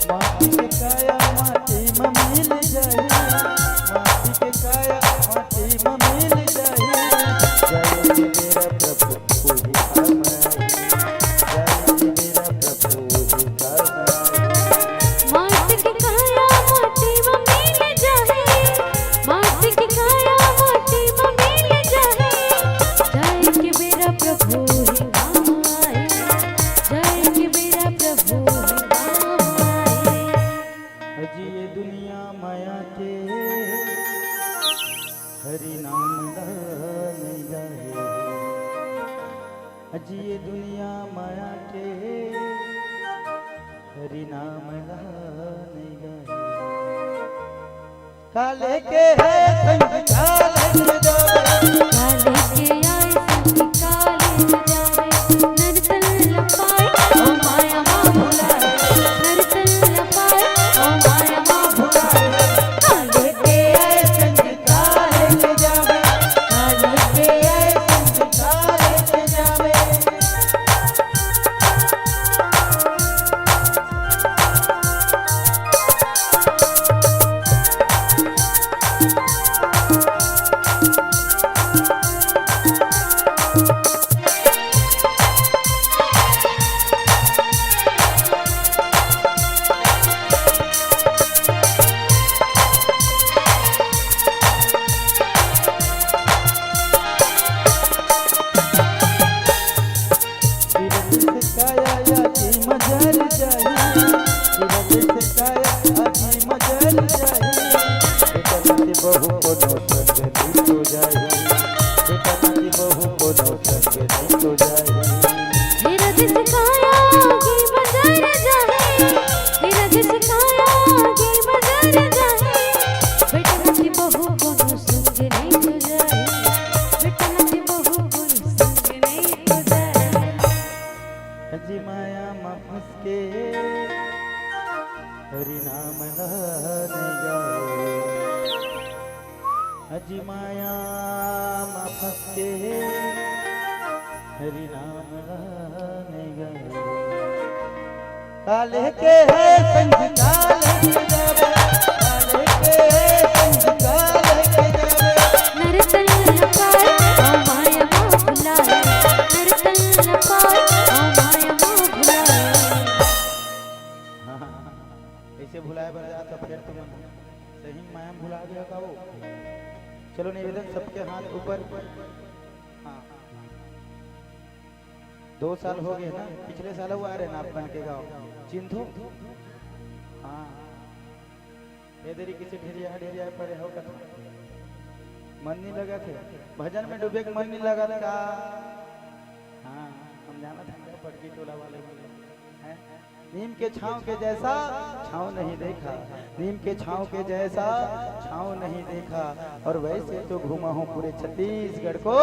माटी के काया माटी म मिल जाही, माटी के काया माटी म मिल जाही। जाए के बेरा प्रभु तू ही काम आही, जाए के बेरा प्रभु तू ही काम आही। माटी के काया माटी म मिल जाही, माटी के काया माटी म मिल जाही। जाए के बेरा प्रभु ही काम आही, जाए के बेरा प्रभु ही काम आही। अजी ये दुनिया माया के हरि नाम ला नइ गाहे। अजी ये दुनिया माया के हरि नाम ला नइ गाहे। काले के हे संग काले के जाबे। काले के आए संग काले के जाबे। नरतन ल पाए ओ माया मा भुलाए। नरतन ल पाए ओ माया मा भुलाए। काले के आए संग काले के जाबे। काले के आए संग काले के जाबे। गिरत से काया आगी म जर जाही, गिरत से काया आगी म जर जाही। बेटा नाती बहू कोनो संग नी तो जाही, बेटा नाती बहू कोनो संग नी तो जाही। गिरत से काया आगी म जर जाही, गिरत से काया आगी म जर जाही। बेटा नाती बहू कोनो संग नी तो जाही, बेटा नाती बहू कोनो संग नी तो जाही। अजी माया म फंस के हरि नाम ला नइ गाए। अजी माया म फंस के हरि नाम ला नइ गाए। काले के हे संग काले के जाबे, काले के हे संग काले के जाबे। नरतन ल पाए ओ माया मा भुलाए, नरतन ल पाए ओ माया मा भुलाए। हाँ, ऐसे भुलाए बर जात ह फेर तुमन सही माया म भुला गया का वो? चलो निवेदन सबके हाथ ऊपर। हाँ। दो साल हो गए ना, पिछले साल वो आए रहे ना आप मन के गाँव, चिंथो। हाँ, ये देरी किसी ढेरिया ढेरिया पड़े हो कथा। मन नहीं लगा थे, भजन में डूबे के मन नहीं लगा था। हाँ, हम जाना था पड़की टोला वाले बोले हैं। नीम के छाँव के जैसा छाँव नहीं देखा, नीम के छाँव के जैसा छाँव नहीं देखा। और वैसे तो घूमा हूँ पूरे छत्तीसगढ़ को,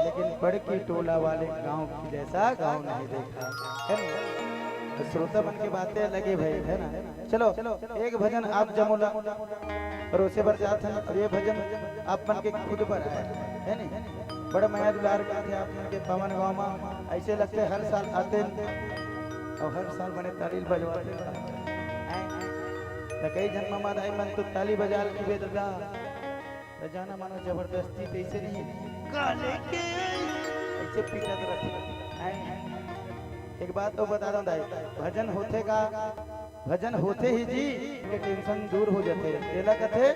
लेकिन पड़की टोला वाले गाँव की जैसा गाँव नहीं देखा। है ना? तो श्रोता मन के बातें अलग है भाई, है ना? चलो, एक भजन आप जमोला परोसे बर जात हन, और ये भजन आप मन के खुद बर आए, है नी? बड़ा मया दुलार करथे आप मन के पवन गाँव मा, ऐसे लगथे हर साल आतेन और हर साल बने ताली बजवाते। हैं? त कई झन ममा दाई मन तो ताली बजा के बे दादा, जाना मानो जबरदस्ती तैसे नहीं, काले के ऐसे पीटत रथे। हैं? एक बात तो बता दो दाई, भजन होथे का? भजन होथे ही जी, ये टेंशन दूर हो जाथे। एला कथे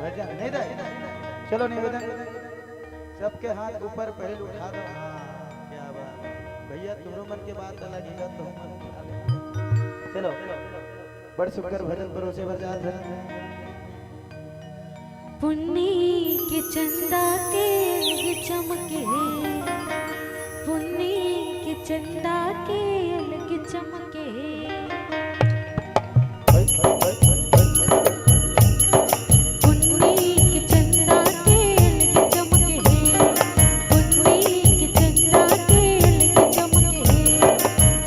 भजन, नहीं दाई? चलो निवेदन, सबके हाथ ऊपर पहले उठा दो। हाँ, क्या बात है भैया, तुमरो मन के बात अलग ही, तो हम चलो। बड़ सुघर भजन परोसे बर जात हे। पुन्नी के चंदा के अलग चमक हे, पुन्नी के चंदा के अलग चमक हे। पुन्नी के चंदा के अलग चमक हे, पुन्नी के चंदा के अलग चमक हे।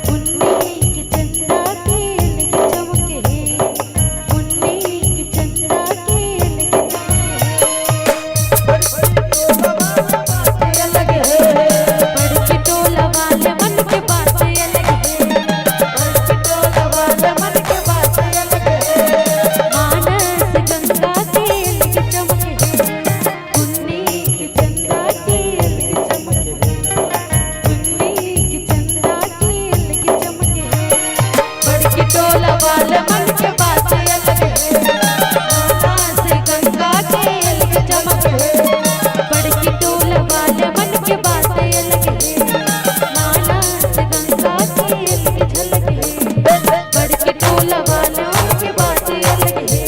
पुन्नी के चंदा के अलग चमक हे, पुन्नी के चंदा के अलग चमक हे। बड़की टोला वाले मन के बात अलग हे, बड़की टोला वाले मन के बात अलग हे। मानस गंगा के अलग चमक हे। पुन्नी के चंदा के अलग चमक हे, पुन्नी के चंदा के अलग चमक हे। बड़की टोला वाले मन के बात अलग हे, मानस गंगा के अलग चमक हे। बड़की टोला वाले मन के बात अलग हे, मानस गंगा के अलग झलक हे। बड़की टोला वाले मन के बात अलग हे,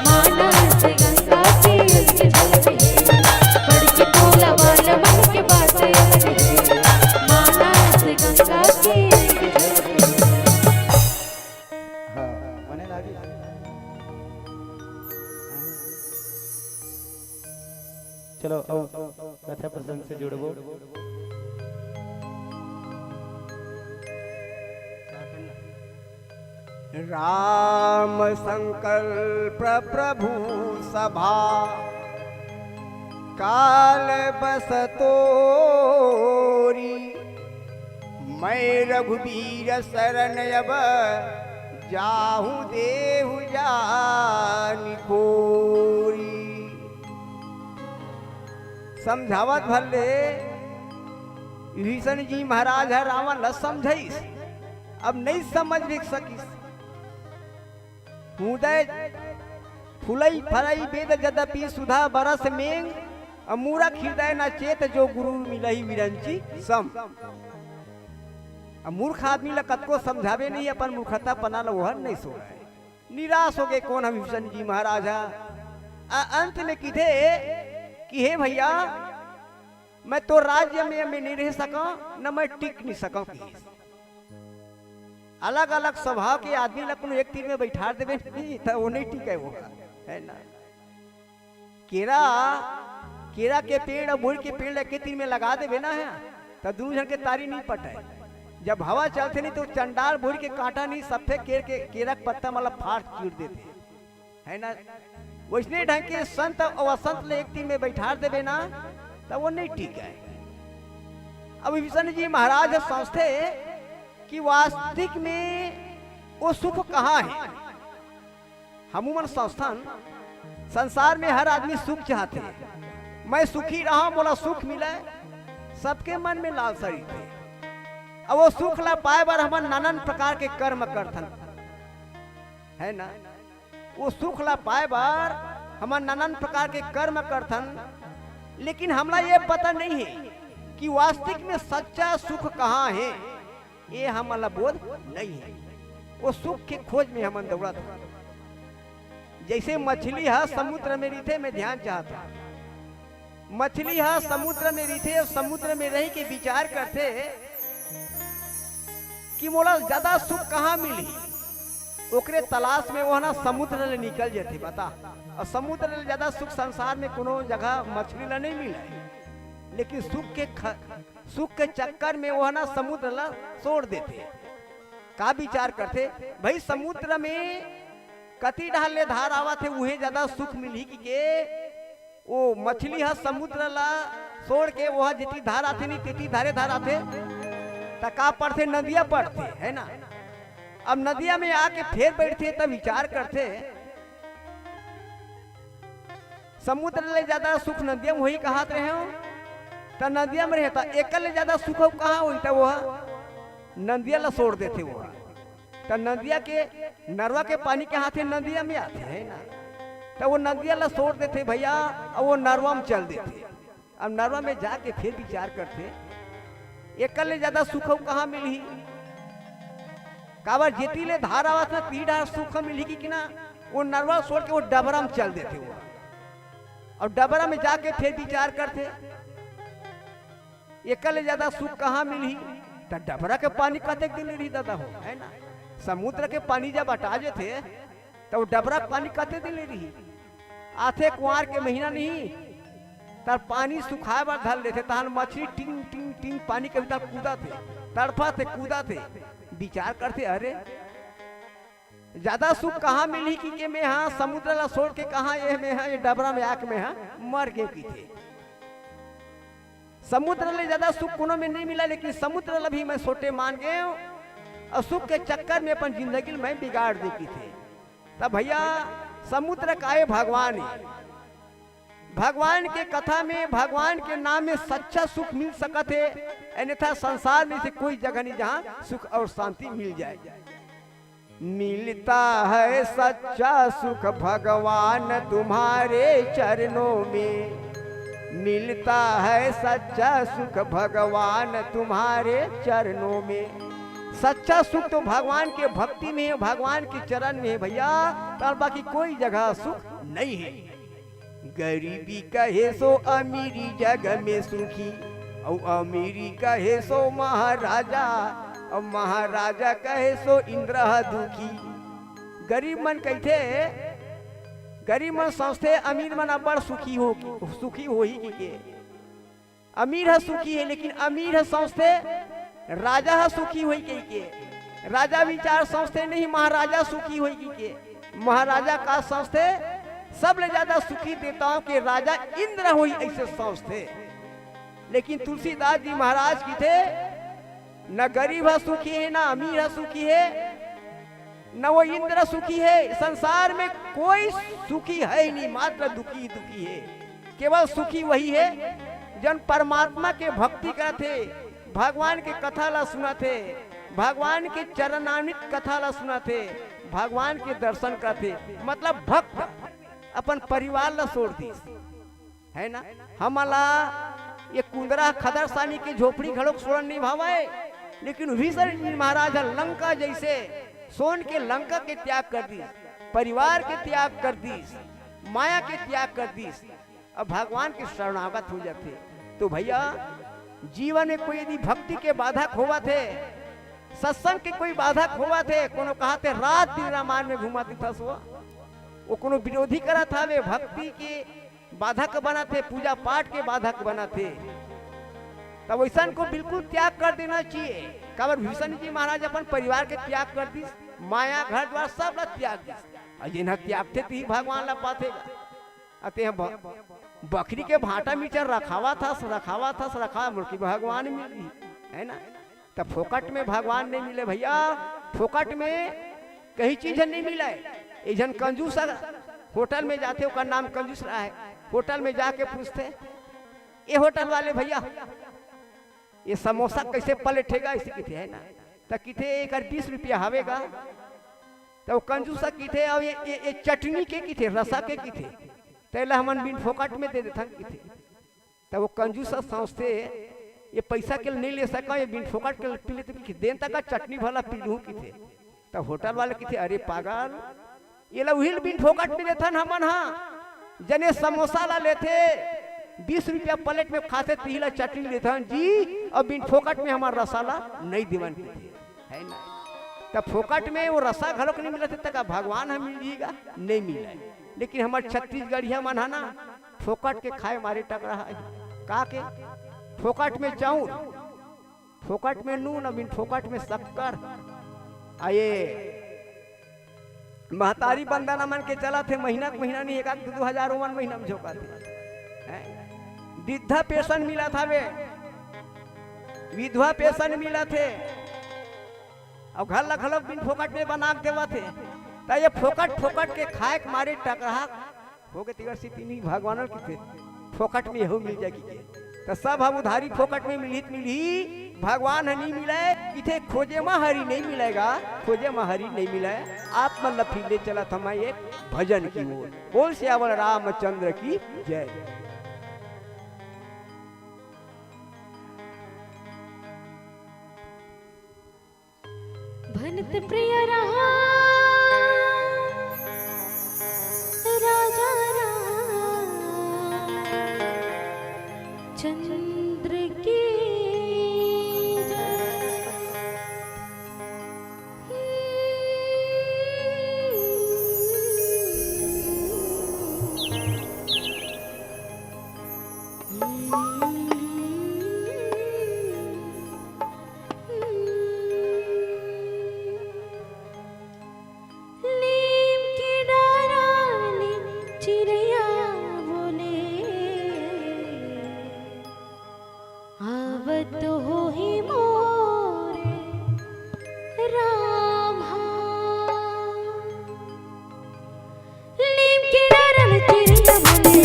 मानस गंगा के अलग झलक हे। बड़की टोला वाले मन के बात अलग हे, मानस गंगा के अलग झलक हे। हाँ, मने लागी। चलो, अब कथा प्रसंग से जुड़बो। राम संकल्प प्रभु सभा काल बस तोरी, मैं रघुबीर शरण अब जाहूं देहु जानि कोरी। समझावत भर ले विभीषण जी महाराज ह रावण ल समझाइस, अब नइ समझ भी सकिस। हृदय फुलई फरई वेद जदपि सुधा बरस मेंग, अ मूरख हृदय न चेत जो गुरु मिलही विरंची सम। अब मूर्ख आदमी ल कतको समझाबे नहीं, अपन मूर्खता पना ल ओहर नहीं सोड़े। निराश हो गए कौन हम विभीषण जी महाराज ह। आ अंत में किथे कि हे भैया, मैं तो राज्य में, में नहीं रह सका, न मैं टिक नहीं सका। अलग-अलग स्वभाव के आदमी ला कोनो एक तीर में बैठार देबे नहीं, त वो नहीं टिके वो, है ना? केरा, केरा के पेड़ अउ बोइर के पेड़ ला एके तीर में लगा देबे ना, है, त दुनों झन के तारी नहीं पटे। जब हवा चलथे नहीं, तो चंडाल बोइर के कांटा नहीं, सफेद केर के, केरा के पत्ता मतलब फाड़ चीर देथे। है ना? वइसने ढंग के संत अउ असंत ल एक तीर में बैठार देबे ना, त वो नहीं टिके। अब विभीषण जी महाराज ह सोचथे कि वास्तविक में वो सुख कहाँ हे। हमू मन सोचथन, संसार में हर आदमी सुख चाहथे, मैं सुखी रहूं, मोला सुख मिले, सबके मन में लालसा रहिथे। अब वो सुख ला पाए बर हमन नानन प्रकार के कर्म करथन, है ना? वो सुख ला पाए बर हमन नानन प्रकार के कर्म करथन, लेकिन हमला ये पता नहीं हे कि वास्तविक में सच्चा सुख कहाँ हे, ये हमन ला बोध नहीं हे। वो सुख के खोज में हमन दौड़त हन। जैसे मछली ह समुद्र में रहिथे, मैं ध्यान चाहत हूँ, मछली ह समुद्र में रहिथे, समुद्र में रहि के विचार करथे कि मोला ज्यादा सुख कहाँ मिलही। ओकरे तलाश में वो ह ना समुद्र ले निकल जथे, बता। अउ समुद्र ले ज्यादा सुख संसार में कोनो जगह मछली ला नहीं मिले, लेकिन सुख के ख-, सुख के चक्कर में वो ह ना समुद्र ला छोड़ देथे। का विचार करथे भाई, समुद्र में कति डहर ले धार आवत हे, उहे ज्यादा सुख मिलही कि के वो मछली ह समुद्र ला छोड़ के वो ह जेती धार आथे नहीं, तेती धारे धार आथे, त का पड़थे? नदिया पड़थे, है ना? अब नदिया में आके फेर बैठथे, तब विचार करथे, समुद्र ले ज्यादा सुख नदिया में होही कहत रहे हो, त नदिया में रहे, त एकर ले ज्यादा सुख अउ कहाँ होही? त वो नदिया ला छोड़ देथे वो। त नदिया के, नरवा के पानी कहाँ थे? नदिया में आथे, है ना? त वो नदिया ला छोड़ देथे भैया, अउ वो नरवा में चल देथे। अब नरवा में जाके फिर विचार करथे, एकर ले ज्यादा सुख अउ कहाँ मिलही? काबर जेती ले धार आवत ना, ती डार सुख मिलही कि, कि ना? वो नरवा छोड़ के वो डबरा में चल देथे वो। अउ डबरा में जाके फिर विचार करथे, एकर ले ज्यादा सुख कहाँ मिलही? त डबरा के पानी कतेक दिन ले रही दादा हो, है ना? समुद्र के पानी जब अटा जेथे, त वो डबरा के पानी कतेक दिन ले रही? आथे कुआर के महीना नहीं, त पानी सुखाए बर धर लेथे, तहान मछली टिंग टिंग टिंग पानी के भीतर कूदत हे, तड़फत हे, कूदत हे। विचार करथे, अरे, ज्यादा सुख कहाँ मिलही कि, के में हा समुद्र ला छोड़ के कहाँ ये में हा ये डबरा में आके में हा मर गेंव किथे। समुद्र ले ज्यादा सुख कोनो में नहीं मिला, लेकिन समुद्र ला भी मैं छोटे मान गेंव अउ सुख के चक्कर में अपन जिंदगी ल मैं बिगाड़ देंव किथे। त भैया, समुद्र का ये भगवान हे। भगवान के कथा में, भगवान के नाम में सच्चा सुख मिल सकत हे, अन्यथा संसार में से कोई जगह नहीं जहाँ सुख अउ शांति मिल जाए। मिलता है सच्चा सुख भगवान तुम्हारे चरणों में, मिलता है सच्चा सुख भगवान तुम्हारे चरणों में। सच्चा सुख तो भगवान के भक्ति में हे, भगवान के चरण में हे भैया, त बाकी कोई जगह सुख नहीं हे। गरीबी कहे सो अमीरी जग में सुखी, अउ अमीरी कहे सो महाराजा, अउ महाराजा कहे सो इंद्र ह दुखी। गरीब मन कहिथे, गरीब मन सोचथे अमीर मन अब्बड़ सुखी हो, सुखी होही कि के। अमीर ह सुखी हे, लेकिन अमीर ह सोचथे राजा ह सुखी होही कहिके। राजा विचार सोचथे नहीं, महाराजा सुखी होही कहिके। महाराजा का सोचथे, सबले ज्यादा सुखी देवताओं के राजा इंद्र होही, अइसे सोचथे। लेकिन तुलसीदास जी महाराज किथे, न गरीब ह सुखी हे, न अमीर ह सुखी हे, न वो इंद्र सुखी हे। संसार में कोई सुखी है ही नहीं, मात्र दुखी ही दुखी हे। केवल सुखी वही हे, जन परमात्मा के भक्ति करत हे, भगवान के कथा ला सुनत हे, भगवान के चरणामृत कथा ला सुनत हे, भगवान के दर्शन करत हे। मतलब भक्त अपन परिवार ला छोड़ दिस, है ना? हमला ये कुंदरा खदरसानी के झोपड़ी घलोक छोड़न नहीं भावय, लेकिन विभीषण जी महाराज ह लंका जैसे सोन के लंका के त्याग कर दिस, परिवार के त्याग कर दिस, माया के त्याग कर दिस, अब भगवान के शरणागत हो जाथे। तो भैया, जीवन में कोई यदि भक्ति के बाधक होवत हे, सत्संग के कोई बाधक होवत हे, कोनो कहत हे रात दिन रामायण में घूमत दिखथस वो, वो कोनो विरोधी करत हवे, भक्ति के बाधक बनत हे, पूजा पाठ के बाधक बनत हे, तब वैसन को बिल्कुल त्याग कर देना चाहिए। काबर विभीषण जी महाराज अपन परिवार के त्याग कर दिस, माया घर द्वार सब ला त्याग दिस। अउ जेन ह त्यागथे तिही भगवान ला पाथे। अ तें ह ब-, बकरी के भांटा मिचर रखावत हस, रखावत हस, रखावत हस, मुड़की भगवान मिलही, है ना? त फोकट में भगवान नहीं मिले भैया, फोकट में कहीं चीज नहीं मिले। एक झन कंजूस ह होटल में जाथे, ओकर नाम कंजूस रहा है, होटल में जाके पूछथे, "ए होटल वाले भैया, ये समोसा कैसे प्लेट हे गा?" अइसे किथे, है ना? त किथे, "एकर बीस रुपया हवे गा।" त वो कंजूस ह किथे, "अउ ये, ये, ये चटनी के किथे, रसा के किथे?" त एला हमन बिन फोकट में दे देथन किथे। त वो कंजूस ह सोचथे, "ये पैसा के ल नहीं ले सकंव, ये बिन फोकट के ल पी लेथंव, कि देन तक चटनी भला पी लूं," किथे। त होटल वाले किथे, "अरे पागल, ये ला उही ल बिन फोकट में देथन हमन हा, जने समोसा ला लेथे, बीस रुपया प्लेट में खाथे, तिही ला चटनी देथन जी, अउ बिन फोकट में हमर रसा ला नहीं देवन," किथे, है ना? त फोकट में वो रसा घलोक नहीं मिलत हे, त का भगवान ह मिलही गा? नहीं मिले। लेकिन हमर छत्तीसगढ़िया मन ह ना, फोकट के खाए मारे टकरा है। का के? फोकट में चाउर, फोकट में नून, अउ बिन फोकट में शक्कर। आ ये महतारी बंदना मन के चलत हे, महीना के महीना नहीं, एक आध दू दू हजार ओमन महीना में झोंकत हे। हैं? वृद्धा पेंशन मिलत हवे, विधवा पेंशन मिलत हे, अउ घर ला घलोक बिन फोकट में बना के देवत हे। त ये फोकट, फोकट के खाए के मारे टकरा होगे तेकर सेती नहीं भगवान ल किथे फोकट में यहू मिल जाय किथे। त सब हम उधारी फोकट में मिलही त मिलही, भगवान ह नहीं मिलय किथे, खोजे म हरी नहीं मिलेगा, खोजे म हरी नहीं मिलय। आप मन ल फिर ले चलत हंव एक भजन की ओर। बोल सियावर रामचंद्र की जय। भनत प्रिय रहा राजा राम चंद्र की जय। नीम के डारा ले चिरैया बोले, आवत होही मोर रामा। नीम के डारा ले चिरैया बोले,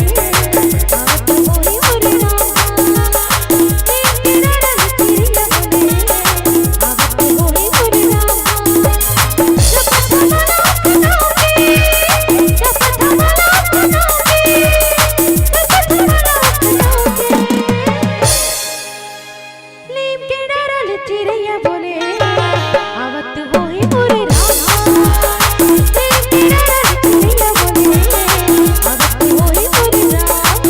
आवत होही मोर रामा। नीम के डारा ले चिरैया बोले, आवत होही मोर रामा। नीम के डारा ले चिरैया बोले, आवत होही मोर रामा। नीम के डारा ले चिरैया बोले, आवत होही मोर रामा।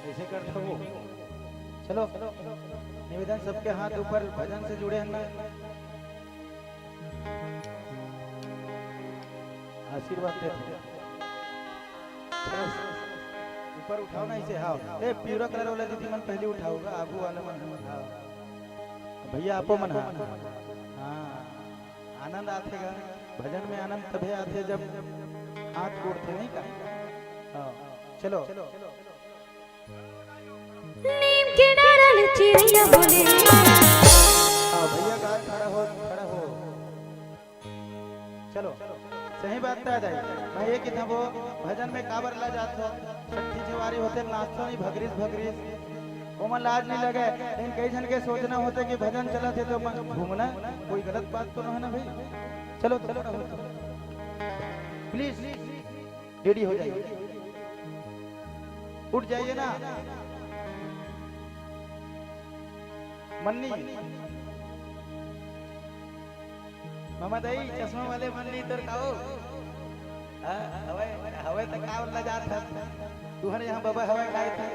ऐसे करता हूँ। चलो, निवेदन, सबके हाथ ऊपर, भजन से जुड़े हैं ना? आशीर्वाद देथे। बस, ऊपर उठाओ ना इसे, हाँ। ए, पिवरा कलर वाला दीदी मन पहले उठाओ गा, आगू वाला मन, हाँ। भैया, आपो मन, हाँ। हाँ, आनंद आथे गा। भजन में आनंद तभे आथे, जब हाथ जोड़थे, नहीं का? हाँ, चलो। नीम के डारा ले चिरैया बोले। हाँ, भैया गा, खड़ा हो, खड़ा हो। चलो, सही बात त दाई। मैं ये किथा वो भजन में काबर ला जात हो, छट्ठी छवारी होथे, नाचथो नहीं भगरीस भगरीस, ओमन लाज नहीं लगे। लेकिन कई झन के सोचना होथे कि भजन चलत हे तो अपन घूमना, कोई गलत बात तो नहीं है ना भाई। चलो, चलो, प्लीज। रेडी हो जाइए, उठ जाइए ना। मन्नी, मामा दाई, चश्मा वाले मन्नी तोर का हो? हाँ, हवय, हवय त का बोलना जात हस? तुहर यहाँ बबा हवय काय थे?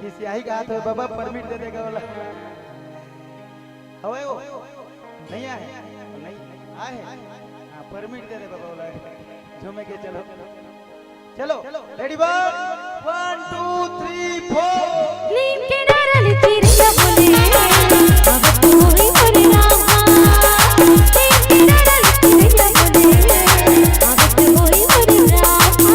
खिसियाही का हाथ हो, बबा परमिट दे देगा बोला। हवय वो? नहीं आए? नहीं आए? हाँ, परमिट दे दे बबा बोला। झूमे के चलो। चलो, ready, one, one, two, three, four. नीम के डारा ले चिरैया बोले, आवत होही मोर रामा। नीम के डारा ले चिरैया बोले, आवत होही मोर रामा।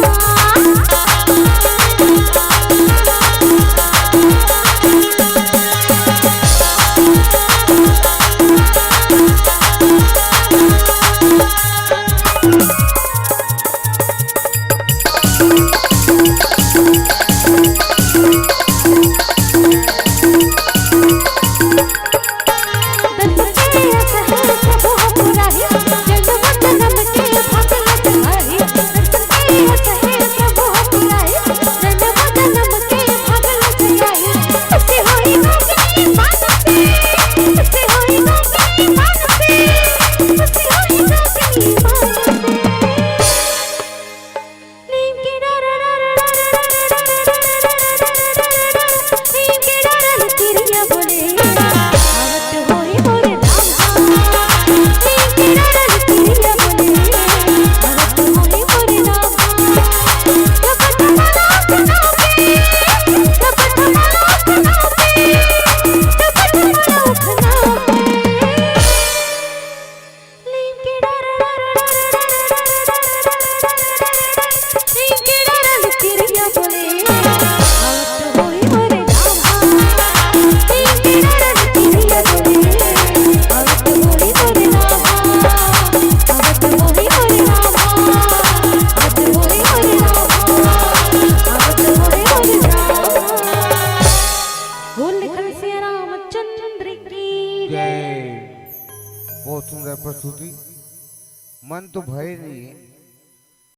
तो भय नहीं है।